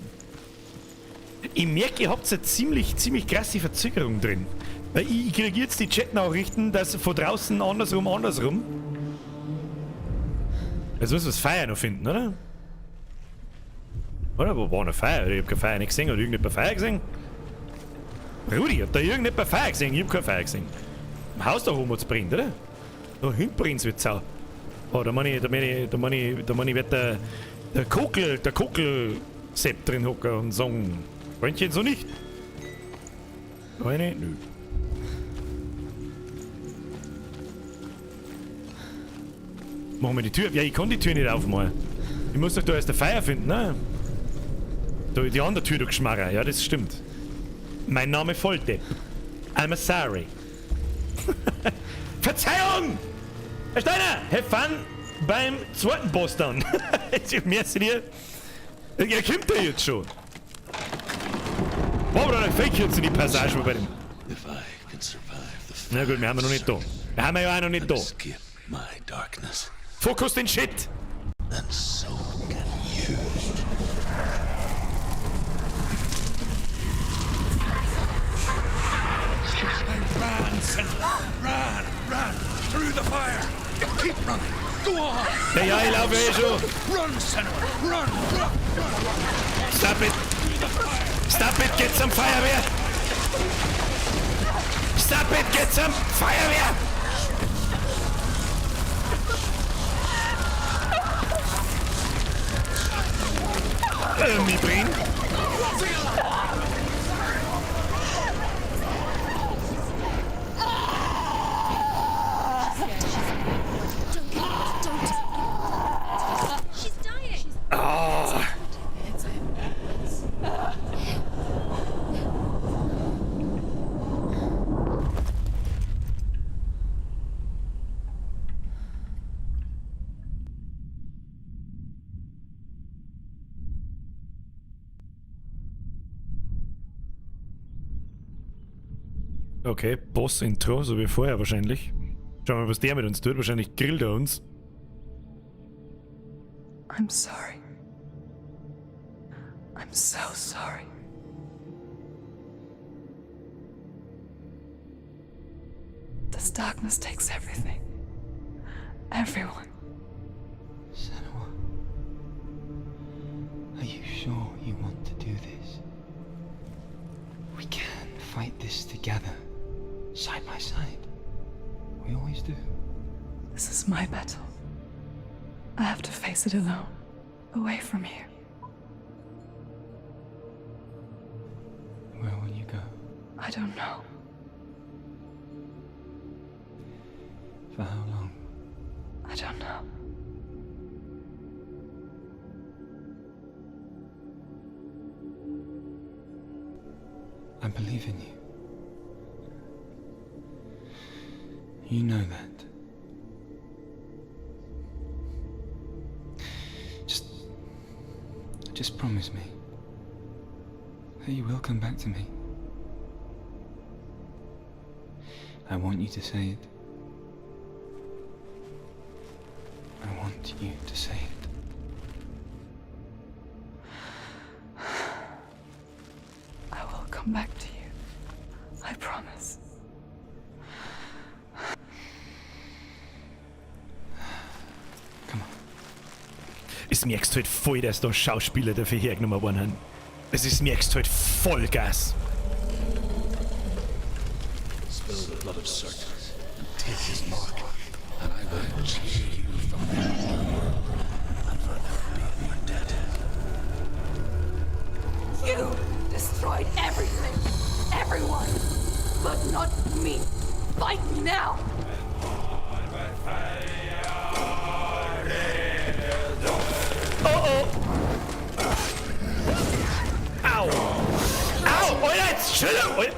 Ich merke, ihr habt eine ziemlich, ziemlich krasse Verzögerung drin. Weil ich kriege jetzt die Chat-Nachrichten, dass von draußen andersrum, andersrum. Jetzt müssen wir das Feuer noch finden, oder? Oder? Wo war noch Feuer? Ich hab kein Feuer nicht gesehen. Hat irgendjemand Feuer gesehen? Rudi, hat da irgendjemand Feuer gesehen? Ich hab kein Feuer gesehen. Im Haus da oben hat's brennt, oder? Da hinten brennt's wie Sau. Oh, da meine ich, wird der Kokel-Sepp drin hocken und sagen, Freundchen, so nicht. Eine? Nö. Machen wir die Tür. Ja, ich kann die Tür nicht aufmachen. Ich muss doch da erst ein Feuer finden, ne? Da, die andere Tür, du Geschmarrer. Ja, das stimmt. Mein Name Volldepp. I'm sorry. Verzeihung! Herr Steiner, have fun beim zweiten Boss dann. Merci dir. Er kommt ja jetzt schon. War aber ein Fake jetzt in die Passage bei dem. Na gut, wir haben ja noch nicht da. Wir haben ja auch noch nicht da. Fokus den Shit! And so can you. Run, Senua! Run, run! Through the fire! Keep running! Go on! Ja, ja, ich laufe eh schon. Run, Senua! Run, run, run! Stop it! Stop it, get some Feuerwehr! Stop it, get some Feuerwehr! Mich brennt. She's dying. Ah. Okay, Boss-Intro, so wie vorher wahrscheinlich. Schauen wir mal, was der mit uns tut. Wahrscheinlich grillt er uns. I'm sorry. I'm so sorry. This darkness takes everything. Everyone. Senua, are you sure you want to do this? We can fight this together, side by side. We always do. This is my battle. I have to face it alone, away from here. Where will you go? I don't know. For how long? I don't know. I believe in you. You know that. Just promise me that you will come back to me. I want you to say it. I want you to say it. I will come back to you. I promise. Es merkst halt voll, dass da Schauspieler dafür hergenommen worden sind. Es ist, merkst halt Vollgas. Spill the blood of Surt and take his mark, and I will Now! Oh oh! Au! Au! Alter, jetzt Entschuldigung! Alter.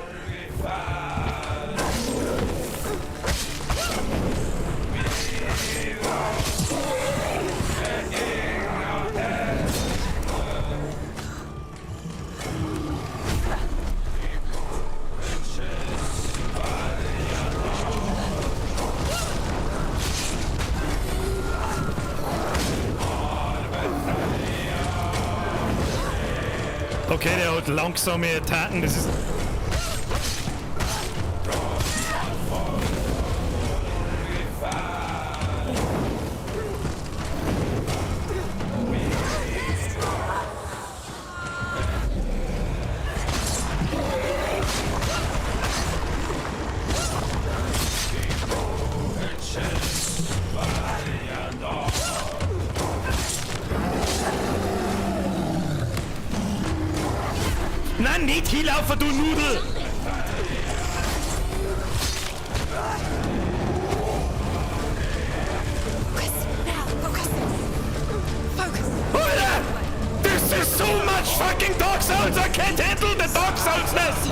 Okay, der hat langsame Attacken, das ist. Nein, nicht hinlaufen, du Nudel! Focus! Now! Focus! Focus! Alter! This is so much fucking Dark Souls! I can't handle the Dark Soulsness!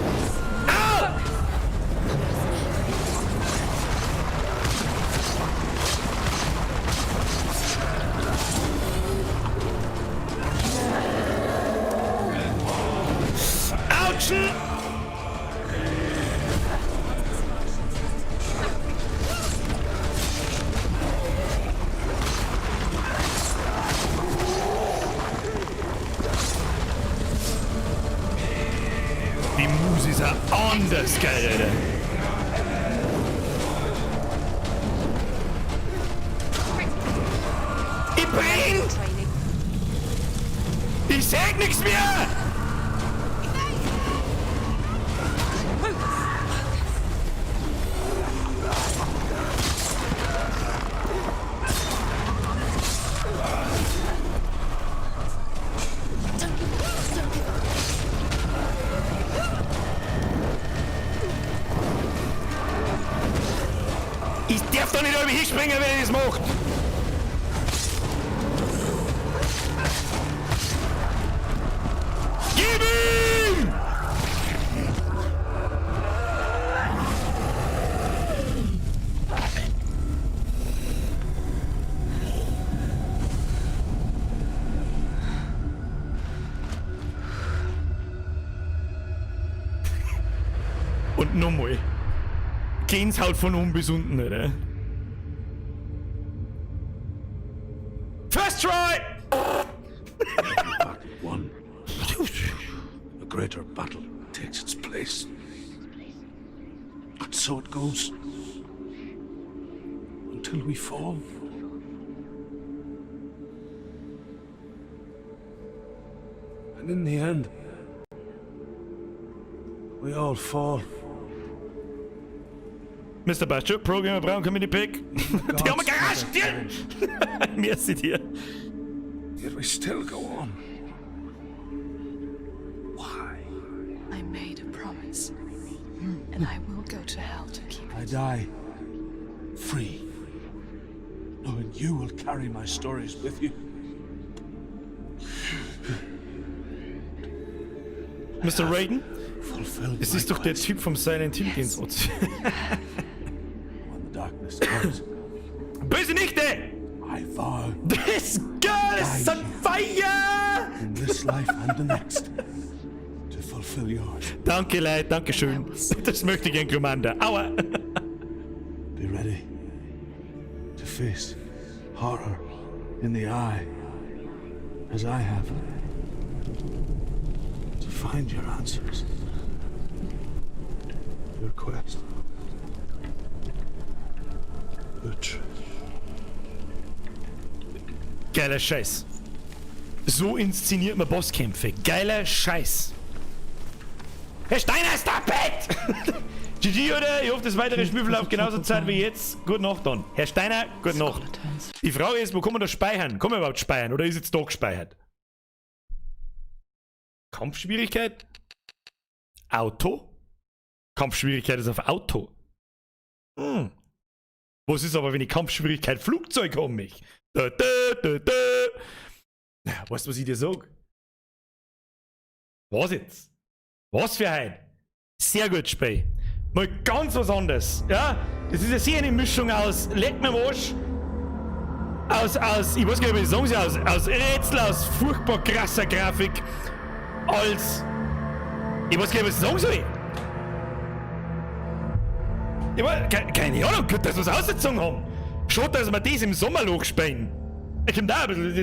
Au! Autschen! Die Mus ist ja anders geil, Alter. Ich brenn! Ich seh nix mehr! Don't give up! Don't give up! Ich darf doch nicht über hinspringen, wenn ich das macht! Gib ihm! Und nochmal. Gänsehaut von oben bis unten, oder? First try! Every battle won, a greater battle takes its place. And so it goes. Until we fall. And in the end, we all fall. Mr. Bastard, Programmer brauchen kein Minipack. Die haben wir Garage, dir! Merci dir. Yet we still go on. Why? I made a promise, and I will go to hell to keep I it. die free, knowing you will carry my stories with you. Mr. Raiden? Fulfilled Es my ist doch der quest. Typ vom Silent Hill, den's Otz. When the darkness comes, Böse Nichte! I vow This girl is on fire! in this life and the next to fulfill yours. Danke, Leute, danke schön. Das möchte ich gern, Commander. Aua! Be ready to face horror in the eye, as I have. To find your answers, your quest, your truth. Geiler Scheiß. So inszeniert man Bosskämpfe. Geiler Scheiß. Herr Steiner, stop it! GG, oder? Ich hoffe, das weitere Spiel verläuft genauso Zeit wie jetzt. Gute Nacht dann. Herr Steiner, gute Nacht. Die Frage ist, wo kann man das speichern? Kann man überhaupt speichern? Oder ist jetzt da gespeichert? Kampfschwierigkeit? Auto? Kampfschwierigkeit ist auf Auto. Was ist aber, wenn ich Kampfschwierigkeit Flugzeug haben mich? Da, da, da, da. Na, weißt du, was ich dir sag? Was jetzt? Was für ein? Sehr gut, Spiel. Mal ganz was anderes. Ja? Das ist ja sehr eine Mischung aus Leck mir am Arsch, aus, ich weiß gar nicht, wie ich sagen soll, aus Rätsel, aus furchtbar krasser Grafik, als, ich weiß gar nicht, was ich sagen soll. Ich weiß, keine Ahnung, gut, dass wir es ausgezogen haben. Schade, dass wir das im Sommerloch spielen. Ich komm da ein bisschen,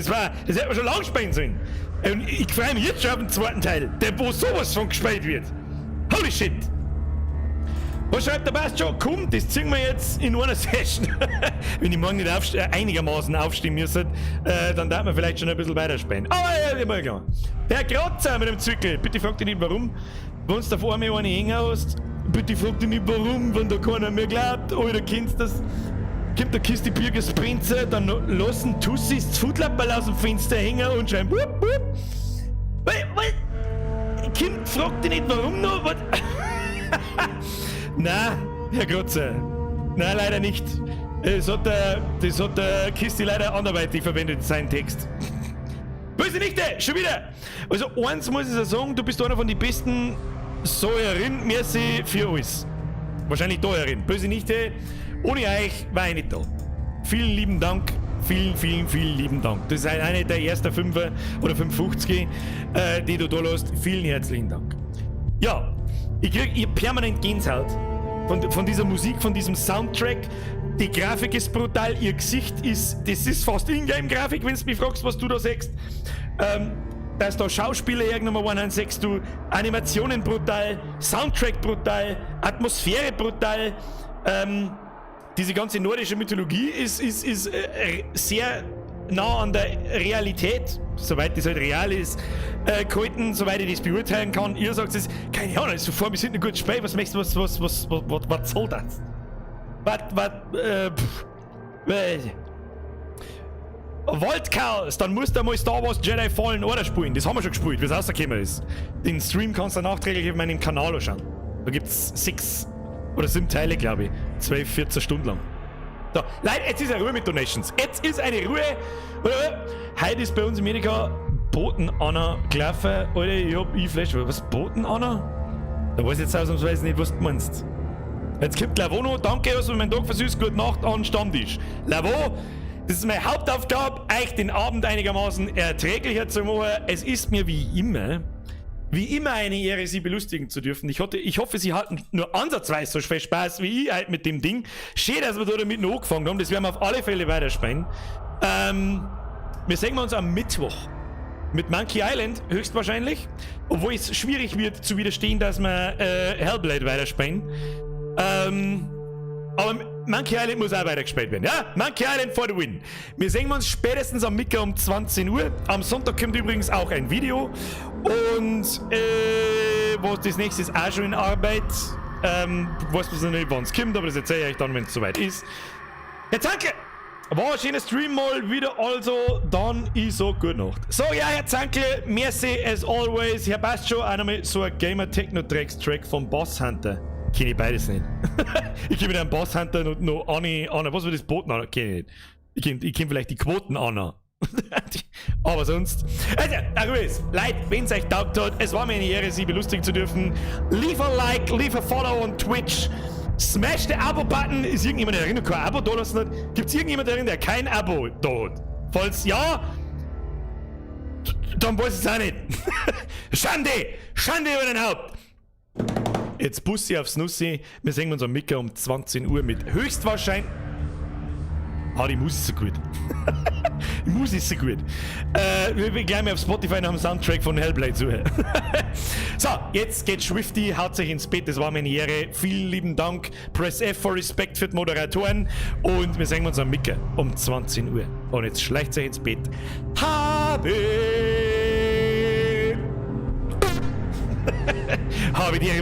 das hätten wir schon lange spielen sollen. Und ich freue mich jetzt schon auf den zweiten Teil, der wo sowas von gespielt wird. Holy shit! Was schreibt der Bast schon? Komm, das ziehen wir jetzt in einer Session. Wenn ich morgen nicht einigermaßen aufstehen müsste, dann darf man vielleicht schon ein bisschen weiterspielen. Aber ja, mal klar. Der Kratzer mit dem Zwickel, bitte frag dich nicht warum. Wenn du auf einmal eine hängen hast, bitte frag dich nicht warum, wenn da keiner mehr glaubt. Oder kennst das? Kommt der Kiste Birger Spencer, dann lassen Tussis das Foodlapperl aus dem Fenster hängen und schreien, wupp, wupp. Was? Kind, frag dich nicht warum noch. Was? Na, Herr Grotzer. Nein, leider nicht. Das hat der Kisti leider anderweitig verwendet, seinen Text. Böse Nichte, schon wieder. Also eins muss ich ja sagen, du bist einer von den besten Säuerin. Merci für alles. Wahrscheinlich Teuerin. Böse Nichte, ohne euch war ich nicht da. Vielen lieben Dank. Vielen, vielen, vielen lieben Dank. Das ist eine der ersten 5 oder 550, die du da lässt. Vielen herzlichen Dank. Ja, ich krieg ich permanent Gänsehaut von dieser Musik, von diesem Soundtrack. Die Grafik ist brutal, ihr Gesicht ist, das ist fast Ingame-Grafik, wenn du mich fragst, was du da sagst. Dass da Schauspieler irgendwann mal sagst du, Animationen brutal, Soundtrack brutal, Atmosphäre brutal. Diese ganze nordische Mythologie ist sehr nah an der Realität, soweit das halt real ist, gehalten, soweit ich das beurteilen kann. Ihr sagt es, keine Ahnung, ist so vor, wir sind ein gutes Spiel, was möchtest du, was, was, was, was, was, was soll das? Was, was, pff, Waldchaos, dann musst du einmal Star Wars Jedi Fallen Order spielen. Das haben wir schon gespielt, wie es rausgekommen ist. Den Stream kannst du nachträglich auf meinem Kanal anschauen. Da gibt's 6 oder 7 Teile, glaube ich. 12, 14 Stunden lang. So, Leute, jetzt ist eine Ruhe mit Donations. Jetzt ist eine Ruhe. Heute ist bei uns in Amerika Boten Anna gelaufen. Alter, ich hab ich Flash. Was? Boten Anna? Da weiß ich jetzt ausnahmsweise nicht, was du meinst. Jetzt kommt Lavono. Danke, dass du meinen Tag versüßt. Gute Nacht an Stammtisch. Lavo, das ist meine Hauptaufgabe, euch den Abend einigermaßen erträglicher zu machen. Es ist mir wie immer eine Ehre, Sie belustigen zu dürfen. Ich hoffe, Sie hatten nur ansatzweise so viel Spaß wie ich halt mit dem Ding. Schön, dass wir da damit noch angefangen haben. Das werden wir auf alle Fälle weiterspielen. Wir sehen uns am Mittwoch mit Monkey Island, höchstwahrscheinlich. Obwohl es schwierig wird zu widerstehen, dass wir Hellblade weiterspielen. Aber Monkey Island muss auch weitergespielt werden. Ja? Monkey Island for the win. Wir sehen uns spätestens am Mittwoch um 20 Uhr. Am Sonntag kommt übrigens auch ein Video. Und was das nächste ist auch schon in Arbeit. Weiß man noch nicht, wann es kommt, aber das erzähle ich euch dann, wenn es soweit ist. Jetzt danke! War ein schöner Stream mal wieder, also dann ich sag gute Nacht. So, ja, Herr Zankel, merci as always. Herr passt schon, auch nochmal so ein Gamer Techno Tracks Track vom Boss Hunter. Kenn ich beides nicht. Ich kenne mit einem Boss Hunter und noch Anni, Anna, was war das Boten Anna? Kenn ich nicht. Ich kenn vielleicht die Quoten Anna. Aber sonst. Also, Ruhe. Leute, wenn es euch taugt hat, es war mir eine Ehre, Sie belustigen zu dürfen. Leave a like, leave a follow on Twitch. Smash the Abo-Button. Ist irgendjemand, der noch kein Abo da lassen hat? Gibt es irgendjemand darin, der kein Abo da hat? Falls ja, dann weiß ich es auch nicht. Schande! Schande über dein Haupt! Jetzt Bussi aufs Nussi. Wir sehen uns am Mittag um 20 Uhr mit höchstwahrscheinlich. Ah, die Musik ist so gut. Die Musik ist so gut. Wir gleich mal auf Spotify nach dem Soundtrack von Hellblade suchen. So, jetzt geht Swifty, haut sich ins Bett. Das war mir eine Ehre. Vielen lieben Dank. Press F for Respect für die Moderatoren. Und wir sehen uns am Mittag um 20 Uhr. Und jetzt schleicht sich ins Bett. Habe! Habe die Ehre.